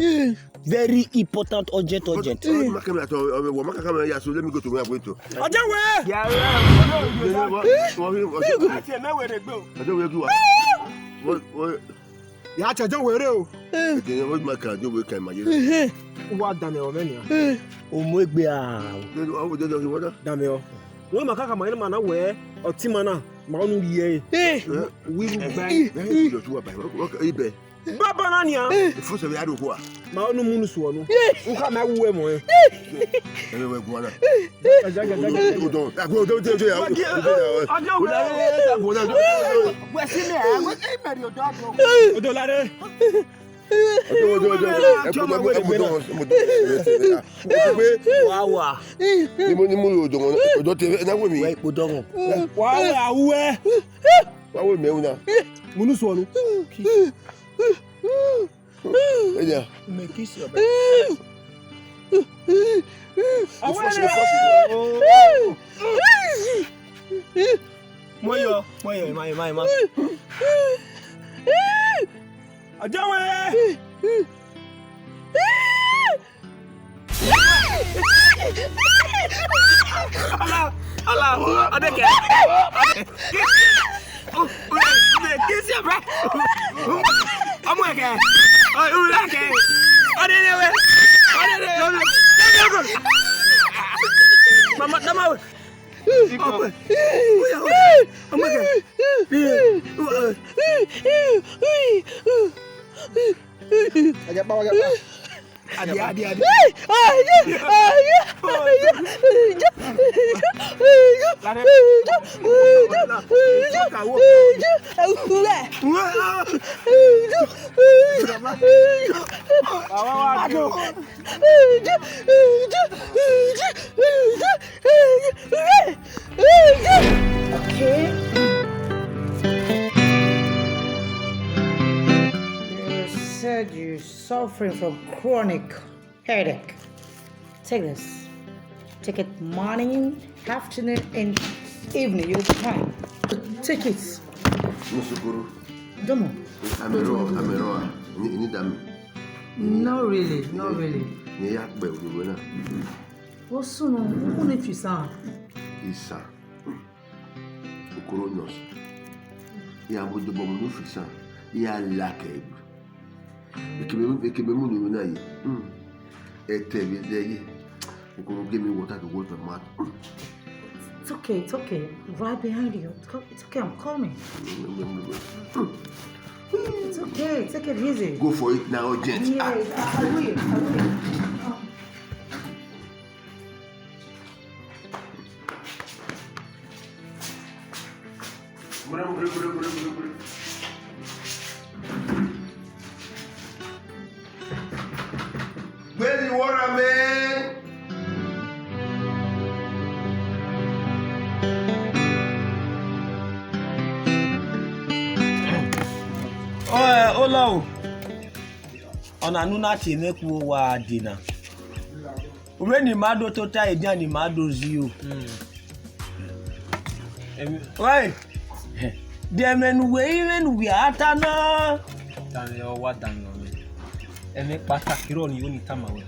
Very important, urgent, urgent. Ọ ma kẹ mi atọ, ọ, ọ ma ka kẹ mi ya so, let me go to where I'm going to. Ọjọ wẹ! Ya, ya, ya. Ati ẹ mẹ wẹ rẹ gbe o. Ọjọ wẹ kí wa. Wọ́n, wọ́n, Ya tẹ John wẹ rre o. Ẹdẹ ne ọ ma kan John wẹ kan ima ye. Wa danmwẹ ọmọ nian. Omu egbe a. Ọ wẹ dọdọ ki wọdọ. Danmwẹ ọ. Wẹ ma kaka ma ne ma na wẹ ọtẹn ima na, ma ọnu rhie. Wi ru gba. Ẹ ẹ lọ tu wa ba. Ibẹ. Baba na nian. Ifu sẹ vbe a do kua. Ma ọnu mu unu suọ nu. U kha ma wu ẹmwẹ. Ẹ vbe wẹ guan na. Odọ, agbo odọ, odọ, odọ, ya. Wẹ si mẹ, wẹ si mẹ rhie odọ do. Odọ lare. Odọ, odọ, odọ, odọ. Ẹ kú, ẹ kú, ẹ kú, odọ, odọ. Wa wa. Ni mo, ni mo odọ, odọ te, ẹ na wẹ mi. Wẹ ipò dọgọn. Wa wa wẹ. Wa wẹ mi, ẹ wẹ na. Mu unu suọ nu. Eya. Me kiss your back. Awele. Moyo, moyo, ima, ima, ima. Ajawe. Ala, ala, adeke. Kiss your back. Ọmọ ẹkẹ. Ọmọ ẹkẹ. Ọdẹ ni ẹwẹ. Ọdẹ ni ẹwẹ. Mama, dama wẹ. Ọmọ ẹkẹ. Ọmọ ẹkẹ. Ajapa, ajapa. Adi, adi, adi. Okay. You said you're suffering from chronic headache. Take this. Take it morning, afternoon, and evening. You're fine. Take it. Musukuru. Come on. I'm a rower, I'm a rower. You need that me? Not really, not really. Ni ya gbe odo na. What's so no? Who need you, sir? Isa. Okoro nurse. Ya bo do bo mu office. Ya la ke. Ekebe, ekebe mu ni na ye. Hmm. Ete bi de ye. Okoro give me water to wash my mouth. It's okay, it's okay. Right behind you. It's co-, it's okay, I'm coming. It's okay, take it easy. Go for it now, urgent. Yeah, I, I will, I will. Where's the water, man? Ọ, ọ la o. Ọna ne u na tie mwẹ ku owa dee na. Vbene ima do tota edian ne ima do zio. Wẹ, de ẹmwẹ ne uwẹ i mwẹ ne uwẹ a ta na? Danmwẹ ọ wa danmwẹ ọmwẹ. Ẹmwẹ kpataki rrọọ ne I ho ni tama wẹ.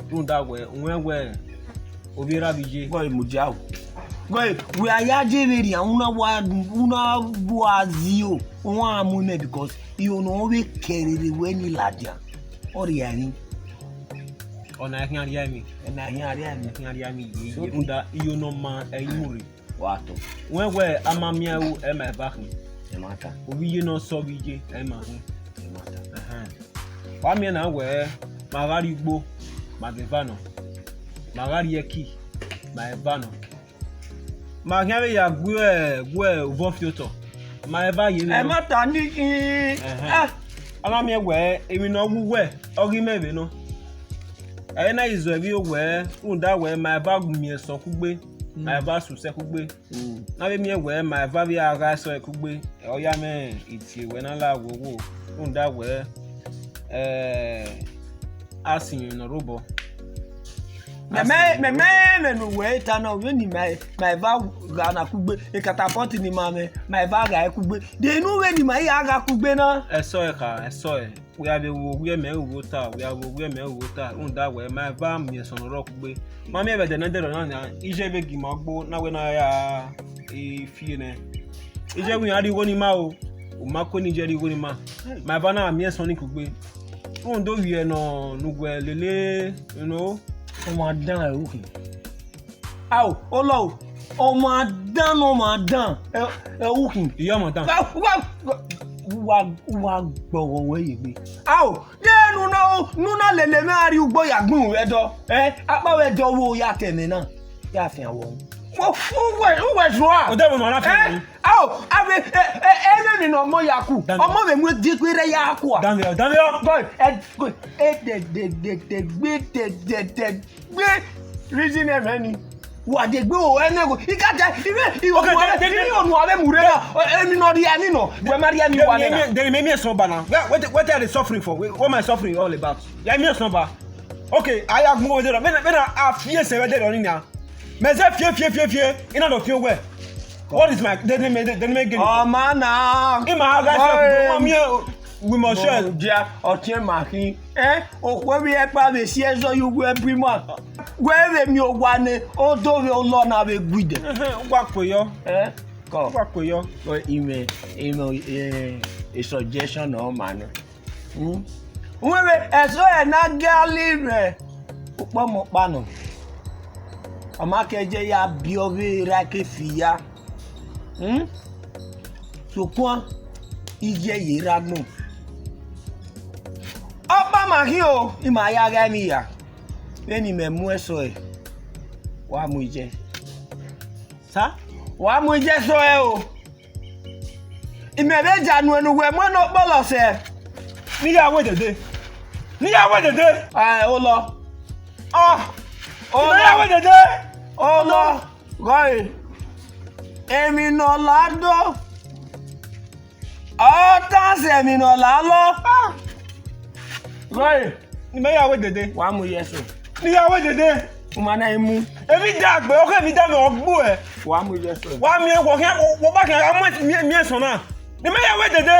Rhunmwuda wẹ, uwẹ wẹ, ovbi erha vbe iye. Bọ, mudia o. Gọe, wẹ a ya je vberriọ, una wa, una wa zio, wan mu imẹ because io nọ vbe kẹrere wẹ ni ladian. Ọ rhie emwi. Ọna khian rhie emwi. Ẹna khian rhie emwi. Khian rhie emwi ye, ye rhunmwuda io nọ ma ẹ i mu rre. Wa tọ. Wẹ wẹ a ma miẹn ru ẹ ma eva khin. Ẹ ma ta. Ovbi iye ne ọ sẹ ovbi iye, ẹ ma khin. Ẹ ma ta. Ẹhẹn. Wa miẹn na wẹ, ma gha rrie ugbo, ma ghe eva nọ. Ma gha rrie ẹki, ma eva nọ. Ma khian vbe ya gue, gue uvọ fi otọ, ma eva ye mwẹ. Ẹ ma ta ni khin. Ẹhẹn. Ah. A ma miẹn wẹ, emwi ne ọ wu wẹ, ọ ghi mẹ vbe nọ. Ẹre na i zọ ẹvbo wẹ, rhunmwuda wẹ, ma eva miẹn ẹsọn kugbe, ma eva susẹ kugbe. Mm. Na vbe miẹn wẹ, ma eva vbe a gha sẹ ọe kugbe, ọ ya mwẹ itie wẹ na la wowo, rhunmwuda wẹ, eh, a sin emwi ne ọ rre obọ. Mẹ, mẹ, mẹ, mẹ, mẹ ne uwẹ ta na, vbene ma, ma eva gha na kugbe, ekatapọt ne ima mwẹ, ma eva gha ẹe kugbe. De enu vbene ima i ya gha kugbe na? Ẹsọe kha, ẹsọe. Wẹ a vbe wo wiẹ mẹ ru vbe ota, wẹ a wo wiẹ mẹ ru vbe ota, rhunmwuda wẹ, ma eva miẹn ẹsọn ne ọ rrọọ kugbe. Ma miẹn vbe ẹdẹ ne ẹdẹrriọ na nian, iye vbe gie ima ugbo, na wẹ na ya, e, fie nẹ. Iye wẹ iran rhie igho ne ima o, u ma kue ne iye rhie igho ne ima. Ma eva na miẹn ẹsọn ni kugbe. Rhunmwuda ovbi ẹre nọ, ne uwẹ lele, you know. Ọmwa dan ẹre ukhin. Ao, olọ o, ọmwa dan ne ọmwa dan, ẹ, ẹ ukhin. Iye ọmwa dan. Wa, wa, wa, wa gbọghọ wẹ ye egbe. Ao, de ne u na, ne u na lele mwẹ gha rrie ugbo ya gbẹn vbe ẹdọ, ẹ, akpawẹ ẹdọ vbe ya ta ẹmwẹ na, ya fian wọ. Uwẹ, uwẹ zua. Odẹ vbe ma na fian wọ. Ao, avbe, e, e, emwi ne ọmọ ya ku, ọmọ vbe mu ediegbe rẹ ya kua. Danvbe, danvbe. Gọ, ẹ, gọ, e, de, de, de, de, gbe, de, de, de, gbe. Reason ẹmwẹ ni. Wa de gbe o, ẹnẹ go. I ka tẹ, ivẹ, i onu avbe, ivẹ onu avbe mu rre na. Emwi ne ọ rhie ni nọ. Wẹ ma rhie ni wa nẹ na. Then me, me, me, me, so bad now. What, what, what are they suffering for? What am I suffering all about? Yeah, me, so bad. Okay, I have more than, when, when I, I fear say, where they don't know. Mẹ zẹ fie, fie, fie, fie, I na do fie wẹ. What is my, then me, then me again. Ọ ma na. I ma ga se, ma mi, we must share. Dia, ọtiẹn ma khin. Eh, okhuo vbe ẹkpa vbe si ẹzọ ye uwu ẹbu ima. Wẹ vbe miẹn owa ne, ọ do vbe olọ na vbe gu idẹ. Wa kue yọ. Eh, kọ. Wa kue yọ. Imẹ, imẹ, eh, a suggestion ọ ma nọ. Hmm? Wẹ vbe ẹsọhẹ na giali mwẹ ukpọmọ ọkpa nọ. Ọ ma kẹ je ya biẹ ọvbehe ra ke fi ya. Hmm? Sokpan, iye ye rre agbọn. Ọkpa ma khin o, ima ya gha emwi ya. Vbene imẹ mu ẹsọhẹ, wa mu iye. Sa? Wa mu iye ẹsọhẹ o. Imẹ vbe ja nuẹn ne uwẹ mu ẹn ne ọ kpọlọ sẹ. Ne I ya wẹ dede. Ne I ya wẹ dede. Ẹ, olọ. Ah. Olọ. Ne I ya wẹ dede. Olọ. Gọe. Emwi ne ọ la do. Ọ ta sẹ emwi ne ọ la lọ. Ah. Gọe. Ne imẹ ya wẹ dede. Wa mu iye ẹsọhẹ. Ne I ya wẹ dede. U ma na i mu. Emwi dagbe, ọ khẹ emwi dagbe, ọ gbe uẹ. Wa mu iye ẹsọhẹ. Wa miẹn, wọ khian, wọ ba khian, a mu miẹn, miẹn ẹsọn na. Ne imẹ ya wẹ dede.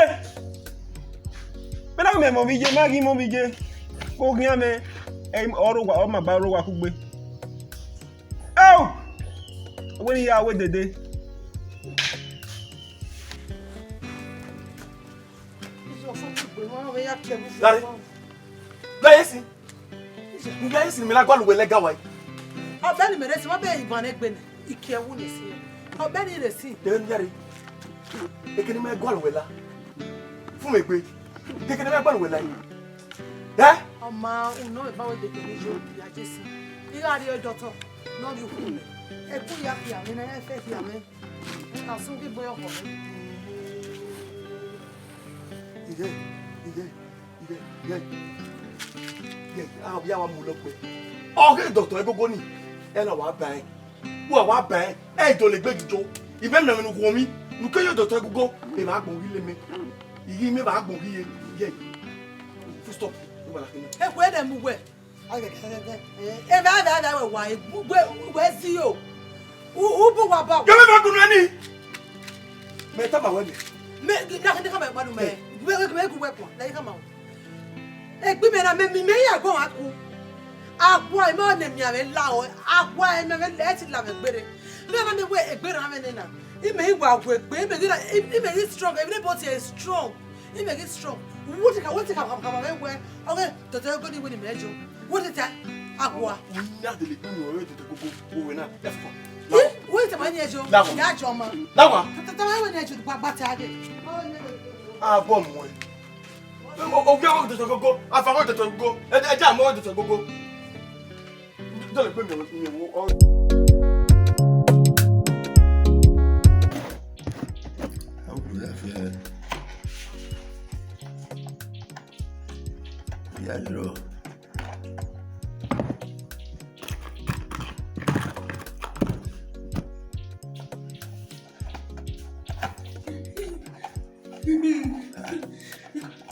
Mẹ na mẹ mọ vbe iye, mẹ ghi mọ vbe iye. Ko ghian mẹ, ẹ, ọ rre owa, ọ ma ba rre owa kugbe. Eo! Wẹ ne I ya wẹ dede. Gari. Gari esi. Gari esi, mẹ na gualọ uwẹ lẹga wa. Ọbẹni mẹ resi, wa bẹ ivan egbe nẹ. Ikiẹ wu resi. Ọbẹni resi. Dere ni yare. Ekene mẹ gualọ uwẹ la. Fun mẹ egbe. Ekene mẹ gualọ uwẹ la. Eh? Ọ ma, u nọ eva wẹ dede ni yo ya Jesu. I gha rrie doctor, ne ọ rhie ukhu mẹ. Ẹkun ya khia mwẹ, ne ẹ fẹ khia mwẹ. Ẹ ka sẹ ugi bọyọ khọ mwẹ. Iye, iye, iye, iye. Iye, a ya wa mu lọ kpẹ. Ọ ghe doctor ẹgogo ni, ẹ na wa ba ẹn. Wa wa ba ẹn, ẹ i dọlegbe ghi jo. Imẹ miẹn mwẹ ne u khuọnmwi, ne u ke yo doctor ẹgogo, emwa agbọn ghi le mẹ. I ghi miẹn emwa agbọn ghi ye, iye. Full stop. Ekhue ẹdẹ mu wẹ. Ẹvẹ, ẹvẹ, ẹvẹ, ẹvẹ, wa egbe, wẹ zio. U, u bu wa ba. Yọ mẹ ma kunu ẹni. Mẹ tama wẹ mẹ. Mẹ, na, na, na, na, na, mẹ. Wẹ, wẹ, wẹ, wẹ, wẹ, na, na, na. Egbe mẹ na, mẹ, mẹ, mẹ ya gbọn wa ku. Awa ima ne emianmwẹ la o, awa emianmwẹ la, ẹ ti la mwẹ gbere. Vbe na miẹn wẹ egbe rran mwẹ nena. Imẹ i wa wu egbe, imẹ ghi ra, imẹ ghi strong, everybody is strong. Imẹ ghi strong. Wo te ka, wo te ka, ka, ka, ka, wẹ, ọghe, tọtọ ego ni wẹ ni mẹ jo. Wo te ta, awa. Na de le gbẹn ọrẹ tọtọ gogo, o wẹ na, ẹ fọ. Wo te ma ni ẹ jo, ya jo ma. Lawa. Tọtọ wẹ ni ẹ jo, gba, gba ta de. Abọ mu ẹ. Ovia ọghe tọtọ gogo, afa ọghe tọtọ gogo, ẹ, ẹ ja mọ ọghe tọtọ gogo. Dọlẹ gbe mi, mi wo ọ. Ya dro.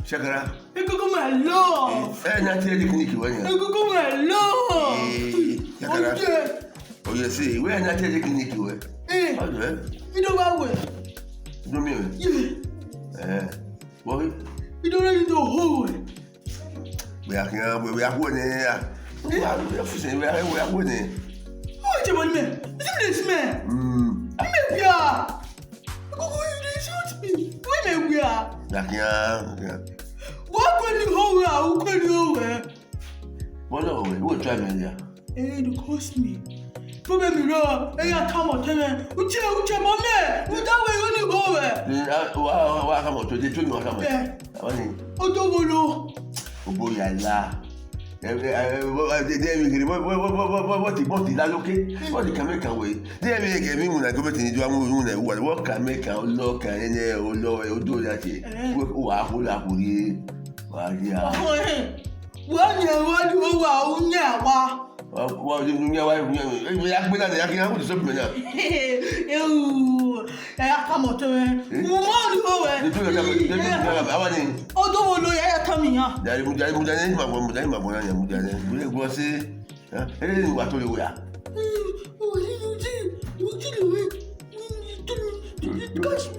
Shakara. Egungun ma lọ. Ẹ na tie di kiniki wẹ nia. Egungun ma lọ. Ee, Shakara. Oye. Oye si, wẹ na tie di kiniki wẹ. Eh. Ọdọ ẹ. Ido wa wẹ. Ido mi wẹ. Ye. Eh. Wọ. Ido re ido ho wẹ. Wẹ a khian, wẹ, wẹ a khuẹ nẹ ya. Wẹ a, wẹ a fusẹ, wẹ a, wẹ a khuẹ nẹ. Oh, Jemima, you see this man? Mm. I'm a beer. Go, go, you dey shoot me. Wẹ mẹ wia? Wẹ a khian, wẹ a khian. Wẹ a khuẹ ni ho wẹ, a khuẹ ni ho wẹ. Bọ́lá ọ̀wẹ̀, ìwé ìtura mi ya. Eh, you curse me. Problem mi rọ, ẹ ya ka mọ tẹmẹ. Uche, uche mọ mẹ, uda wẹ yo ni ho wẹ. Ni, a, wa, wa, wa ka mọ to, de to ni wa ka mọ. Eh. Awa ni. Odo wo lo. Obo ya la. Eh, eh, eh, bo, eh, de, de, mi gere, bo, bo, ti, bo ti la loke. Bo ti kame kan we. De, mi gere, mi mu na go beti ni do amu, mu na wa, wo kame kan, lo kan, ene, o lo, eh, odo ya ti. Eh. Wo, wa, wo la, wo ye. Wa ya. Oh, eh. Wẹ ọnii wẹ ọnii wẹ wa u yan wa. Wa, wa u yan wa, u yan, e ya gbe na, ya gbe na, u so gbe na. Eu, ẹ ya ka mọ to wẹ. U mọ ni o wẹ. Ni tu ya, ni tu ya, awa ni. Odo wo lo ya ya ta mi yan. Dari mu, dari mu, dari ma bo, dari ma bo na ya mu dari. Mu le gbo si. Eh, eh, wa to le wẹ a. Catch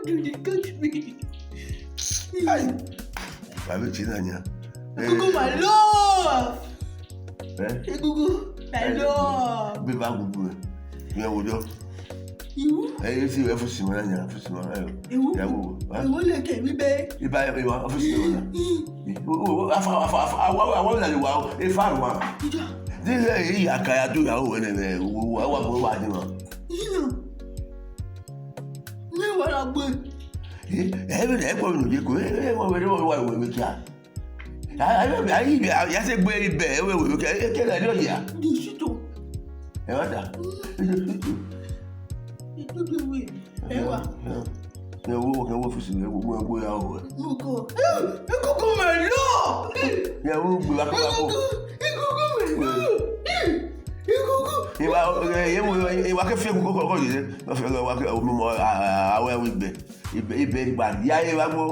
me. Catch me. Hey. Bàbá ti na nia. Egungun my love. Eh? Egungun my love. Bí bá gbogbo ẹ̀, ìyẹn wò jọ. Ìwú? Ẹ yẹ sí ẹ fún sinmi náà nia, fún sinmi náà. Ìwú? Ìyàwó. Ìwú lè kẹ̀ mí bẹ́ẹ̀. Ibà ìwà ọ́fíìsì náà. Afa, afa, afa, awa, awa, awa, awa, awa, efa wa. Ìjọ. Ní ilé yìí, àkàrà tó yàwó rẹ̀ nẹ̀, wò, wò, wò, wò, wà ní wọn. Ìjọ. Ní wàrà gbé. Ẹ, ẹ, ẹ, ẹ, kọ́ mi lòdì kò, ẹ, ẹ, wọ́n wẹ̀rẹ̀ wọ́n wà ìwé mi kíá. Ayé, ayé, ayé, ayé ṣe gbé ibẹ̀, ẹ, wẹ̀, wẹ̀, kẹ, ẹ, kẹ, ẹ, lọ yà. Di ṣètò. Ẹ wá dà. Ẹ jẹ́ ṣètò. Ètò tó wé. Ẹ wá. Ẹ wo, ẹ wo ọ́fíìsì rẹ, gbogbo ẹ gbóyà o. Mo kọ. Ẹ kókó mẹ lọ. Ẹ wo gbé wa kó wa kó. Ẹ kókó mẹ lọ. Ẹ kókó. Ìwà, ẹ, ẹ wo, ìwà kẹ fi ẹkùn kókó kọ yìí. Wọ́n fi ọgá wa kẹ, ọmọ, àwọn ẹwì ibẹ̀, ibẹ̀, ibẹ̀ ìgbà, ìyá ẹ wá gbọ́.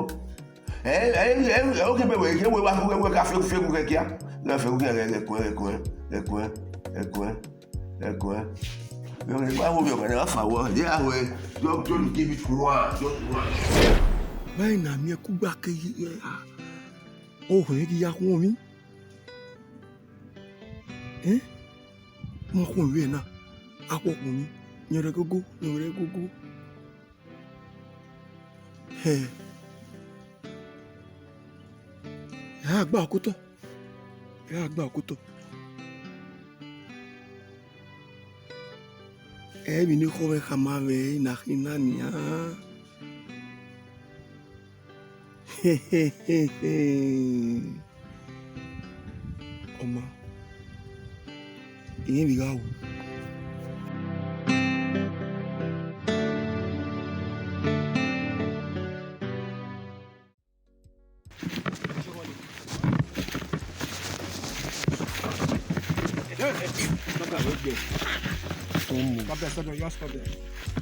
Ẹ, ẹ, ẹ, ẹ, ó kẹ bẹ̀ wẹ̀, kẹ wẹ̀ wá kó, kẹ wẹ̀ ká fi ẹkùn, fi ẹkùn kẹ kíá. Ká fi ẹkùn kẹ, ẹkùn, ẹkùn, ẹkùn, ẹkùn, ẹkùn. Ẹ, ẹ, wá wo mi ọ̀gá náà, wá fà wọ́, ẹ, àwẹ̀, just, just give it one, just one. Báyìí nà mí ẹ kú gbà kẹ yí, ẹ, a, ó hẹn kí ya kún mi. Ẹ? Mo kún ìwé náà, a kú kún mi, yẹn rẹ gógó, yẹn rẹ gógó. Ẹ. Ẹ á gbà ọkútọ. Ẹ á gbà ọkútọ. Ẹ vbe ne khọ vbe khama vbe na khin na nian. Ọma, irẹn vbe gha ru.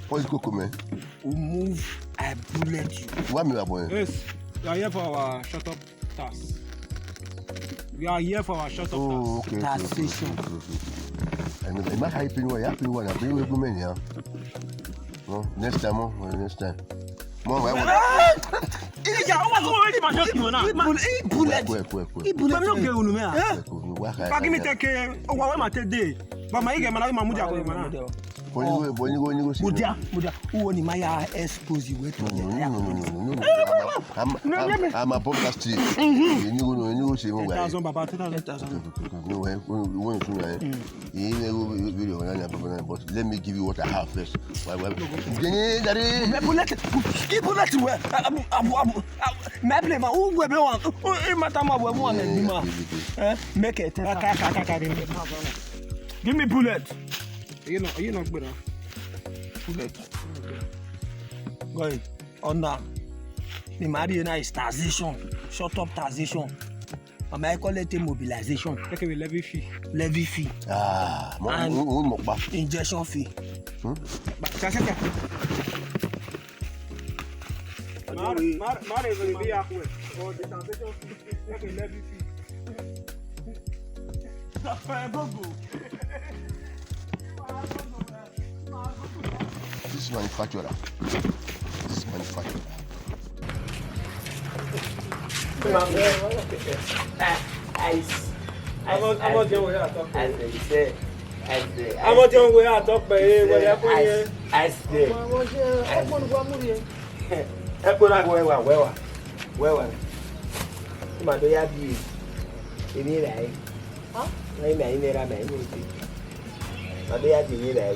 What's koko, man? Who move, I bullet you. Why me, boy? Yes, you are here for our shut up tax. We are here for our shut up tax. Oh, okay, okay, okay, okay, okay. And it might happen where you happen where I bring with me, yeah. No, next time, oh, next time. More, I want. Ija, ọ wa sọ wẹ ma jọ kimo na. Bullet. Bullet. Kue, kue, kue. Bullet. Kue, kue, kue. Wa kha. Pagi mi te ke, o wa wẹ ma te de. Ba ma ige ma na ma mudia ko ma na. Bọnyigo, bọnyigo, nyigo si. Mudia, mudia. Uwo ni ma ya expose you to. No, no, no, no, no, no, no. I'm, I'm, I'm, I'm a podcast. Nyigo, no, nyigo si mo gba. Ten thousand, baba, ten thousand. Ten thousand. No, we, we, we, we, we, Iye mwẹ igho video na nia problem, but let me give you what I have first. Why, why? Gini, daddy. Bullet, bullet wẹ. Abu, abu, abu, abu. My play ma, who we be one? Who, who matter ma we one, eh, be ma. Eh, make it. Ka, ka, ka, ka, ka, give me. Give me bullet. You know, you know, better. Bullet. Go ahead. Ọna, ne ima rhie na is taxation, shut up taxation. Ọ ma collect mobilization. Take away levy fee. Levy fee. Ah, mo, and mo, mo, mo pa. Injection fee. Hmm? Ka, ka, ka. Ma, ma, ma, re, re, be ya kue. Or the taxation fee. Take away levy fee. Go, go. This manufacturer. This manufacturer. Ice. Ice. Ice. Ice. Ice. Ice. Ice. Ice. Ice. Ice. Ẹ kpọnọ wẹ wa, wẹ wa, wẹ wa. Ima do ya bi emwi rae. Huh? Ima, ima ra ma imo te. Ma do ya bi emwi rae.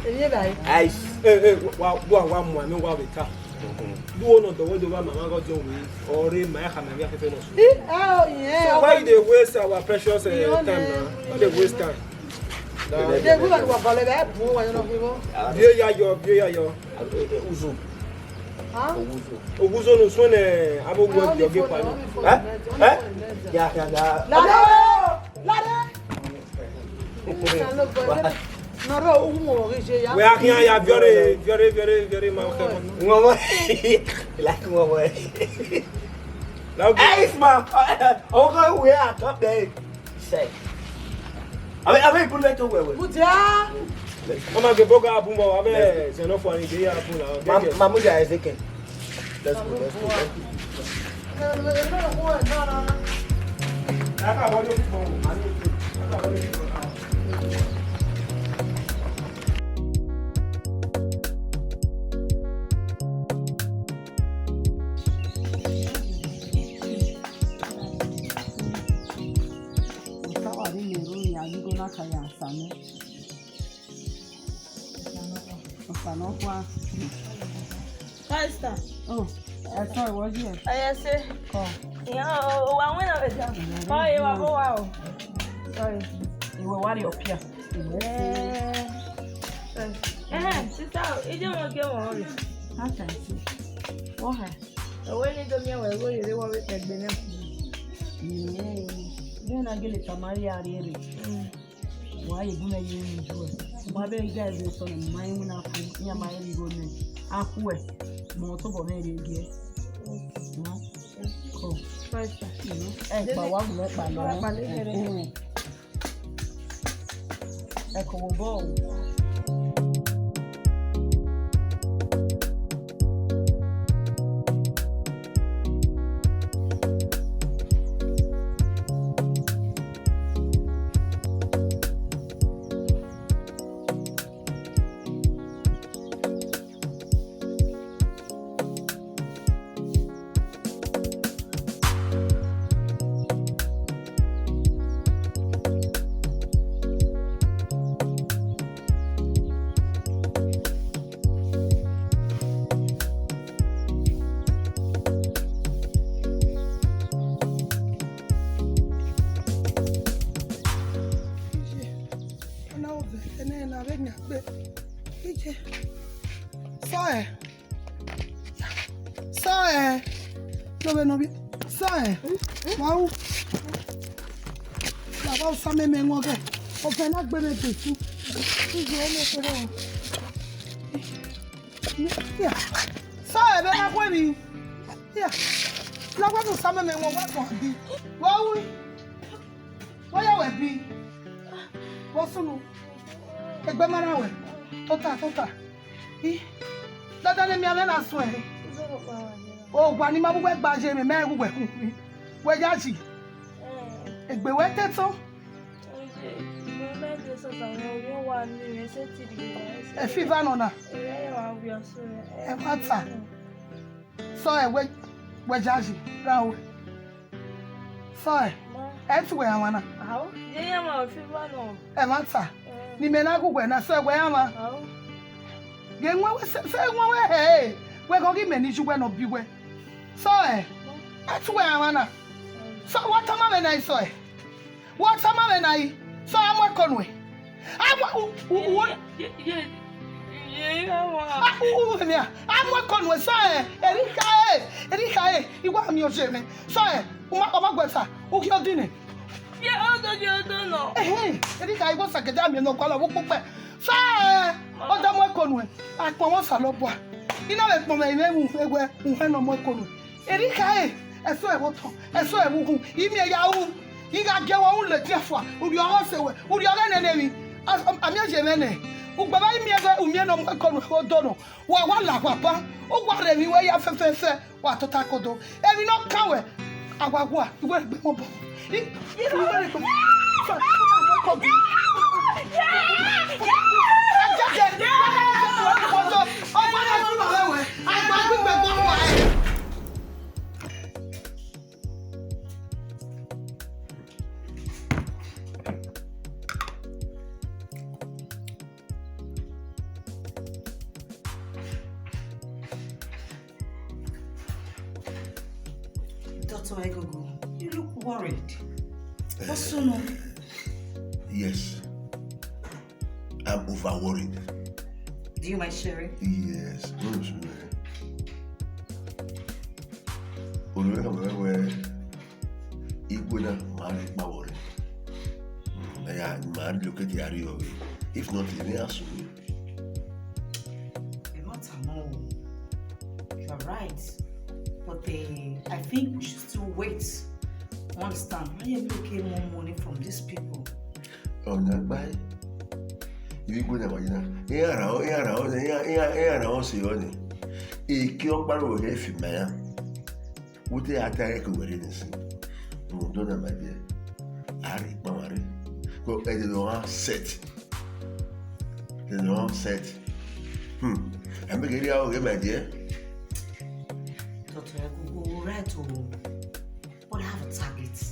Emwi rae. Ice. Eh, eh, wa, wa, wa mu ame wa vbe ta. Mhm. Do one of the way do wa mama go do we. Ore ma ya khama via fefe no. Eh, oh, yeah. So why you dey waste our precious, eh, time now? Why you dey waste time? Ye gu la wa vale ba bu wa no fi bo. Bie ya yo, bie ya yo. Uzo. Ha? Uzo. Uzo no suene abo gu yo ge pa ni. Eh? Eh? Ya, ya, ya. Lare! Lare! No ro uwu mo ge je ya. We are here, ya very, very, very, very man. Ngo mo. Like ngo mo. Now, hey, Isma. Oh, we are top there. Say. Abe, abe, bullet to wewe. Mudia. Mama ge boga abu mo, abe, se no fo ani ge ya abu la. Ma, ma, mudia ezeke. Let's go, let's go, let's go. Osa wa rre ne erhunmwu iran ghi igho na ka ya Osa nọ. Osa nọ kua. Pastor. Oh, ẹsọ ìwọ yẹ. Ẹyẹ ṣe. Kọ. Ìyá o, wa wẹ́n náà ẹja. Kọ ìwà bó wa o. Sorry. Ìwọ wá rí ọ̀pìà. Ìwọ ṣe. Eh, sorry. Eh, sister, ije wọn gé wọn rè. How can I say? Wọ́n hà. Ẹ̀wọ́ ní domi ẹ̀wọ̀ ẹ̀wọ́ yẹrẹ wọ́n wí pẹ̀gbẹ́ náà. Ìyẹn, bí wọn gele Samaria rere. Mm. Wa ye gun ye ni ju. Wa be ga ze so na ma yin na ku, ya ma yin go ne. A ku e. Mo to bo me re ge. Ko. Pastor. Ẹ pa wa gun pa lo. Wa pa le gere. Ẹ ko wo bo. Ọna ovẹ, ẹnẹ na vbe nian gbe. Ije. Sọ ẹ. Sọ ẹ. Lo vbe nọ vbi. Sọ ẹ. Wa u. Baba Osa mẹ mẹ wọn gẹ. Ọfẹ na gbe mẹ gbe su. Ije ẹnẹ kere o. Ya. Sọ ẹ vbe na kue mi. Ya. Na wa Osa mẹ mẹ wọn wa kọ bi. Wa u. Wẹ ya wẹ bi. Vbọ sunu? Egbe ma na wẹ. Tota, tota. I, dada ne mianmwẹ na suẹn. Owa ni ma vbe uwẹ gba ye mwẹ, mẹ ghe uwẹ khu. Wẹ ya yi. Egbe wẹ te tọn. Efiva nọ na. Ẹmwata. Sọ ẹ wẹ, wẹ ya yi ra ru. Sọ ẹ. Ma. Ẹ tu wẹ amwa na. Ao, ye ya ma efiva nọ. Ẹmwata. Eh. Ne imẹ na ghe uwẹ na, sẹ wẹ amwa. Ao. Ghe wọn wẹ sẹ, sẹ wọn wẹ hẹ, wẹ ghọghe imẹ ni yu wẹ ne ọ bi wẹ. Sọ ẹ, ẹ tu wẹ amwa na. Sọ wẹ tama mwẹ na, sọ ẹ. Wẹ tama mwẹ na, sọ ẹ, a mu ẹko nuẹn. A mu, u, u, u, Ye, ye, ye, ye, ye, ye, ye, ye, ye, ye, ye, ye, ye, ye, a, u, u, u, a mu ẹko nuẹn, sọ ẹ, erha ẹ, erha ẹ, I wa miẹn oye mwẹ. Sọ ẹ, u ma, ọ ma guẹ ta, u khian odin nẹ. Ye, ọ do, ye, ọ do nọ. Ẹhẹn, erha ẹ, I wa sa gẹdẹ a miẹn ne ọ gualọ vbe ukpokpẹ. Sọ ẹ, ọ da mu ẹko nuẹn, akpọnmwẹ Osanobua. I na vbe kpọnmwẹ ẹmwẹ mu, ewẹ, uhẹn ne ọ mu ẹko nuẹn. Erha ẹ, ẹsọ ẹ vbe otọ, ẹsọ ẹ vbe ughun, I miẹn ya ru, I gha gie wẹ ru ladian fua, urriọ ọghe ọse wẹ, urriọ ọghe nene emwi, a, a miẹn ye mwẹ nẹ, ugbẹn vbe I miẹn wẹ u miẹn ne ọ mu ẹko nuẹn vbe odọ nọ, wa wa la awa ba, u wa rre emwi wẹ ya fẹfẹfẹ, wa tota kodo, emwi ne ọ kan wẹ, a wa wa, I wẹ gbe mọ bọ. I, I wẹ gbe mọ bọ. Doctor Egungun, you look worried. What's so no? Yes. I'm over worried. Do you mind sharing? Yes. No, no, no. Olori wẹ, wẹ, igwe na ma rre kpa vbọ rre. Ẹ ya, ma relocate ya rrie ọvbehe. If not, ẹ i ya sunu. Ẹ ma ta mọ o. You are right. But, eh, I think we should still wait. You understand? Why you make more money from these people? Ọna gbae. Ivbi igwe na wa yi na. Iran ra, iran ra, iran, iran, iran ra ọse yọ ni. Eke ọkpa ro he fi ma ya. Wo te a ta ẹre ke wẹ rre nẹ sin. Rhunmwuda ọna, my dear, a rhie ikpamwa rre. Ko ẹdẹ ne ọ gha set. Ẹdẹ ne ọ gha set. Hmm. Ẹ mẹ ghe rhie aro ghe, my dear. Doctor Egungun, right o. But I have a target.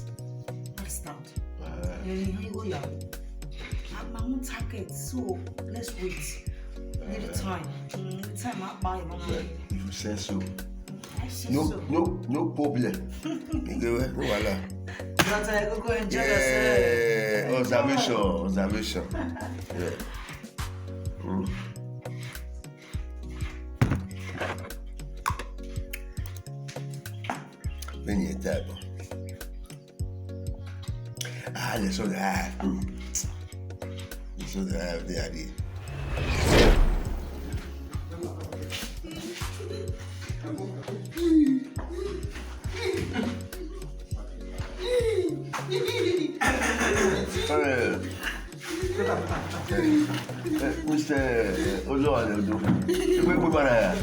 Understand? Ah. Ẹ̀yin, ẹ̀yin, ó yá. A máa mú target, so let's wait. Little time. Mm, little time, I'll buy one. Well, if you say so. I say so. No, no, no problem. Nigga, no wahala. Doctor Egungun, enjoy yourself. Yeah, observation, observation. Yeah. Mm. Vbene irẹn ta ẹbọ. Ah, lẹsọ gha. Lẹsọ gha, de a de. Eh, eh, Mister Ozowa Odo. Ikpe ikpe bara ya.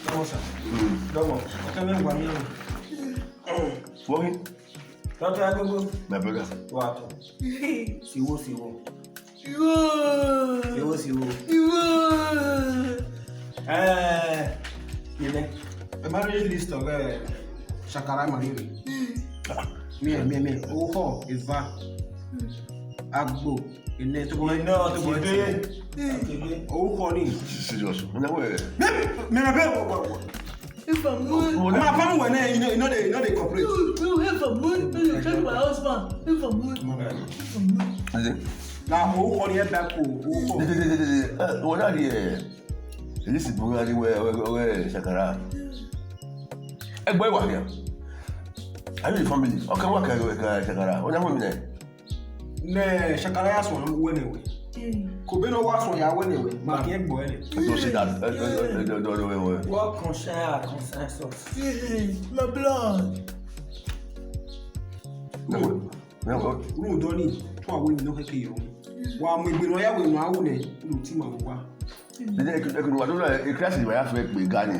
Dọmọ sa. Mm. Dọmọ. Ọkẹ mẹ wà ní ọrùn. Wọ́n kí? Doctor Egungun. My brother. Wà á tọ̀. Siwo, siwo. Siwo. Siwo, siwo. Siwo. Eh, nene. Ẹ ma rhie list of, eh, shakara ma rhie. Mie, mie, mie. Ohọ, eva. Agbo, ene, to go. Ene, to go. Ohọ ni. Serious. Una we. Me, me, me, me, what, what, what? If I'm good. Ọmọ apá mu wẹ̀ náà, you know, you know they, you know they cooperate. You, you, if I'm good, you change my husband. If I'm good. If I'm good. Ade. Na o kọ ni ẹ bẹ ko, o kọ. De, de, de, de, de, de. Eh, wọ́n náà di ẹ̀. Èyí sì bùrọ̀ ni wẹ́, wẹ́, wẹ́, ṣàkàrà. Ẹ gbọ́ ìwà ni. Are you the family? Ọkàn wà kẹ́, kẹ́, ṣàkàrà. Ó náà wọ́n mi náà. Ne shakara ya suẹn wẹ ne wẹ. Mm. Ko be no wa suẹn ya wẹ ne wẹ. Ma kiẹ gbọ ẹre. Don't say that. Eh, eh, eh, eh, don't, don't, don't, don't, don't. What concern our concern us? Mm, my blood. No, no. Ru do ni, to awe ni no keke yo. Wa mu egbe no ya we no awu ne, ru ti ma wa. Ẹ jẹ́ kí, ẹ kí n wá tó lọ, ẹ, Christ ni wàá fẹ́ pè ga ni.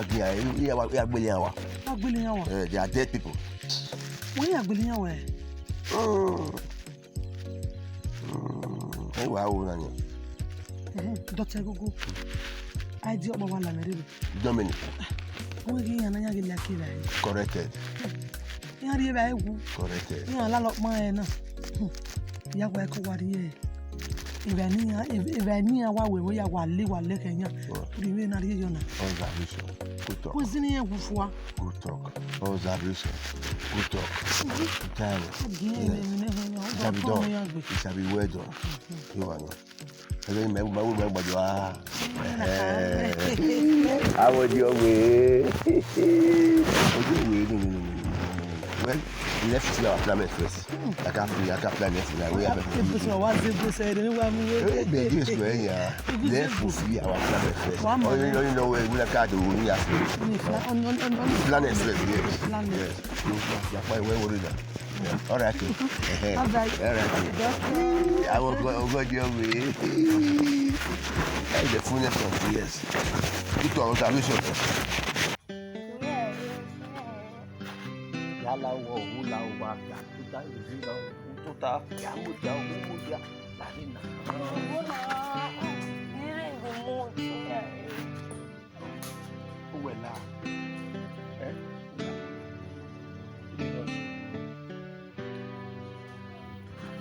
wa gi iran, iran wa, iran gbele iran wa. Wa gbele iran wa? Eh, they are dead people. Wẹ ya gbele iran wa? Mm. Mm. Ẹ wa wo na yan. Ẹhẹn, dọtẹ gogo. Idea ọkpa wa la mwẹ rre. Dominic. Wẹ ghi iran na ya ghi la kira. Corrected. Iran rhie vbe ẹwu. Corrected. Iran la lọ kpan ẹre na. Hmm. Ya wa ẹko wa rhie. Evba ne iran, ev-, evba ne iran wa wẹ, ya wa le, wa le khẹ iran. Right. Rhie vbe na rhie yọ na. Observation. Good talk. Wẹ zẹ ne iran wu fua. Good talk. Observation. Good talk. Mhm. Time. Again, yeah. It shall be done. It shall be well done. Mhm. You are not. Ẹgbẹ́ mi, mo máa wò, mo gbọ́dọ̀ wá. Ẹ, àwọn di ọ̀wé. Ojú ìwé ni, ni, ni, ni, ni, ni. Well, let's fulfill our plan first. I can free, I can plan next now. We have a Ibu sọ wa ze ibu sẹ ẹdẹ ni wa mu we. Eh, but this way, yeah. Let's fulfill our plan first. Wa mọ. Only, only know where we like to do, we have to. Ni fla-, on, on, on, on. Plan first, yes. Plan. Yes. You, you, you, where, where, where, Yeah, all right, o. Ẹhẹn. All right. All right, o. Doctor. Àwọn ọgọ, ọgọ di ọmọ yìí. Ẹ jẹ fún next one, yes. Kútó àwọn tàbí sọ̀tọ̀. Yálà wọ, òun là wà, yàtúntà, ìlú lọ, òun tó ta, yàwó ìjà, òun kò jà, láyé nà. Òun náà, ìrìn ìgbìmọ̀ òtún náà. Uwẹ la. Eh?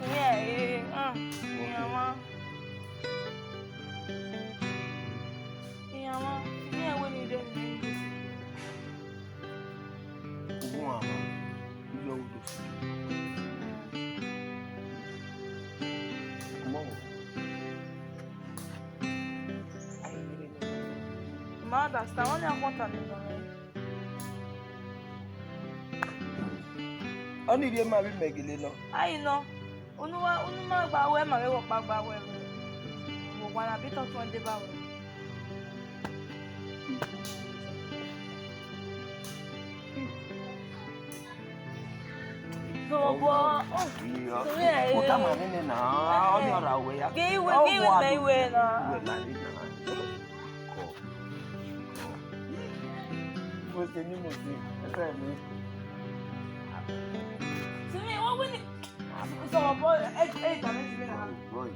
Iran, eh, ah, iran ma. Iran ma. Iran wẹ ne I rre ne. Uwu ama. Iyọ udo. Ma understand, ọnii a khuọnta ne nọ. Ọnii rhie ma vbe imẹ gele nọ. Ai nọ, unu wa, unu ma gba wẹ ma vbe vbe ọkpa gba wẹ vbe. Vbe owa na bi tọtọn deba wẹ. Zọbọ. Iyo. Sorry, eh. Mo ta ma nene na, ọnii ọra wẹ ya. Ghe iwe, ghe iwe, mẹ iwe na. Iwe na, iwe na. Kọ. Mo se ni mo se, ẹsẹ mi. Simi, wọ́n wí ni. Sọ̀rọ̀ bọ́, ẹ, ẹ, ìgbà mi ti bí na. Boy.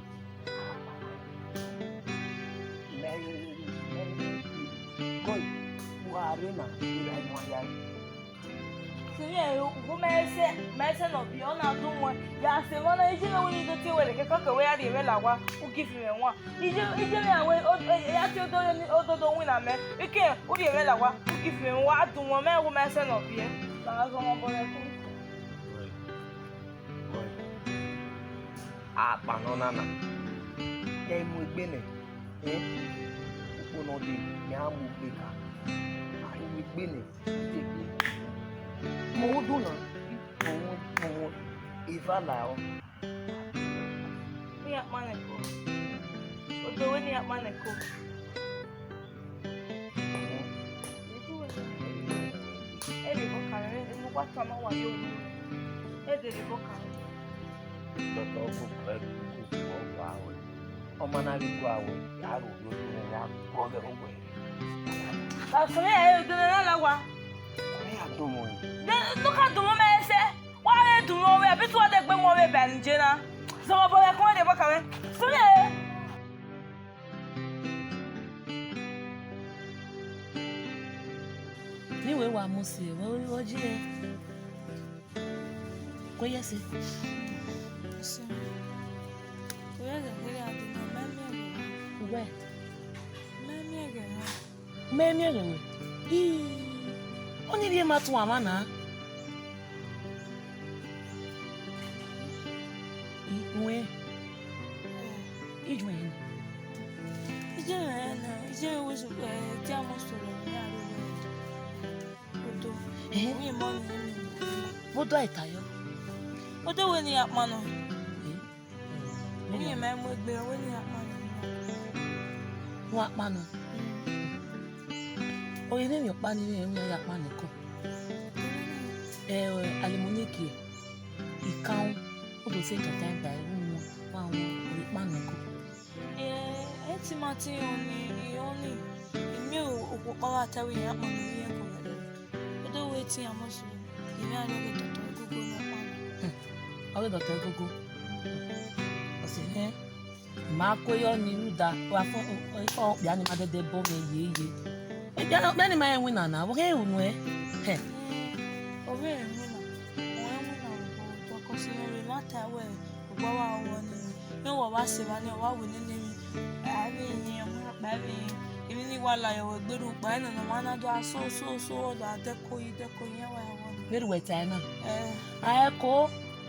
Boy, wa re na, ira mo ya. Simi ẹ, u ma ẹsẹ, ma ẹsẹ nọ biẹ, ọ na dun wẹn. Ya sẹ emwa na, iye mwẹ wẹ ne I do tie wẹ rre kẹkẹ, wẹ ya rhie mwẹ la owa, u give mwẹ wan. Iye, iye mwẹ wẹ, o, e, ya tie odo, ododo winna mẹ. Ike, u rhie mwẹ la owa, u give mwẹ wan, a dun wẹn, mẹ wẹ ma ẹsẹ nọ biẹ. La gha zọ ọmọ bọ rẹ ku. Akpan nọ na na, ya mu egbe nẹ, eh? Ukpo nọ dee, ya mu egbe ka. A mu egbe nẹ, egbe. Mu udu na, mu, mu, eva la ọ. Ne I ya kpan nẹ ko. Odo wẹ ne I ya kpan nẹ ko. Ẹ rhie bọ ka rẹ, emu wa tama wa yo. Ẹ de rhie bọ ka rẹ. Dọtọ ọgọ ẹ kúkú ọgọ awẹ. Ọma na ghi gua wẹ, ya ro yo yo ya gua ọghe ọgọ ẹ. Ọsẹ ẹ do na la wa. Ọmọ ya dun mọ. De no ka dun mọ mẹ sẹ. Wa re dun mọ wẹ, abi tu wa de gbe mọ wẹ ba ni je na. Zọmọ bọ wẹ kọn de bọ ka wẹ. Sẹ ẹ. Ni wẹ wa mu si, wẹ, wẹ, wẹ ji ẹ. Kue ye ẹse. Ẹse. Kue ye ẹse, kere a di nọ, mẹ miẹn ẹghẹ. Uwẹ? Mẹ miẹn ẹghẹ na. Mẹ miẹn ẹghẹ wẹ? Ii. Ọnii rhie ma tọn amwa na. I, uwẹ? Ẹ. Ijuẹ na. Ijuẹ na, ijuẹ wẹ su, ẹ, dia mọ sọrọ ne a ro wẹ. Odo. Ẹhẹn. Uyinmwẹ ọnii. Vbe Odo a i ta yọ? Odo wẹ ne I ya kpan nọ. Eh? Uyinmwẹ mu egbe, ọ wẹ ne I ya kpan nọ. Wa kpan nọ? Mm. Ọ ghi mwẹ emwi ọkpa ne I mwẹ, ọ ya kpan nọ ẹko. Ẹ, alumoniki, ikan, u do sẹ ikan tan ba ẹvbo wọn, wa wọn, ọ ghi kpan nọ ẹko. Ẹ, ẹtin ma tin rẹn ọnii, I rẹn ọnii, I miẹn okhuo ọkpa gha ta wẹ iran kpọnmwẹ vbe iran kọmwa. Odo wẹ te iran mọ sẹ, I miẹn a ghi dọtọ ẹgogo ne ọ kpannọ. Hmm, ọ ghi dọtọ ẹgogo. Ọ sẹ hẹn, I ma kue yọ ni rhunmwuda, wa fọn, ọ, ọ, okpia ni ma dẹdẹ bọ mwẹ yeye. Okpia, okpia ni ma rẹn winna na, vbe ọ khe ru nuẹn? Hẹ. Ẹ, ọ vbe rẹn winna, ọ rẹn winna, ọ tọ kọsẹ ne ọ vbe ma ta wẹ, Owa wa wọ ni, ne wa wa sẹ evba ni, ọ wa wẹ nene emwi. A vbe yin, ọmọ rhọkpa vbe yin. Emwi ni wa la yọ wẹ gberra ukpa, ẹnẹ ne ọmwa na do a so, so, so, ọ do a dẹko yi, dẹko yi, iran wa ya wọ ni. Vbene uwẹ tae na? Ẹ. A ẹko,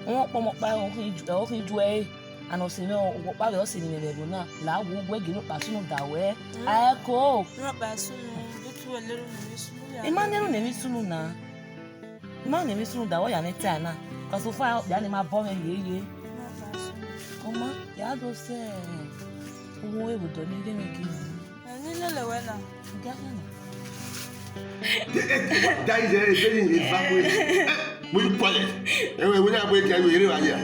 ọmọ ọkpa, ọmọ ọkpa, ọ khin ju, ọ khin ju ẹre. Ana ọ sẹ mwẹ, ọkpa vbe ọ sẹ emwi ne ẹvbo na, la wo, wẹ gie rhọkpa sunu da wẹ. Mm. A ẹko. Rhọkpa sunu, bi tu wẹ lere unu emwi sunu ya. I ma lere unu emwi sunu na. I ma ne emwi sunu da wẹ ya mwẹ tae na, cause so far okpia ni ma bọ mwẹ yeye. Ọ ma, ya do sẹ, uwu ẹvbo dọ ni rre mwẹ gie. Ẹ, ne I lele wẹ na. Gie a na. That is a very evacuate. Will you call it? Ẹwẹ, ẹwẹ na bọ ẹdia yo ere wa ya.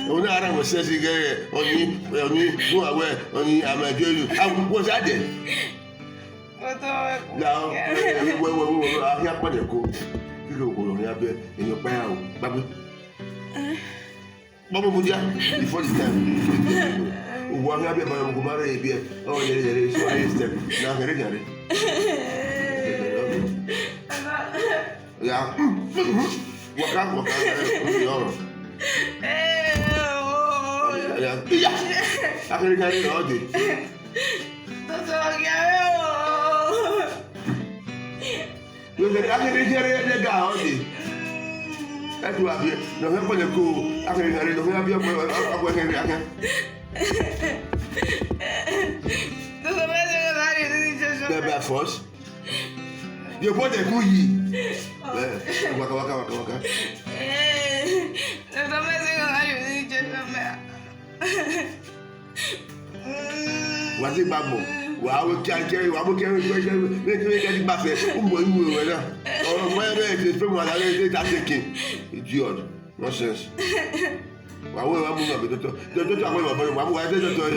Ẹwẹ na ara wẹ sẹ si gẹ, ọni, ọni, gun awẹ, ọni, amadu elu. Awu, what's that then? Now, wẹ, wẹ, wẹ, wẹ, a khian kpẹdẹ ko. Kí ló kọ lọ ní abẹ, èèyàn pẹ́ yà o, gbàgbé. Bọ́bọ̀ mo díà, before the time. Òwò a khian bẹ bàrẹ̀ mo kò má rẹ̀ ebi ẹ̀, ọ̀ yẹrẹ yẹrẹ, so I step, na kẹrẹ kẹrẹ. Ya, waka, waka, ya, ya, ya, akẹrẹ kẹrẹ, ọ̀ dé. Wẹẹ, akẹrẹ kẹrẹ ne ga ọ dee. Ẹ tu abi, nọ hẹ kọlẹ ko, akẹrẹ kẹrẹ, nọ hẹ abi ọkọ, ọkọ kẹrẹ akẹ. Bẹẹ by force. Ye body ku yi. Eh, waka, waka, waka, waka. Eh, doctor, mẹ sẹ gha yo ni je mẹ. Wa ti gba mọ. Wa wo kia kia, wa wo kia kia, kia kia, kia kia gba fe. U mo iwe we na. Ọmọ ẹ bẹ ti pe wa la le ta sekin. Idiot. Nonsense. Wa wo wa mu na be doctor. Doctor, wa wo wa mu wa mu wa doctor.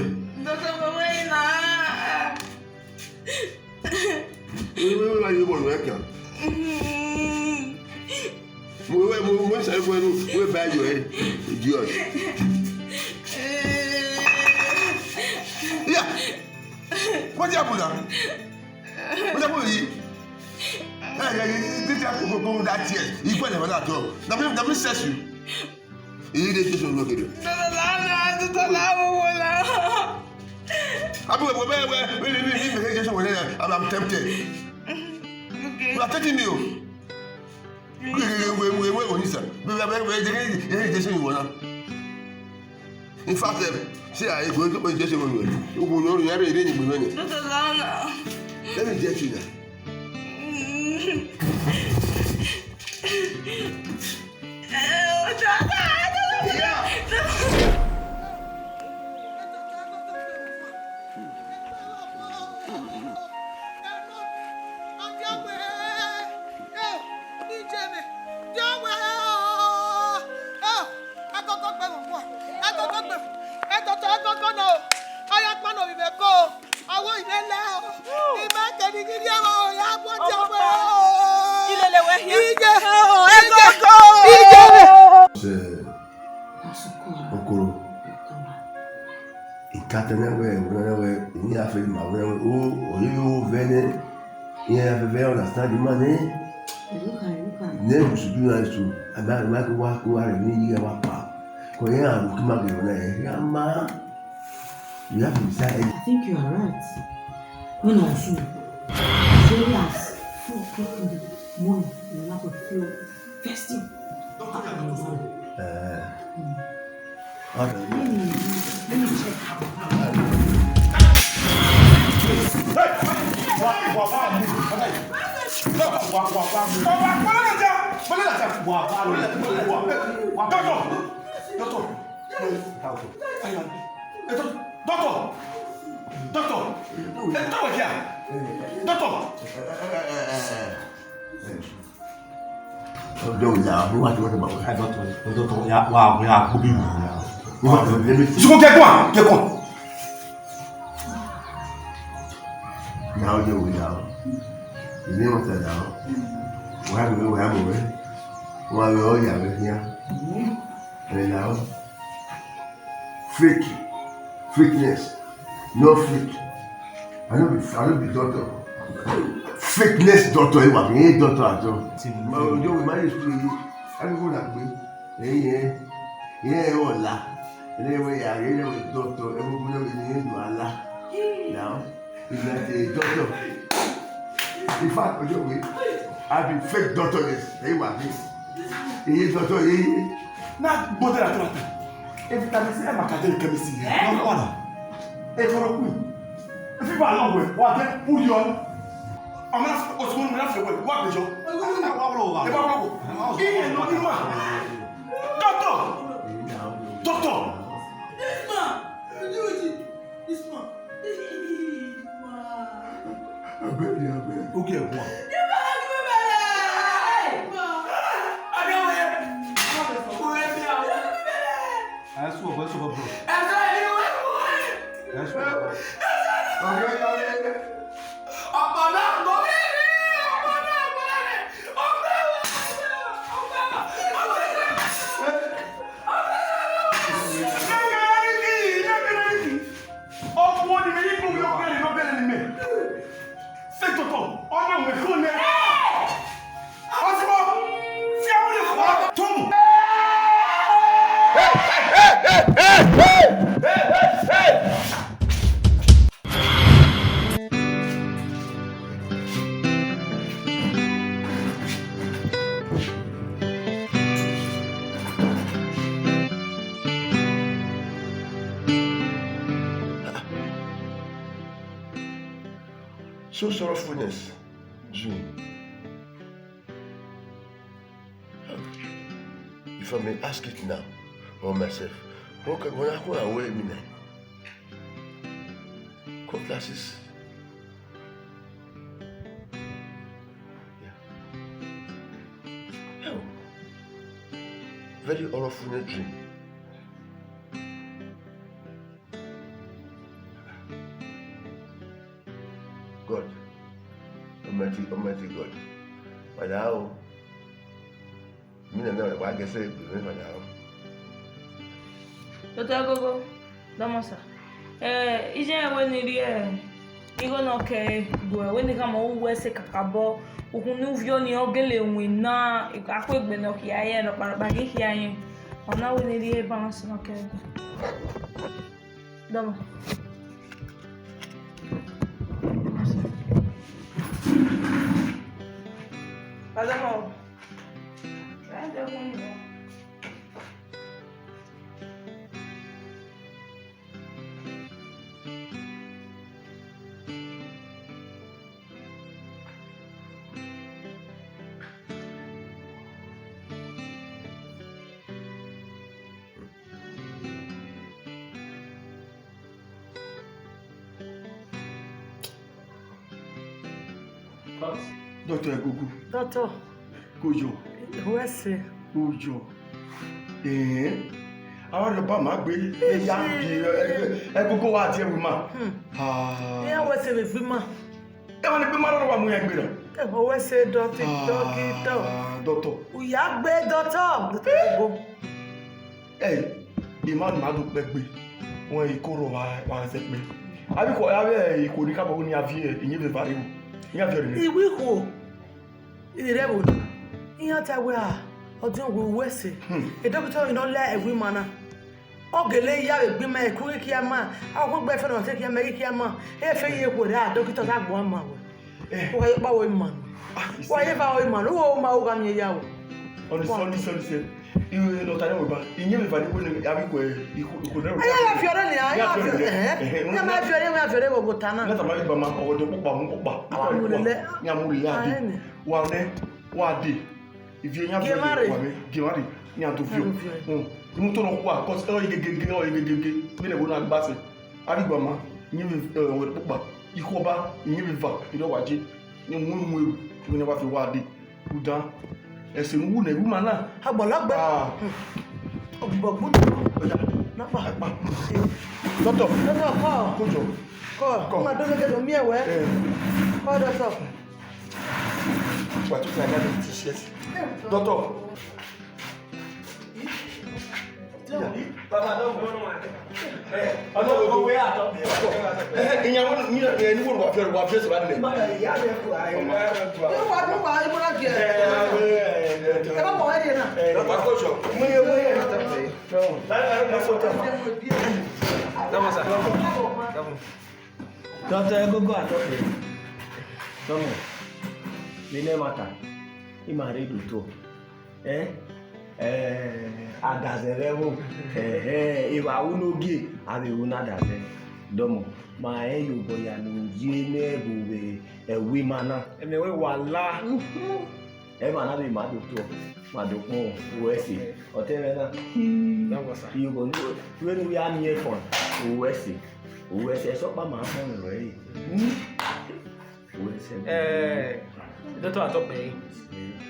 Doctor, mo we na. Wẹ, wẹ, wẹ, wẹ, wẹ, wẹ, wẹ, wẹ, wẹ, wẹ, wẹ, wẹ, wẹ, wẹ, ba yo, eh, idiot. Yeah. What happened now? What happened to you? Hey, hey, hey, this guy go, go, go, that tears. He go never that door. Let me, let me search you. Iye Jesu wẹ gede. Doctor, la, la, doctor, la, wo, wo, la. Abi wẹ, wẹ, wẹ, wẹ, wẹ, wẹ, wẹ, Jesu wẹ, I'm, I'm tempted. Okay. You are taking me, oh. Wẹ, wẹ, wẹ, wẹ, wẹ, wẹ, wẹ, wẹ, wẹ, Jesu wẹ na. In fact, eh, see, I go to Jesu wẹ. You go, you, you, you, you, you, you, you. Doctor, la, la. Let me get you now. Ọvbokhan, ilele wẹ hian. Ije. Ije. Ẹgogo. Sẹ, Okoro. I ka tẹ nẹ wẹ, wẹ nẹ wẹ, emwi ya fẹ ma wẹ, o, o, yo, yo, vẹ nẹ, iran ya fẹ vẹ understand ima nẹ. Nẹ musudu na eso, a ma, a ma ke wa, ke wa rẹ ni yi wa pa. Ko iran ru ki ma gẹ na, iran ma. You have to decide. I think you are right. When I was soon, as early as four o'clock in the morning, you have to feel first thing. Eh. Mm. Okay. Let me, let me check. Doctor! Doctor! Doctor! Doctor! Doctor! Doctor! Doctor! Ọjọ́ ìyá, mo wá ti wọ́n ti bàbá. Ẹ, doctor, doctor, ya, wa, ya, kú bí mi. Mo wá ti wọ́n ti lé mi. Ṣùgbọ́n kẹ́kọ̀ọ́, kẹ́kọ̀ọ́. Ìyá ọjọ́ ìyá o. Ìdí wọn tẹ̀lé o. Wàá mi, wàá mi wẹ́. Wọ́n á lọ ọ̀yà rẹ̀ kíá. Ẹ̀yà o. Fake. Fakeness. No fake. I no be, I no be doctor. Fakeness doctor, you are doctor at all. But you, my history, I don't know that way. Ẹ̀yin yẹn, ìyẹn ẹ ọla. Ẹni wẹ ya, ẹni wẹ doctor, ẹ mọ gbọdọ wẹ ni ẹ lu ala. Now, if na the doctor. In fact, ojo we, I be fake doctor this. Ẹ wà this. Iye doctor yìí. Na gbọdọ ra tọrọ ta. If that is ẹ ma ka dé kẹmísì yẹn. No, no, no. Ẹ tọrọ kù. If you are long way, what then? Who you are? Ọmọ náà, o ti mú mi láti ẹ̀wẹ̀, wá àgbẹ̀jọ. Ẹ bá wúlò wò. Ìyẹn ló ní wà. Doctor! Doctor! This man! This man! This man! Abeg, abeg. Okay, go on. Ẹ sùn ọ̀bọ, ẹ sùn ọ̀bọ, bro. Ẹ sùn ọ̀bọ. Ọkùnrin ni mi yí kúrò lọ́gbẹ̀rẹ̀ lọ́gbẹ̀rẹ̀ ni mẹ́. Setoto, ọmọ mi kú nẹ. Ọsibọ, fi àwọn ilé fún wa. Tó mù. So sorrowfulness, June. Let me ask it now for myself. What can, what can I wear me now? Cutlasses. Yeah. Hell. Very horrible dream. God, Almighty, Almighty God. Father, oh, mi na na wa gẹsẹ egbe mwẹ, Father, oh. Doctor Egogo, dọmọ sa. Eh, iye wẹ ne I rhie igho ne ọ kẹ gu wẹ ne I khama uwẹ sẹ kakabọ, ukhunmwu ne u viọ ni ọ gele winna, akhuegbe ne ọ khia ye, rhọkpa rhọkpa ghi khia ye. Ọ na wẹ ne I rhie balance ne ọ kẹ gu wẹ. Dọmọ. Adamọ. Doctor Egogo. Doctor. Koyo. Wẹ sẹ. Koyo. Eh. Awa rẹ ba ma gbe. Eya. Egogo wa die wi ma. Hmm. Ah. Iya wẹ sẹ vbe ma. Ẹ ma ni gbe ma rọ wa mu yẹn gbe na. Ẹ wẹ sẹ dọkitọ. Ah, doctor. Uya gbe doctor. Doctor Egogo. Ẹ, ima ni ma do kpẹgbe, wẹ iko rrọọ wa, wa zẹ kpe. Avbe ikhuo, avbe ikhuo ni khama wẹ ne iran viọ iyẹn vbe eva rre vbo? Iran viọ rre nẹ? Iwẹ ikhuo, I rre ẹvbo na. Iran ta wẹ, a, ọdiọn wẹ uwẹ ẹse. Hmm. E dọkitọ ni nọ la ẹvbo ima na. Ọ gele ya vbe egbe ima, ẹkun ghi kia ma, a, ọkpẹn gbe ẹfe nọ te kia ma, ghi kia ma. E fe ye khuo ra, dọkitọ ta gbe ma wẹ. Eh. Wa ye kpa wẹ ima nọ. Ah, wa ye va wẹ ima nọ, wo ma wo gha miẹn ya o. Ọnise, ọnise, ọnise. Iwe ne ọ ta nẹ wẹ ba, iyẹn vbe eva ni wẹ ne a vbe ikhuo, ikhuo, ikhuo nẹ. Ẹ ya fi ọre nia, ẹ ya fi ọre, ẹhẹn. Ẹ ya ma fi ọre, ẹ ya fi ọre vbe obọ ta na. Na ta ma vbe ba ma, ọgọdọ kpokpa, mu kpokpa. Awa mu lele. Ya mu lele a de. Wa nẹ, wa de. Ivie yan gie mwa rre. Wa mẹ, gie mwa rre. Yan do viọ. Yan do viọ. Hmm. Imuto nọ kua, cause ọ ye gegege, ọ ye gegege. Vbene ẹvbo na gba sẹ. Avbe igba ma, iyẹn vbe, eh, ọgọdọ kpokpa. Ikhuo ọba, iyẹn vbe eva, erriọ wa je. Iyẹn mu emu eru, vbene wa fi wa de. Udan, ẹse ne u wu nẹ, wu ma na. Agbọlọgbe. Ah. Ọgbọgbu. Oya. Nọkpa. Ẹkpa. Dọtọ. Dọtọ, kọ. Kojọ. Kọ. Kọ. Ma do lege do miẹn wẹ. Eh. Kọ, dọtọ. Wa tu fly that is shit. Dọtọ. Baba, no, no, no. Eh, ọdọ wo we atọ. Eh, ìyàwó ni, ni wo wa fẹ, wa fẹ sọ̀rọ̀ nílẹ̀. Ẹ bá wọ ẹ dìé náà. Ẹ bá wọ ẹ dìé náà. Ẹ bá wọ ẹ dìé náà. Dọmọ sa. Dọmọ. Dọtọ Egogo atọ kpẹẹ. Dọmọ. Vbe ne ẹmwata, ima rre do tuọ. Ẹ, ẹ, adazẹ vbe ẹvbo. Ẹ, ẹ, evba ru ne ogie, avbe ru ne adazẹ. Dọmọ, ma rẹn ye obọ ya ne u ye ne ẹvbo vbe ẹvbo ima na. Ẹmwẹ wẹ wa la. Ẹmwẹ na vbe ma do tuọ, ma do kpọnmwẹ, uwẹ ẹse, ọtẹn mwẹ na. That was a- Iyobọ ne uwẹ, vbene u ya miẹn fọn, uwẹ ẹse, uwẹ ẹse, ẹsọkpa ma fọn rẹ. Uwẹ ẹse. Eh, dọtọ atọ kpẹẹ.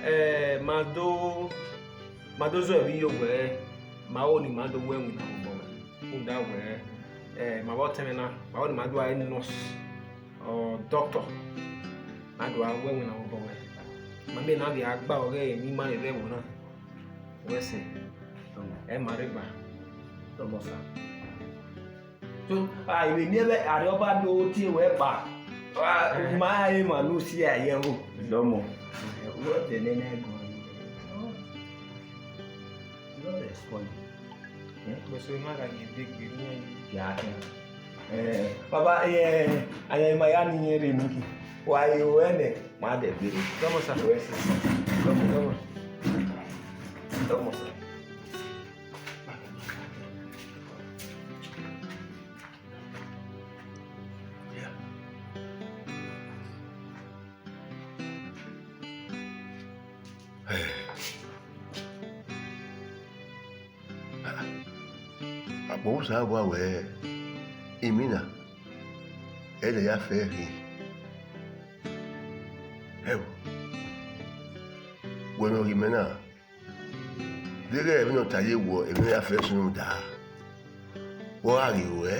Eh, ma do, ma do zọ ẹvbo iyobọ, ma ho ni ma do wẹ winna obọ mwẹ. Rhunmwuda wẹ, eh, ma vbe ọtẹn mwẹ na, ma ho ni ma do a nurse. Ọ, doctor, a do a wẹ winna obọ mwẹ. Ma miẹn ne a vbe a gba ọghe emwi ima ni rre ẹvbo na. Wẹ sẹ, ẹ ma rre gba. Dọmọ sa. So, a, I vbe miẹn vbe Arriọba do tie wẹ kpa. A, ma emwa ne u si a ye ẹvbo. Dọmọ. Wẹ tẹ nene ẹgọ. You no respond. Because we might get big, big, yeah. Ya, ya. Eh, baba, eh, aya ima ya ni yẹn rre ni. Wa ye o ẹnẹ, ma dẹ gbe. Dọmọ sa. Wẹ sẹ. Dọmọ, dọmọ. Dọmọ sa. Yeah. Eh. Vbe Osanobua wẹẹ, imina, ẹdẹ ya fẹ khin. Ẹo, wẹ ne ọ ghi mẹ na, deghẹ emwi ne ọ ta ye wọ, emwi ne ọ ya fẹ sunu da, vbe ọ gha ghi ruẹ?